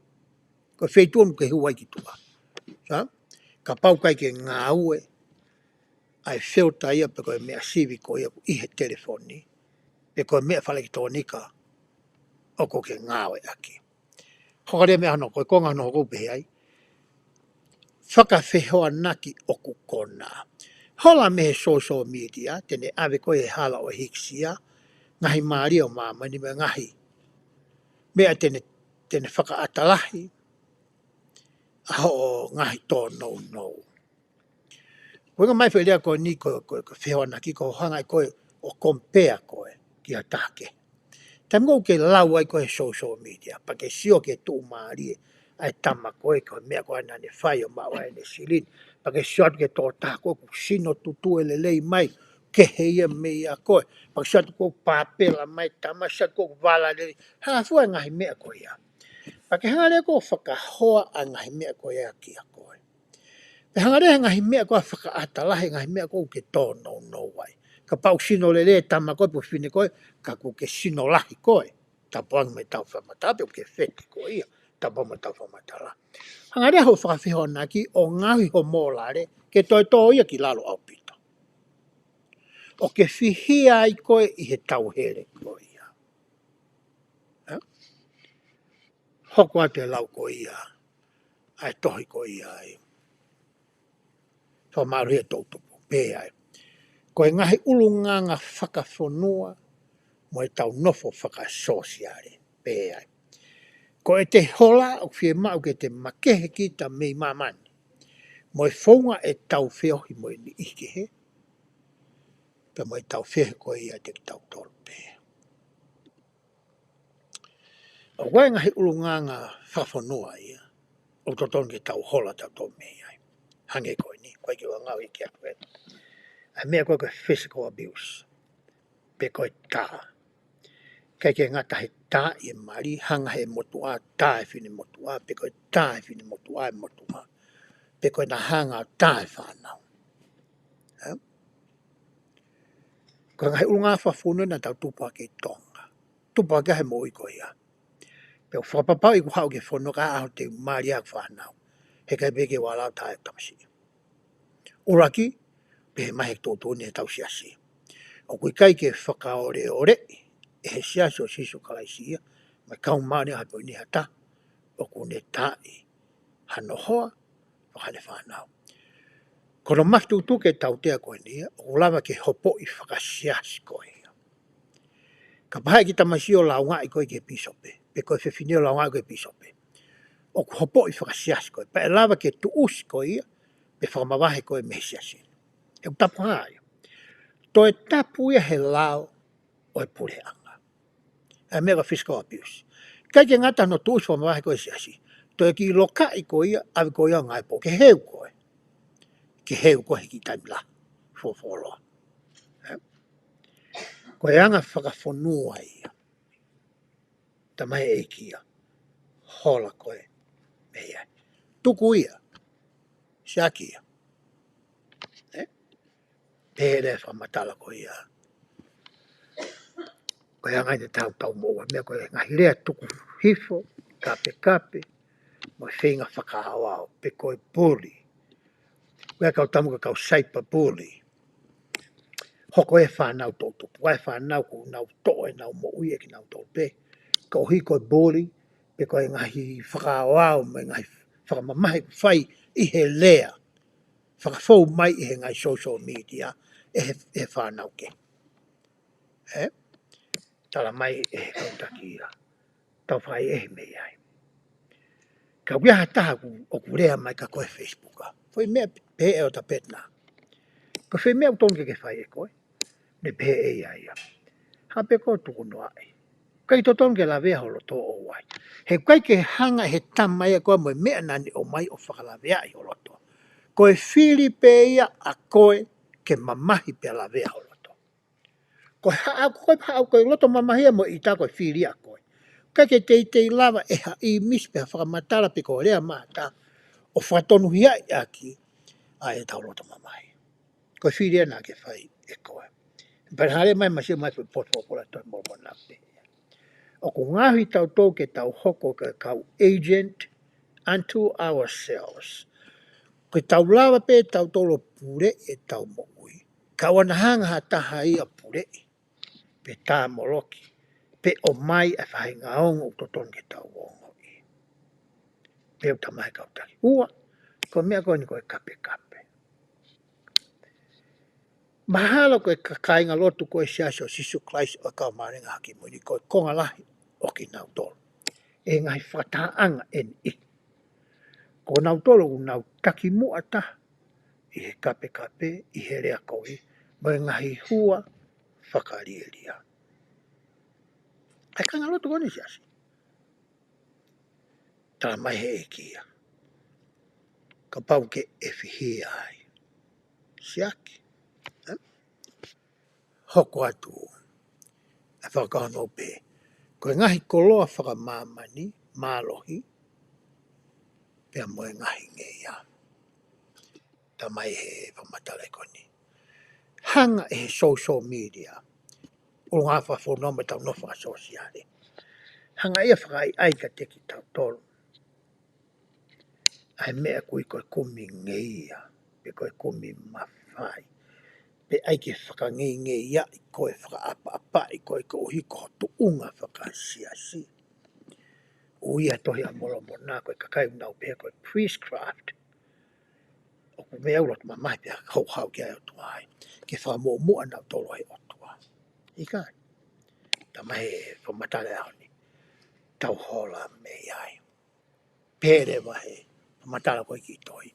Ko e feituʻu ʻoku ke hū ai ki tuʻa. Sa? Kapau ʻoku ʻikai ke ngāue ʻa e filter ia pe ko e meʻa sivi ko ia ʻi he telefoni, pe ko e meʻa fakaʻelekitulōnika ʻoku ke ngāueʻaki. Hoko atu e meʻa hono, ko e konga hono hoko pehē ai. Fakafehoanaki ʻoku konā. Hola mei he social media, te ne ʻave koe he hala ʻo e hīkisia, ngaahi mālie ʻo māmani mo e ngaahi meʻa te ne, te ne fakaʻata lahi ʻa hoʻo ngaahi tōnounou. Ko e ʻuhinga mai e foʻi lea ko eni ko, ko, ko e fehoanaki ko e hanga ʻe koe ʻo compare koe ki ha taha kehe. Taimi ko ē ʻoku ke lau ai koe he social media, pea ke sio ki he tuʻumālie ʻa e tama ko ē, ko e meʻa ko ē naʻa ne fai ʻo maʻu ai ʻene silini. Pea ke sio atu ki he tokotaha ko ē ʻoku sino tutue lelei mai, kehe ia meia koe. Pea ke sio atu ʻoku pāpela mai e tama, sio atu ʻoku vala lelei. Hā fua e ngaahi meʻa ko ia. Pea ke hanga leva ʻo fakahoa ʻa e ngaahi meʻa ko ia kiate koe. Pea hanga leva he ngaahi meʻa ko ē ʻo fakaʻata lahi e ngaahi meʻa ko ē ʻoku ke tōnounou ai. Kapau ʻoku sino lelei e tama ko ē pe ko e fefine ko ē, ka ʻoku ke sino lahi koe. Tapu ange mo ʻetau fakamatala, pe ʻoku ke feke koe ia. Tapu ange mo ʻetau fakamatala. Hanga leva hoʻo fakafehoanaki ʻo ngaohi ho mōlale, ke toe tō ia ki lalo ʻaupito. ʻO ke fihia ai koe ʻi he tauhele ko ia. Ē? Hoko atu e lau ko ia, ʻa e tohi ko ia ai. Fakamālō e toʻutupu, pehē ai. Ko e ngaahi ʻulungaanga fakafonua, mo ʻetau nofo fakasōsiale pē ai. Ko ʻete hola ʻoku fiemaʻu ke te makehe kita mei māmani mo e founga ʻetau feohi mo e niʻihi kehe, pea mo ʻetau feohi ko ia ʻiate kitautolu pē. ʻOku ʻi ai e ngaahi ʻulungaanga fakafonua ia ʻoku totonu ke tau hola tautolu mei ai. Hangē ko eni, ʻoku ʻikai ke u ngāueʻaki ʻe au ʻa e meʻa ko e physical abuse, pe ko e tā. ʻIkai ke ngata he tā ʻi he mali, hanga he motuʻa tā e finemotuʻa, pe ko e tā e finemotuʻa e motuʻa, pe ko e naʻa hanga tā e fānau. Ē? Ko e ngaahi ʻulungaanga fakafonua naʻa tau tupu hake ʻi Tonga. Tupu hake he moʻui ko ia. Pea ʻoku fakapapauʻi ʻoku haʻu ki he fonua ka ʻaho te u mali ʻa e fānau. He ʻikai pē ke u ala ʻo tā e tamasiʻi. ʻUluaki, pehē mai he tuʻutuʻuni ʻetau siasi, ʻoku ʻikai ke fakaoleoleʻi ʻe he Siasi ʻo Sīsū Kalaisi ia, mo e kau māʻoniʻoni ʻi he taha ʻoku ne taaʻi hano hoa, ʻo haʻane fānau. Ko hono maki tukutuku e tautea ko eni ia, ʻoku lava ke hopoʻi fakasiasi koe ia. Kapau ʻe ʻi ai e kiʻi tamasiʻi ʻo laungaʻi koe ki he pīsope, pe ko e fefine ʻo laungaʻi koe ki he pīsope, ʻoku hopoʻi fakasiasi koe, pea ʻe lava ke tuʻusi koe ia, pe fakamavahe koe mei he siasi. ʻOku tapu hā ia? Toe tapu ia he lao ʻo e puleʻanga. ʻA e meʻa ko e physical abuse. ʻIkai ke ngata hono tuʻusi fakamavahe koe he siasi, toe kiʻi lokaʻi koe ia, ʻave koe ia ʻo ngāue pō, ke heu koe. Ke heu koe he kiʻi taimi lahi, folofola. Ē? Ko e anga fakafonua ia. Talamai ʻe he ʻEiki ia, hola koe mei ai. Tuku ia, siaki ia. Ē? Pehē leva e fakamatala ko ia. Ko e anga ia ʻetau tau moʻua, meʻa ko e ngaahi lea tuku hifo, kapekape, mo e feinga fakaaoao, pe ko e bully. Ko e kau tamu ko e kau cyberbully. Hoko e fānau toʻutupu, ʻa e fānau ʻoku nau toʻo ʻenau moʻui ʻe kinautolu pē. Koeʻuhi ko e bully, pe ko e ngaahi fakaaoao, mo e ngaahi fakamamahi ʻoku fai ʻi he lea. Fakafou mai ʻi he ngaahi social media, ʻe he, ʻe he fānau kehe. Ē? Talamai ʻe he kau taki ia, tau fakaʻehiʻehi mei ai. Ka ʻoku ʻi ai ha taha ʻoku, ʻoku lea mai kia koe he Facebook ʻa. Foʻi meʻa pehē ʻe ʻOtua pē na. Ko e foʻi meʻa ʻoku totonu ke ke fai ʻe koe. Ne pehē ʻe ia ia, haʻu pē koe ʻo tukunoaʻi. ʻIkai totonu ke lavea ho loto ʻo wai. He ʻikai ke hanga ʻe he tama ia koe mo e meʻa naʻa ne ʻomai ʻo fakalaveaʻi ho loto. Ko e fili pē ia ʻa koe ke mamahi pea lavea ho loto. Ko e haʻu, ko e haʻu ko e loto mamahi ia mo ʻita ko e fili ʻa koe. ʻIkai ke teitei lava ʻe ha ʻīmisi pe ha fakamatala pe ko e lea mata ʻo fakatonuhiaʻi ʻaki ʻa ʻetau loto mamahi. Ko e fili ia naʻa ke fai ʻe koe. Pea hale mai ma sio mai foʻi potu folofola Tohi Molomona pē. ʻOku ngaohi tautolu ke tau hoko ko e kau agent unto ourselves. Ko e tau lava pē tautolu ʻo puleʻi ʻetau moʻui. Ka ʻoua naʻa hanga ha taha ia ʻo puleʻi, pe tāmoloki, pe ʻomai ʻa e faʻahinga ongo ʻoku totonu ke tau ongoʻi. Pea ʻoku talamai ʻe he kau taki. Ua, ko e meʻa ko eni ko e kapekape. Mahalo ko e kāingalotu ko e Siasi ʻo Sīsū Kalaisi ʻo e Kau Māʻoniʻoni ʻi he Ngaahi ʻAho Kimui Ni ko e konga lahi ʻo kinautolu ʻi he ngaahi fakatahaʻanga ʻe niʻihi. Ko kinautolu ʻoku nau takimuʻa taha ʻi he kapekape, ʻi he lea kovi, mo e ngaahi hua fakalielia. ʻA e kāingalotu ko eni Siasi. Talamai ʻe he ʻEiki ia, kapau ʻoku ke fihia ai, siaki. Ē? Hoko atu ʻa e fakakaukau pē ko e ngaahi koloa fakamāmani, mālohi, pea mo e ngaahi ngeia. Talamai ʻe he fakamatala ko eni, hanga ʻe he social media, ʻulungaanga fakafonua mo ʻetau nofo fakasōsiale, hanga ia ʻo fakaʻaiʻai kiate kitautolu ʻa e meʻa ʻoku ui ko e kumi ngeia, pe ko e kumi mafai, pe ʻai ke fakangeingeiaʻi koe, fakaʻapaʻapaʻi koe koeʻuhi ko ho tuʻunga fakasiasi. ʻOku ui ʻa e Tohi ʻa Molomona ko e kakai ʻoku nau pehē ko e priestcraft. ʻOku meʻa ʻoku loto mamahi pea houhau ki ai ʻOtua ai, ke fakamuʻomuʻa nautolu ʻe he ʻOtua. ʻIkai. Mai he fakamatala ʻo e ʻaho ni. Tau hola mei ai. Pehē leva he fakamatala ko ē ki toi.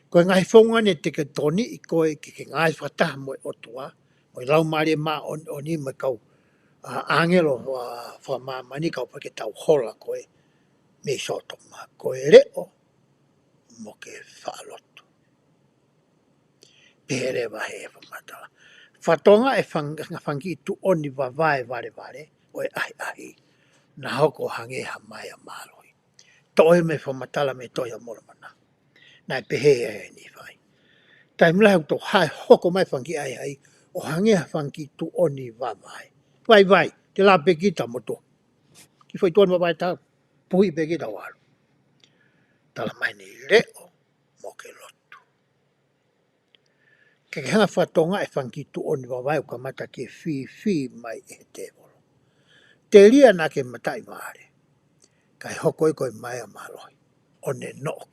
Ko e ngaahi founga ni te ke tokoniʻi koe ke ke ngāue fakataha mo e ʻOtua, mo e Laumālie Māʻoniʻoni mo e kau, ʻa, ʻāngelo, ʻa, fakamāmani, kapau ʻoku ʻikai ke tau hola ko ē mei Sōtoma. Ko e leʻo mo ke faʻa lotu. Pehē leva he fakamatala. Fatongia e fang-, fanga kiʻi tuʻoni vavae valevale ʻo e ʻahiʻahi. Naʻe hoko ʻo hangē ha maea mālohi. Toʻo ia mei he fakamatala mei he Tohi ʻa Molomona. Naʻe pehē ʻe Nīfai. Taimi lahi ʻoku toe hoko mai fanga kiʻi ʻahiʻahi ʻo hangē ha fanga kiʻi tuʻoni vavae. Vaivai, te lava pē kita mo tohi. Kiʻi foʻi tuʻoni vavae tau. Puhi pē kita ʻo ʻalu. Tala mai ni leʻo mo ke lotu. Ke ke hanga ʻo fatongia e fanga kiʻi tuʻoni vavae ʻoku kamata ke fīfī mai ʻe he tēvolo. Telia naʻa ke mataʻi vale. Kae hoko ia ko e maea mālohi. ʻO ne noʻo.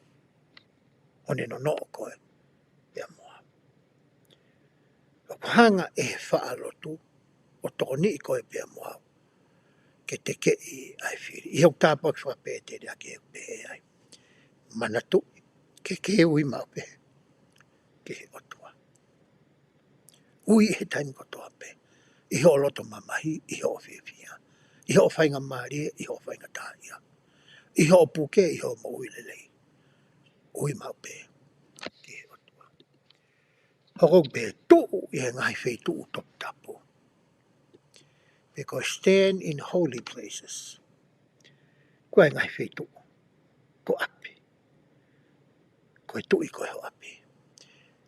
ʻO ne nonoʻo koe. Pea mo au. ʻOku hanga ʻe he faʻa lotu ʻo tokoniʻi koe pea mo au. Ke tekeʻi ʻa e fili. ʻI hoku tāpuaki fakapēteliake ʻoku pehē ai. Manatuʻi, ke ke ui maʻu pē ki he ʻOtua. Ui he taimi kotoa pē. ʻI hoʻo loto mamahi, ʻi hoʻo fiefia. ʻI hoʻo faingamālie, ʻi hoʻo faingataʻaʻia. ʻI hoʻo puke, ʻi hoʻo moʻui lelei. Ui maʻu pē ki he ʻOtua. Hoko pē tuʻu ʻi he ngaahi feituʻu toputapu. Pe ko e stand in holy places. Ko e ngaahi feituʻu. Ko ʻapi. Ko e tuʻi ko e ho ʻapi.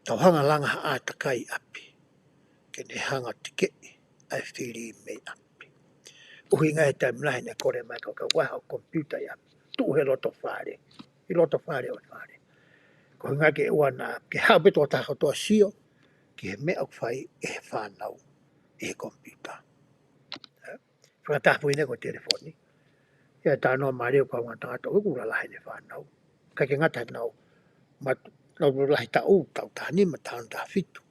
Tau hanga ʻo langa ha ʻātakai ʻapi. Ke ne hanga ʻo tekeʻi ʻa e fili mei ʻapi. ʻUhinga he taimi lahi naʻe kole mai kau kau ʻai haʻo computer ʻi ʻapi. Tuʻu he loto fale. ʻI loto fale ʻo e fale. Ko e ʻuhinga ke ʻoua naʻa, ke haʻu pē tokotaha kotoa ʻo sio ki he meʻa ʻoku fai ʻe he fānau ʻi he computer. Ē? Fakataha foki ʻeni ko e telefoni. ʻIa, talanoa mālie ʻo e kau ngaahi tangata ʻoku lalahi ʻene fānau. ʻIkai ke ngata he nau, ma, nau lalahi taʻu, taʻu taha nima, taʻu taha fitu.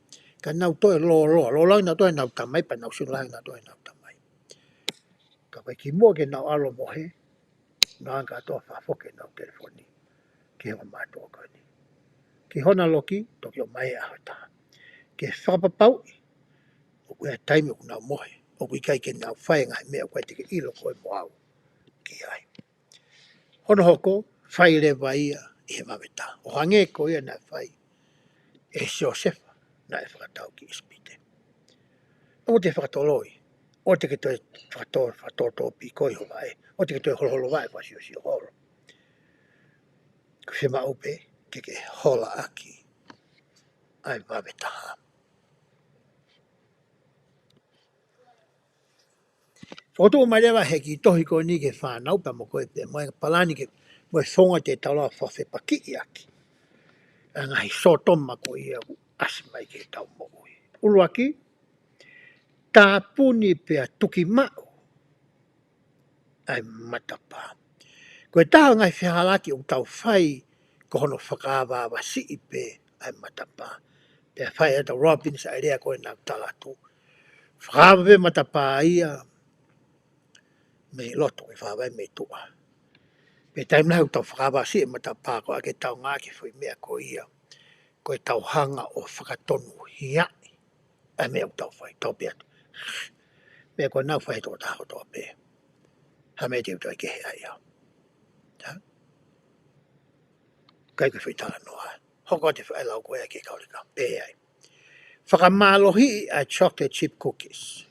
Ka nau toe lōloa, lōloa nau toe nau tamai, pea nau sio lahi nau toe nau tamai. Ka ko e kimuʻa ke nau ʻalu ʻo mohe, nau anga kātoa fakafoki ʻenau telefoni ki he ongo mātuʻa ko eni. Ki hona loki, toki ʻomai ʻe he ʻaho ʻe taha. Ke fakapapauʻi, ʻoku ʻi ai e taimi ʻoku nau mohe, ʻoku ʻikai ke nau fai e ngaahi meʻa ʻoku ʻikai te ke ʻilo koe mo au ki ai. Hono hoko, fai leva ia ʻi he vave taha. ʻO hangē ko ia naʻe fai ʻe Siosefa naʻe fakatau ki ʻIsipite. ʻOua te ke fakatoloi, ʻoua te ke toe fakato-, fakatōtōpikoi ho vaʻe, ʻoua te ke toe holoholo vaʻe, fakasiosio holo. Ko e fiemaʻu pē ke ke holaʻaki ʻa e vave taha. Fokotuʻu mai leva he kiʻi tohi ko eni ki he fānau pea mo koe pea mo e palani ke mo e founga te tau lava ʻo fakafepakiʻi ʻaki ʻa e ngaahi Sōtoma ko ia ʻoku ʻasi mai ki heʻetau moʻui. ʻUluaki, tāpuni pea tuki maʻu ʻa e matapā. Ko e taha ʻo e ngaahi fehālaaki ʻoku tau fai ko hono fakaavaavasiʻi pē ʻa e matapā. Pea fai ʻe Tony Robbins ʻa e lea ko ē naʻa ku tala atu. Fakaava pē matapā ia mei loto ke fakaava mei tuʻa. Pea taimi lahi ʻoku tau fakaavasiʻi e matapā ko ē ke tau ngāueʻaki e foʻi meʻa ko ia. Ko ʻetau hanga ʻo fakatonuhiaʻi ʻa e meʻa ʻoku tau fai, tau pehē atu. Meʻa ko ē naʻa ku fai he tokotaha kotoa pē. Ha meʻa te u toe kehe ai au. Ha? ʻIkai ko e foʻi talanoa. Hoko atu e foʻi lau ko ē ki he kau leka. Pehē ai. Fakamālohiʻi ʻa e chocolate chip cookies.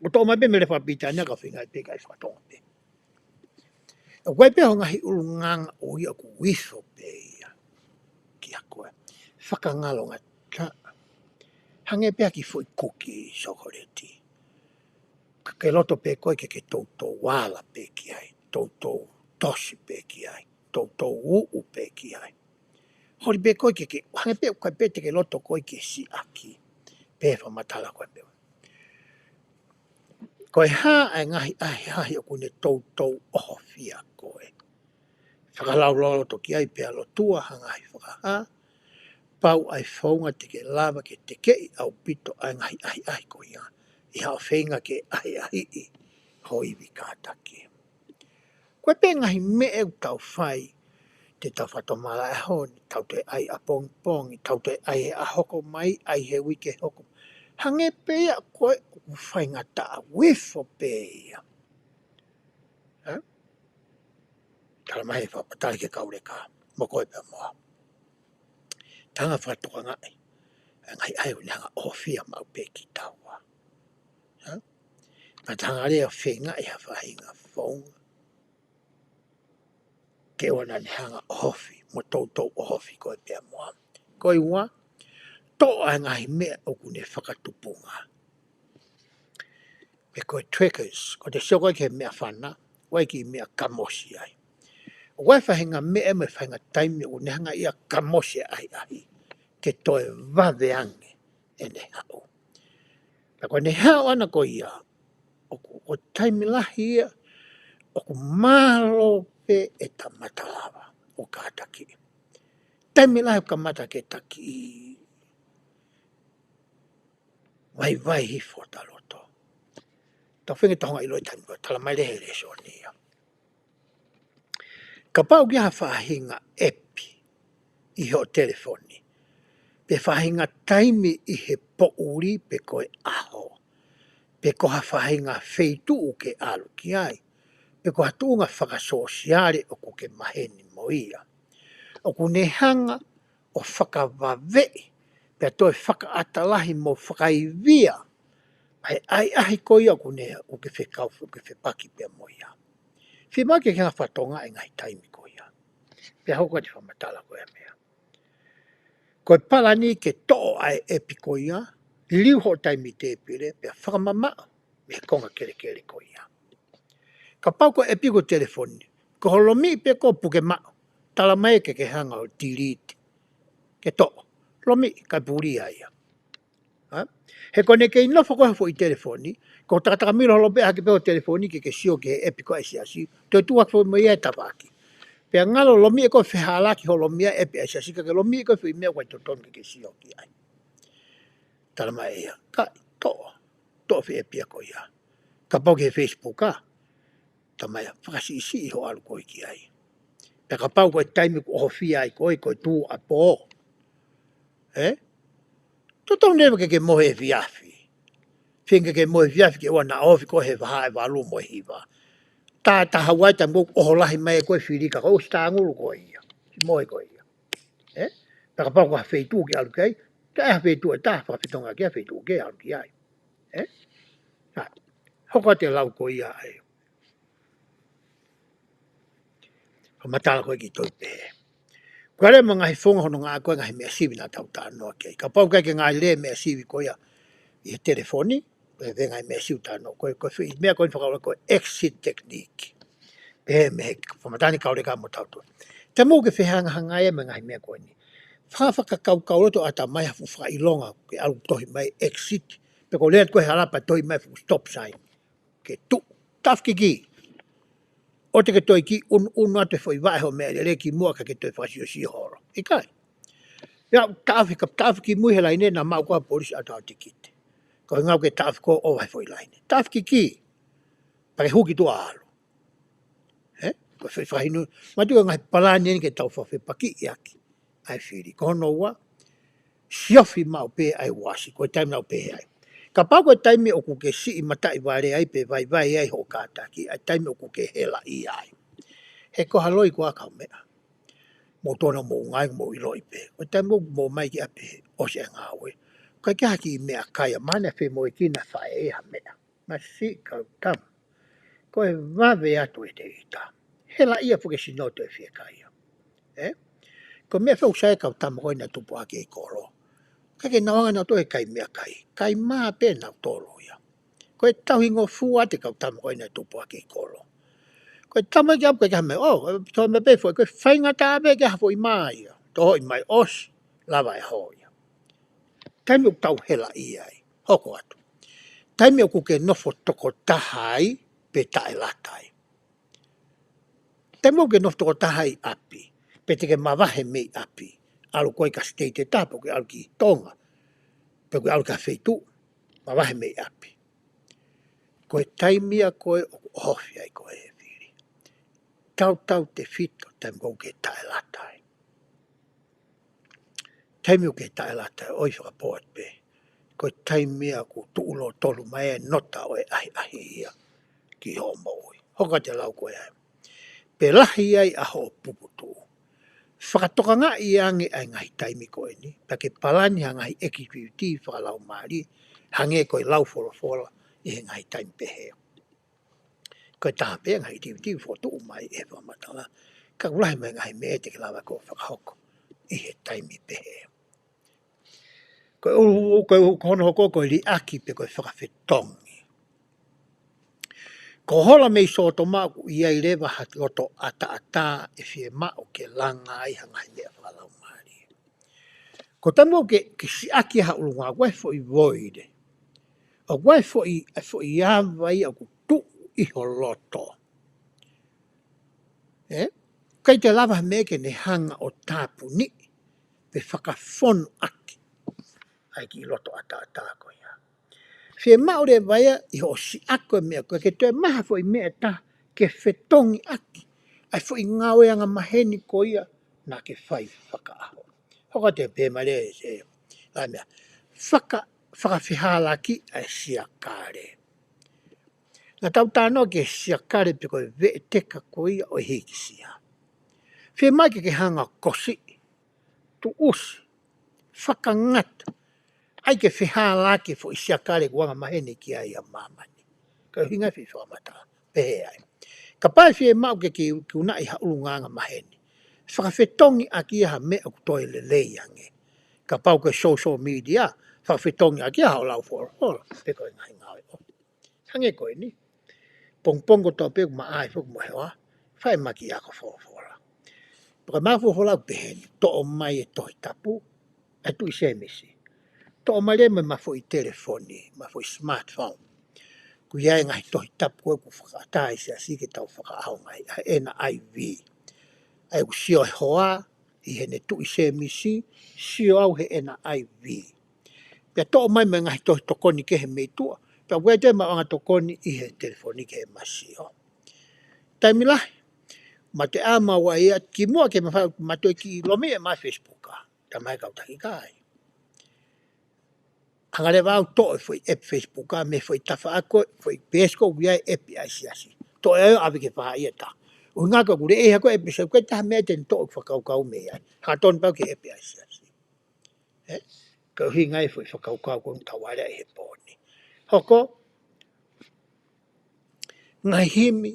ʻOku toʻo mai pē mei he lea fakapilitānia ka u feinga pē ke fakatonga pē. ʻOku ʻi ai pē hoʻo ngaahi ʻulungaanga ʻoku ʻi ai ʻoku ifo pē ia kiate koe. Fakangalongataʻa. Hangē pē ha kiʻi foʻi kuki sōkoleti. Ka ke loto pē koe ke ke toutou ala pē ki ai, toutou tosi pē ki ai, toutou uʻu pē ki ai. Holi pē koe ke ke, hangē pē ʻoku ʻikai pē te ke loto koe ke siʻaki. Pea fakamatala koe pē. Ko e hā ʻa e ngaahi ʻahiʻahi ʻoku ne toutou ʻohofia koe. Fakalaulauloto ki ai pea lotua ha ngaahi fakahā. Pau ʻa e founga te ke lava ke tekeʻi ʻaupito ʻa e ngaahi ʻahiʻahi ko ia. ʻi haʻo feinga ke ʻahiʻahiʻi ho ivi kātaki. Ko e pē ngaahi meʻa ʻoku tau fai, te tau fakatomala ʻaho ni, tau toe ʻai ʻapongipongi, tau toe ʻai he ʻaho hoko mai, ʻai he uike hoko. Hangē pē ia ko e ʻoku faingataʻa ifo pē ia. Ē? Tala mai he fakapatali ke kauleka, mo koe pea mo au. Tau hanga fakatokangaʻi ʻa e ngaahi ʻaho ni, hanga ʻohofia maʻu pē kitaua. Ē? Pea tau hanga leva ʻo feingaʻi ha faʻahinga founga ke ʻoua naʻa ne hanga ʻohofi, mo toutou ʻohofi koe pea mo au. Ko e ua, toʻo ʻa e ngaahi meʻa ʻoku ne fakatupunga. Pe ko e triggers, ko e te sio ko ē ki he meʻafana, ʻoku ʻi ai e kiʻi meʻa kamosi ai. ʻOku ʻi ai e faʻahinga meʻa mo e faʻahinga taimi ʻoku ne hanga ia ʻo kamosi ʻa e ʻahiʻahi ke toe vave ange ʻene haʻu. Pea ko ʻene haʻu ʻana ko ia, ʻoku, ʻoku taimi lahi ia ʻoku mālō pē ʻeta matalava ʻo kātaki. Taimi lahi ʻoku kamata ke taki vaivai hifo ʻeta loto. Tau feinga ke tau hanga ʻo ʻiloʻi taimi ko ē, tala mai leva he lēsoni ia. Kapau ʻoku ʻi ai ha faʻahinga ʻepi ʻi hoʻo telefoni, pe faʻahinga taimi ʻi he poʻuli pe ko e ʻaho, pe ko ha faʻahinga feituʻu ke ʻalu ki ai, pe ko ha tuʻunga fakasōsiale ʻoku ke maheni mo ia, ʻoku ne hanga ʻo fakavaveʻi, pea toe fakaʻata lahi mo fakaivia ʻa e ʻahiʻahi ko ia ʻoku ne, ʻoku ke fekau, ʻoku ke fepaki pea mo ia. Fiemaʻu ke ke hanga ʻo fakatokangaʻi e ngaahi taimi ko ia. Pea hoko atu e fakamatala ko ia meʻa. Ko e palani ke toʻo ʻa e ʻepi ko ia, liliu hoʻo taimi tēpile, pea fakamamaʻo mei he konga kelekele ko ia. Kapau ko e ʻepi ko e telefoni, ko hoʻo lomiʻi pē ko ē ʻo puke maʻu, tala mai ke ke hanga ʻo delete. Ke toʻo, lomiʻi, kae puli ia. Ē? He ko ʻene kei nofo ko ē he foʻi telefoni, ko e takataka milo holo pē hake pē hoʻo telefoni ke ke sio ki he ʻepi ko ē ʻa e siasi, toe tuʻu hake foki mo ia he tafaʻaki. Pea ngalo lomiʻi ʻe koe, fehālaaki hoʻo lomiʻi ʻa e ʻepi ʻa e siasi, ka ke lomiʻi ʻe koe e foʻi meʻa ʻoku ʻikai totonu ke ke sio ki ai. Tala mai ʻe ia, ka toʻo, toʻo e foʻi ʻepi ko ia. Kapau ki he Facebook ā, tala mai ʻe ia, fakasiʻisiʻi hoʻo ʻalu ko ē ki ai. Pea kapau ko e taimi ʻoku ʻohofia ai koe, ko e tuʻuapō. Ē? Totonu leva ke ke mohe efiafi. Feinga ke ke mohe efiafi ke ʻoua naʻa ofi koe he vahaʻa ʻe valu mo e hiva. Tā, tā hau ai taimi ʻoku ʻoho lahi mai ʻe koe e fili ka ko e ʻosi tāngulu koe ia. Mohe koe ia. Ē? Pea kapau ko ha feituʻu ke ʻalu ki ai, ka ʻi ai ha feituʻu ʻe taha, fakafetongi ki ha feituʻu ke ʻalu ki ai. Ē? Ā, hoko atu e lau ko ia ai. Ko e matala ko ē ki toi pē. Ko e lea mo e ngaahi founga hono ngāue ko e ngaahi meʻa sivi naʻa tau talanoa ki ai. Kapau ʻoku ʻikai ke ngāue lelei e meʻa sivi ko ia ʻi he telefoni, ko e ngaahi meʻa sivi talanoa. Ko e, ko e foʻi meʻa ko eni fakaʻuliʻi ko e exit technique. Pehē mei he fakamatala ni kauleka mo tautolu. Te mou ke fehangahangai mo e ngaahi meʻa ko eni. Fakafakakaukau loto ʻatamai ha fuʻu fakaʻilonga ke ʻalu tohi mai exit. Pe ko e lea ko ē he hala pea tohi mai fuʻu stop sign. Ke tuʻu, taʻofi ki. ʻOua te ke toe ki, ʻunuʻunu atu e foʻi vaʻe hoʻo meʻalele kimuʻa ka ke toe fakasiosio holo. ʻIkai. Ia, taʻofi ka, taʻofi ki mui he laine naʻa maʻu ko ē ʻe he polisi ʻa e tikite. Ko e ngāue ke taʻofi koe ʻo ʻova he foʻi laine. Taʻofi ki. Pea ke hū ki tuʻa ʻo ʻalu. Ē? Ko e foʻi fakahinohino. Mātuʻaki ko e ngaahi palani eni ke tau fakafepakiʻi ʻaki ʻa e fili. Ko hono ua, siofi maʻu pē ʻa e uasi, ko e taimi naʻa ku pehē ai. Kapau ko e taimi ʻoku ke siʻi mataʻi vale ai pe vaivai ai hoʻo kātaki, ʻa e taimi ʻoku ke helaʻia ai. He ko ha loi ko ā kau meʻa. Mou tonu mou ngāue mou ʻiloʻi pē. Ko e taimi ʻoku mou ō mai ki ʻapi ʻosi e ngāue. Ko e ke haki meʻakai ʻa māna fe mo e kina faʻē ha meʻa. Masiʻi kau tama. Ko e vave atu ʻete ʻita. Helaʻia foki e sino toe fiekaia. Ē? Ko e meʻa fē ʻoku sai e kau tama ko ē naʻe tupu hake ʻi kolo. Ka ke nau anga nautolu he kai meʻakai. Kai mā pē nautolu ia. Ko e tauhi ngofua ʻete kau tama ko ē naʻe tupu hake ʻi kolo. Ko e tama ke ʻapu ke ha meʻa. ʻO, tō me pē foʻi. Ko e faingataʻa pē ke ha foʻi mā ia. Tō hoʻi mai ʻosi. Lava e hō ia. Taimi ʻoku tau helaʻia ai. Hoko atu. Taimi ʻoku ke nofo tokotaha ai, pe taʻelata ai. Taimi ʻoku ke nofo tokotaha ai ʻapi, pe te ke mavahe mei ʻapi. ʻAlu koe ki ha state ʻe taha, pe ʻoku ke ʻalu ki Tonga, pe ʻoku ke ʻalu ki ha feituʻu, mavahe mei ʻapi. Ko e taimi ia ko ē ʻoku ʻohofi ai koe ʻe he fili. Tautautefito taimi ʻoku ke taʻelata ai. Taimi ʻoku ke taʻelata ai, ʻoi fakapō atu pē. Ko e taimi ia ʻoku tuʻu lōtolu mai e nota ʻo e ʻahiʻahi ia ki hoʻo moʻui. Hoko atu e lau ko ē ai. Pea lahi ai ʻa hoʻo puputuʻu. Fakatokangaʻi ange ʻa e ngaahi taimi ko eni, pea ke palani ha ngaahi ʻekitivitī fakalaumālie, hangē ko e lau folofola ʻi he ngaahi taimi pehē. Ko e taha pē ngaahi ʻekitivitī fokotuʻu mai ʻe he fakamatala, ka ʻoku lahi mai ngaahi meʻa te ke lava ʻo fakahoko ʻi he taimi pehē. Ko e ʻulu, ko e ʻulu, ko hono hoko ko e liʻaki pe ko e fakafetongi. Ko Hola mei Sōtoma ʻoku ʻi ai leva ha loto ʻataʻatā ʻe fiemaʻu ke langa ai ha ngaahi meʻa fakalaumālie. Ko e taimi ʻoku ke, ke siʻaki ha ʻulungaanga, ʻoku ʻi ai e foʻi void. ʻOku ʻi ai e foʻi, e foʻi ava ia ʻoku tuʻu ʻi ho loto. ʻE? ʻIkai te lava ha meʻa ke ne hanga ʻo tāpuniʻi pe fakafonu ʻaki ʻa e kiʻi loto ʻataʻatā ko ia. Fiemaʻu leva ia ʻi hoʻo siʻaki e meʻa ko ē ke toe maʻu ha foʻi meʻa ʻe taha ke fetongi ʻaki ʻa e foʻi ngāue angamaheni ko ia naʻa ke fai fakaʻaho. Hoko atu e pehē mai leva e, ʻa e meʻa. Faka-, fakafehālaaki ʻa e siakale. Naʻa tau talanoa ki he siakale pe ko e veʻeteka ko ia ʻo e hikisia. Fiemaʻu ke ke hanga ʻo kosiʻi, tuʻusi, fakangata, ʻai ke fehālaaki e foʻi siakale ʻoku angamaheni ki ai ʻa māmani. Ko e ʻuhinga e foʻi fakamatala pehē ai. Kapau ʻe fiemaʻu ke ke ikunaʻi ha ʻulungaanga maheni, fakafetongi ʻaki ia ha meʻa ʻoku toe lelei ange. Kapau ko e social media, fakafetongi ʻaki ia haʻo lau folofola pe ko e ngaahi ngāue ʻo hangē ko eni. Pongipongi kotoa pē ʻoku ma ʻai foki mo e hoa, fai ma kiʻi ako folofola. Pea ko e ma folofola ʻoku pehē ni, toʻo mai e Tohi Tapu, e Tuʻi Sēmisi. Toʻo mai leva mo e ma foʻi telefoni, ma foʻi smartphone. ʻOku ʻi ai e ngaahi Tohi Tapu ko ē ʻoku fakaʻatā ʻe he siasi ke tau fakaʻaongaʻi, ʻa e N I V. ʻA ia ʻoku sio e hoa ʻi heʻene Tuʻi Sēmisi, sio au he N I V. Pea toʻo mai mo e ngaahi tohi tokoni kehe mei tuʻa, pea ʻoku ʻi ai e maʻuʻanga tokoni ʻi he telefoni kehe ma sio. Taimi lahi, ma te ʻā ma ua ia, kimuʻa ke ma fai, ma toe kiʻi lomi e ma Facebook, ʻa, talamai ʻe he kau taki ʻikai. Hanga leva au ʻo toʻo e foʻi app Facebook, ʻa, mei he foʻi tafaʻaki, foʻi peesi ʻoku ʻi ai e app ʻa e siasi. Toʻo ia ʻo ʻave ki he faʻahi ʻe taha. ʻUhinga ko e ʻoku leʻei hake e app Facebook, ʻikai ha meʻa te ne toʻo e fakakaukau mei ai. Hangatonu pē au ki he app ʻa e siasi. ʻE? Ko e ʻuhinga ia e foʻi fakakaukau ko eni ʻoku tau ʻi ai ʻi he pō ni. Hoko, ngaahi himi,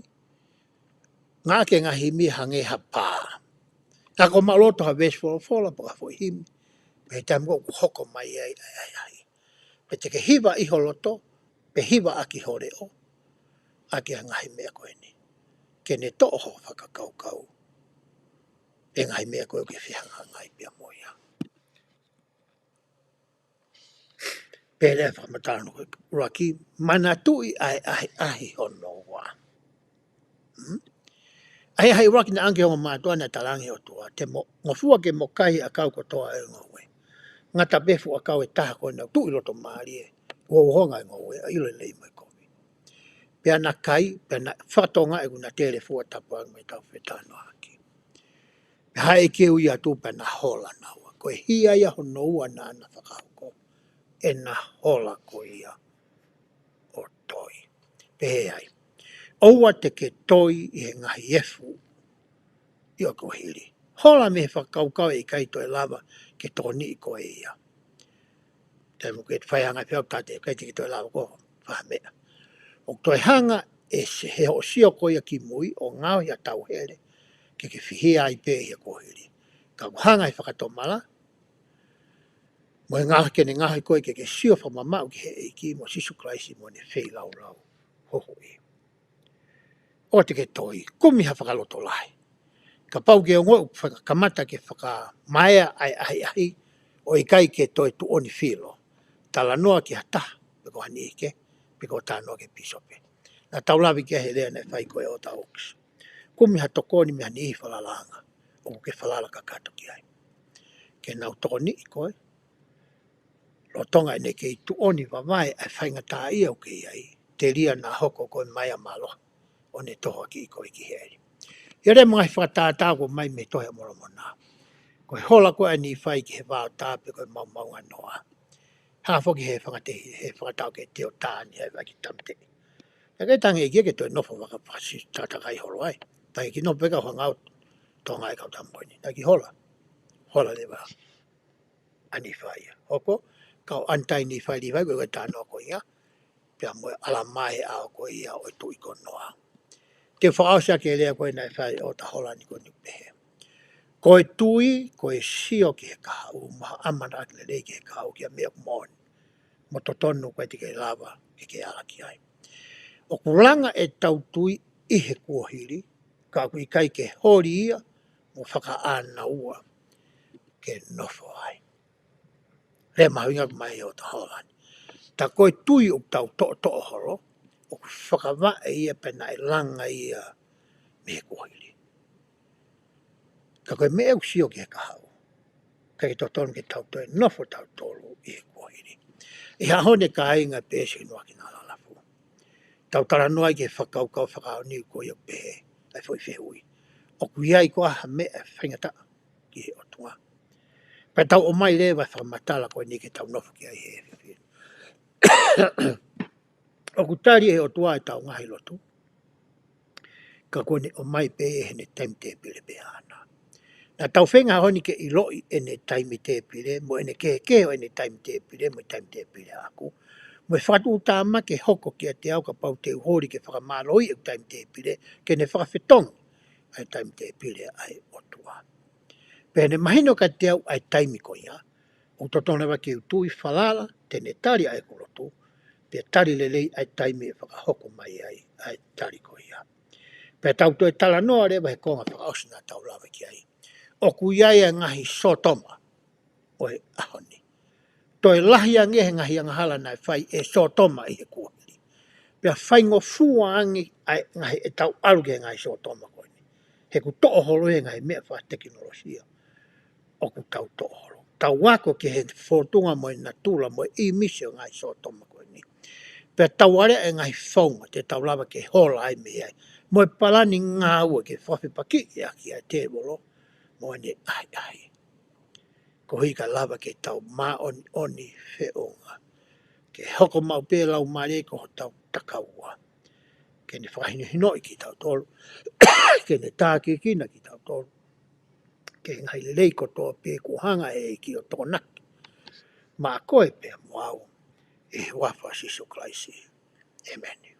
ngāueʻaki e ngaahi himi hangē ha pā. Ka ko e maʻuloto ha veesi folofola pe ko ha foʻi himi, pea taimi ʻoku hoko mai ai, ai, ai, ai. Pea te ke hiva ʻi ho loto, pe hiva ʻaki ho leʻo, ʻaki ʻa e ngaahi meʻa ko eni. Ke ne toʻo ho fakakaukau ʻi he ngaahi meʻa ko ē ʻoku ke fehangahangai pea mo ia. Pea lea fakamatala hono ʻuluaki, manatuʻi ʻa e ʻahiʻahi hono ua. Hmm? ʻAhiʻahi ʻuluaki naʻe ʻoange ki he ongo mātuʻa naʻe talaange ʻe he ʻOtua, te mo ngofua ke mo kai ʻakau kotoa ʻo e ngoue. Ngata pē fuʻu ʻakau ʻe taha ko ē naʻe tuʻu ʻi loto mālie, ʻo uaua e ngoue, ʻa e ʻilo e lelei mo e kovi. Pea na kai, pea na fakatokangaʻi ʻoku na telefua tapu ange mo e tau fetalanoaʻaki. Pea haʻu e ʻEiki ʻo ui atu pea na hola naua. Ko e hia ia hono ua naʻa na fakahoko, ʻena hola ko ia ʻo toi. Pehē ai, ʻoua te ke toi ʻi he ngaahi efu ʻi ho kuohili. Hola mei he fakakaukau ʻe ʻikai toe lava ke tokoniʻi koe ia. Taimi ʻoku ke fai ha ngaahi feʻauaki, ʻikai te ke toe lava ʻo fai ha meʻa. ʻOku toe hanga ʻe he hoʻo sio ko ia ki mui ʻo ngaohi ha tauhele ke ke fihia ai pē ʻi he kuohili. Ka ʻoku hanga ʻe he fakatomala mo e ngaohi ke ne ngaohi koe ke ke sio fakamamaʻu ki he ʻEiki mo Sīsū Kalaisi mo ʻene feilaulau huhuʻi. ʻOua te ke toi, kumi ha fakalotolahi. Kapau ʻoku ke ongoʻi ʻoku fakakamata ke fakamaea ʻa e ʻahiʻahi, ʻo ʻikai ke toe tuʻoni filo, talanoa ki ha taha, pe ko ha niʻihi kehe, pe ko e talanoa ki he pīsope. Naʻa tau lave ki ai he lea naʻe fai ko ē ʻe ʻOta Oaks. Kumi ha tokoni mei ha niʻihi falalaʻanga ʻoku ke falala kakato ki ai, ke nau tokoniʻi koe, lolotonga ʻene kei tuʻoni vavae ʻa e faingataʻaʻia ʻoku ke ʻi ai, telia naʻa hoko ko e meʻa mālohi ʻo ne tohoakiʻi koe ki heli. ʻI he lea mo e ngaahi fakatātā ko ē mei he Tohi ʻa Molomona. Ko e hola ko ē ʻa Nīfai ki he vaotā pe ko e maomaonganoa. Hā foki he fakatehi, he fakataʻu ke teo tāni ai vaki tamte. Naʻe ʻikai tangi ia ke toe nofo vaka fakasisitatakai holo ai. Tangi ke nofo pē kau hangau Tonga ʻi he kau tama ko eni. Naʻe ʻikai hola. Hola leva ʻa Nīfai ia. Hoko, kau anti-Nīfai, Nīfai ko e talanoa ko ia. Pea mo e ʻalamā he ʻao ko ia ʻo e tuʻi ko Noa. Te u fakaʻosi ʻaki e lea ko ē naʻe fai ʻe ʻOtahola ni ko eni ʻo pehē. Ko e tui, ko e sio ki he kahaʻu, mo e ʻamanaki lelei ki he kahaʻu ki ha meʻa moʻoni. Mo totonu ʻoku ʻikai te ke lava ke ke ala ki ai. ʻOku langa ʻetau tui ʻi he kuohili, ka ʻoku ʻikai ke holi ia, mo fakaʻānaua ke nofo ai. Lea mahuʻinga mai ʻOtahola ni. Tā ko e tui ʻoku tau toʻotoʻo holo, ʻoku fakavaʻe ia pe naʻe langa ia mei he kuohili. Ka ko e meʻa ʻoku sio ki he kahaʻu. ʻIkai ke totonu ke tau toe nofo tautolu ʻi he kuohili. ʻI he ʻaho ni kāinga pē sinoa ki nā lalafu. Tau talanoa ki he fakakaukau fakaʻaonga ko ia ʻoku pehē, ʻa e foʻi fehuʻi. ʻOku ʻi ai koā ha meʻa faingataʻa ki he ʻOtua. Pea tau ʻomai leva e fakamatala ko eni ke tau nofo ki ai he efiafi ni. ʻOku tali ʻe he ʻOtua ʻetau ngaahi lotu. Ka ko ʻene ʻomai pē ʻi heʻene taimi tēpile pē ʻaʻana. Naʻa tau feinga he ʻaho ni ke ʻiloʻi ʻene taimi tēpile, mo ʻene kehekehe ʻo ʻene taimi tēpile, mo e taimi tēpile ʻaʻaku. Mo e fakatuʻutāmaki ke hoko kiate au kapau te u holi ke fakamālohiʻi ʻeku taimi tēpile, ke ne fakafetongi ʻa e taimi tēpile ʻa e ʻOtua. Pea ʻi heʻene mahino kiate au ʻa e taimi ko ia, ʻoku totonu leva ke u tui falala, te ne tali ʻa ʻeku lotu, pea tali lelei ʻa e taimi ʻe fakahoko mai ai ʻa e tali ko ia. Pea tau toe talanoa leva he konga fakaʻosi naʻa tau lave ki ai. ʻOku ʻi ai e ngaahi Sōtoma ʻo e ʻaho ni. Toe lahi ange he ngaahi angahala naʻe fai ʻe Sōtoma ʻi he kuohili. Pea faingofua ange ʻa e ngaahi ʻetau ʻalu ki he ngaahi Sōtoma ko eni. He ʻoku toʻo holo he ngaahi meʻa fakatekinolosia ʻoku tau toʻo holo. Tau ako ki he fōtunga mo e natula mo e ʻīmisi ʻo e ngaahi Sōtoma ko eni. Pea tau aleʻa e ngaahi founga te tau lava ke hola ai mei ai. Mo e palani ngāue ke fakafepakiʻi ʻaki ʻa e tēvolo mo ʻene ʻahiʻahi. Koeʻuhi ka lava ke tau māʻoniʻoni feʻunga. Ke hoko maʻu pē Laumālie ko hotau takaua. Ke ne fakahinohinoʻi kitautolu. Ke ne tākiekina kitautolu. Ke ngaahi lelei kotoa pē kuo hanga ʻe he ʻEiki ʻo tokonaki maʻa koe pea mo au. ʻI he huafa ʻo Sīsū Kalaisi. ʻĒmeni.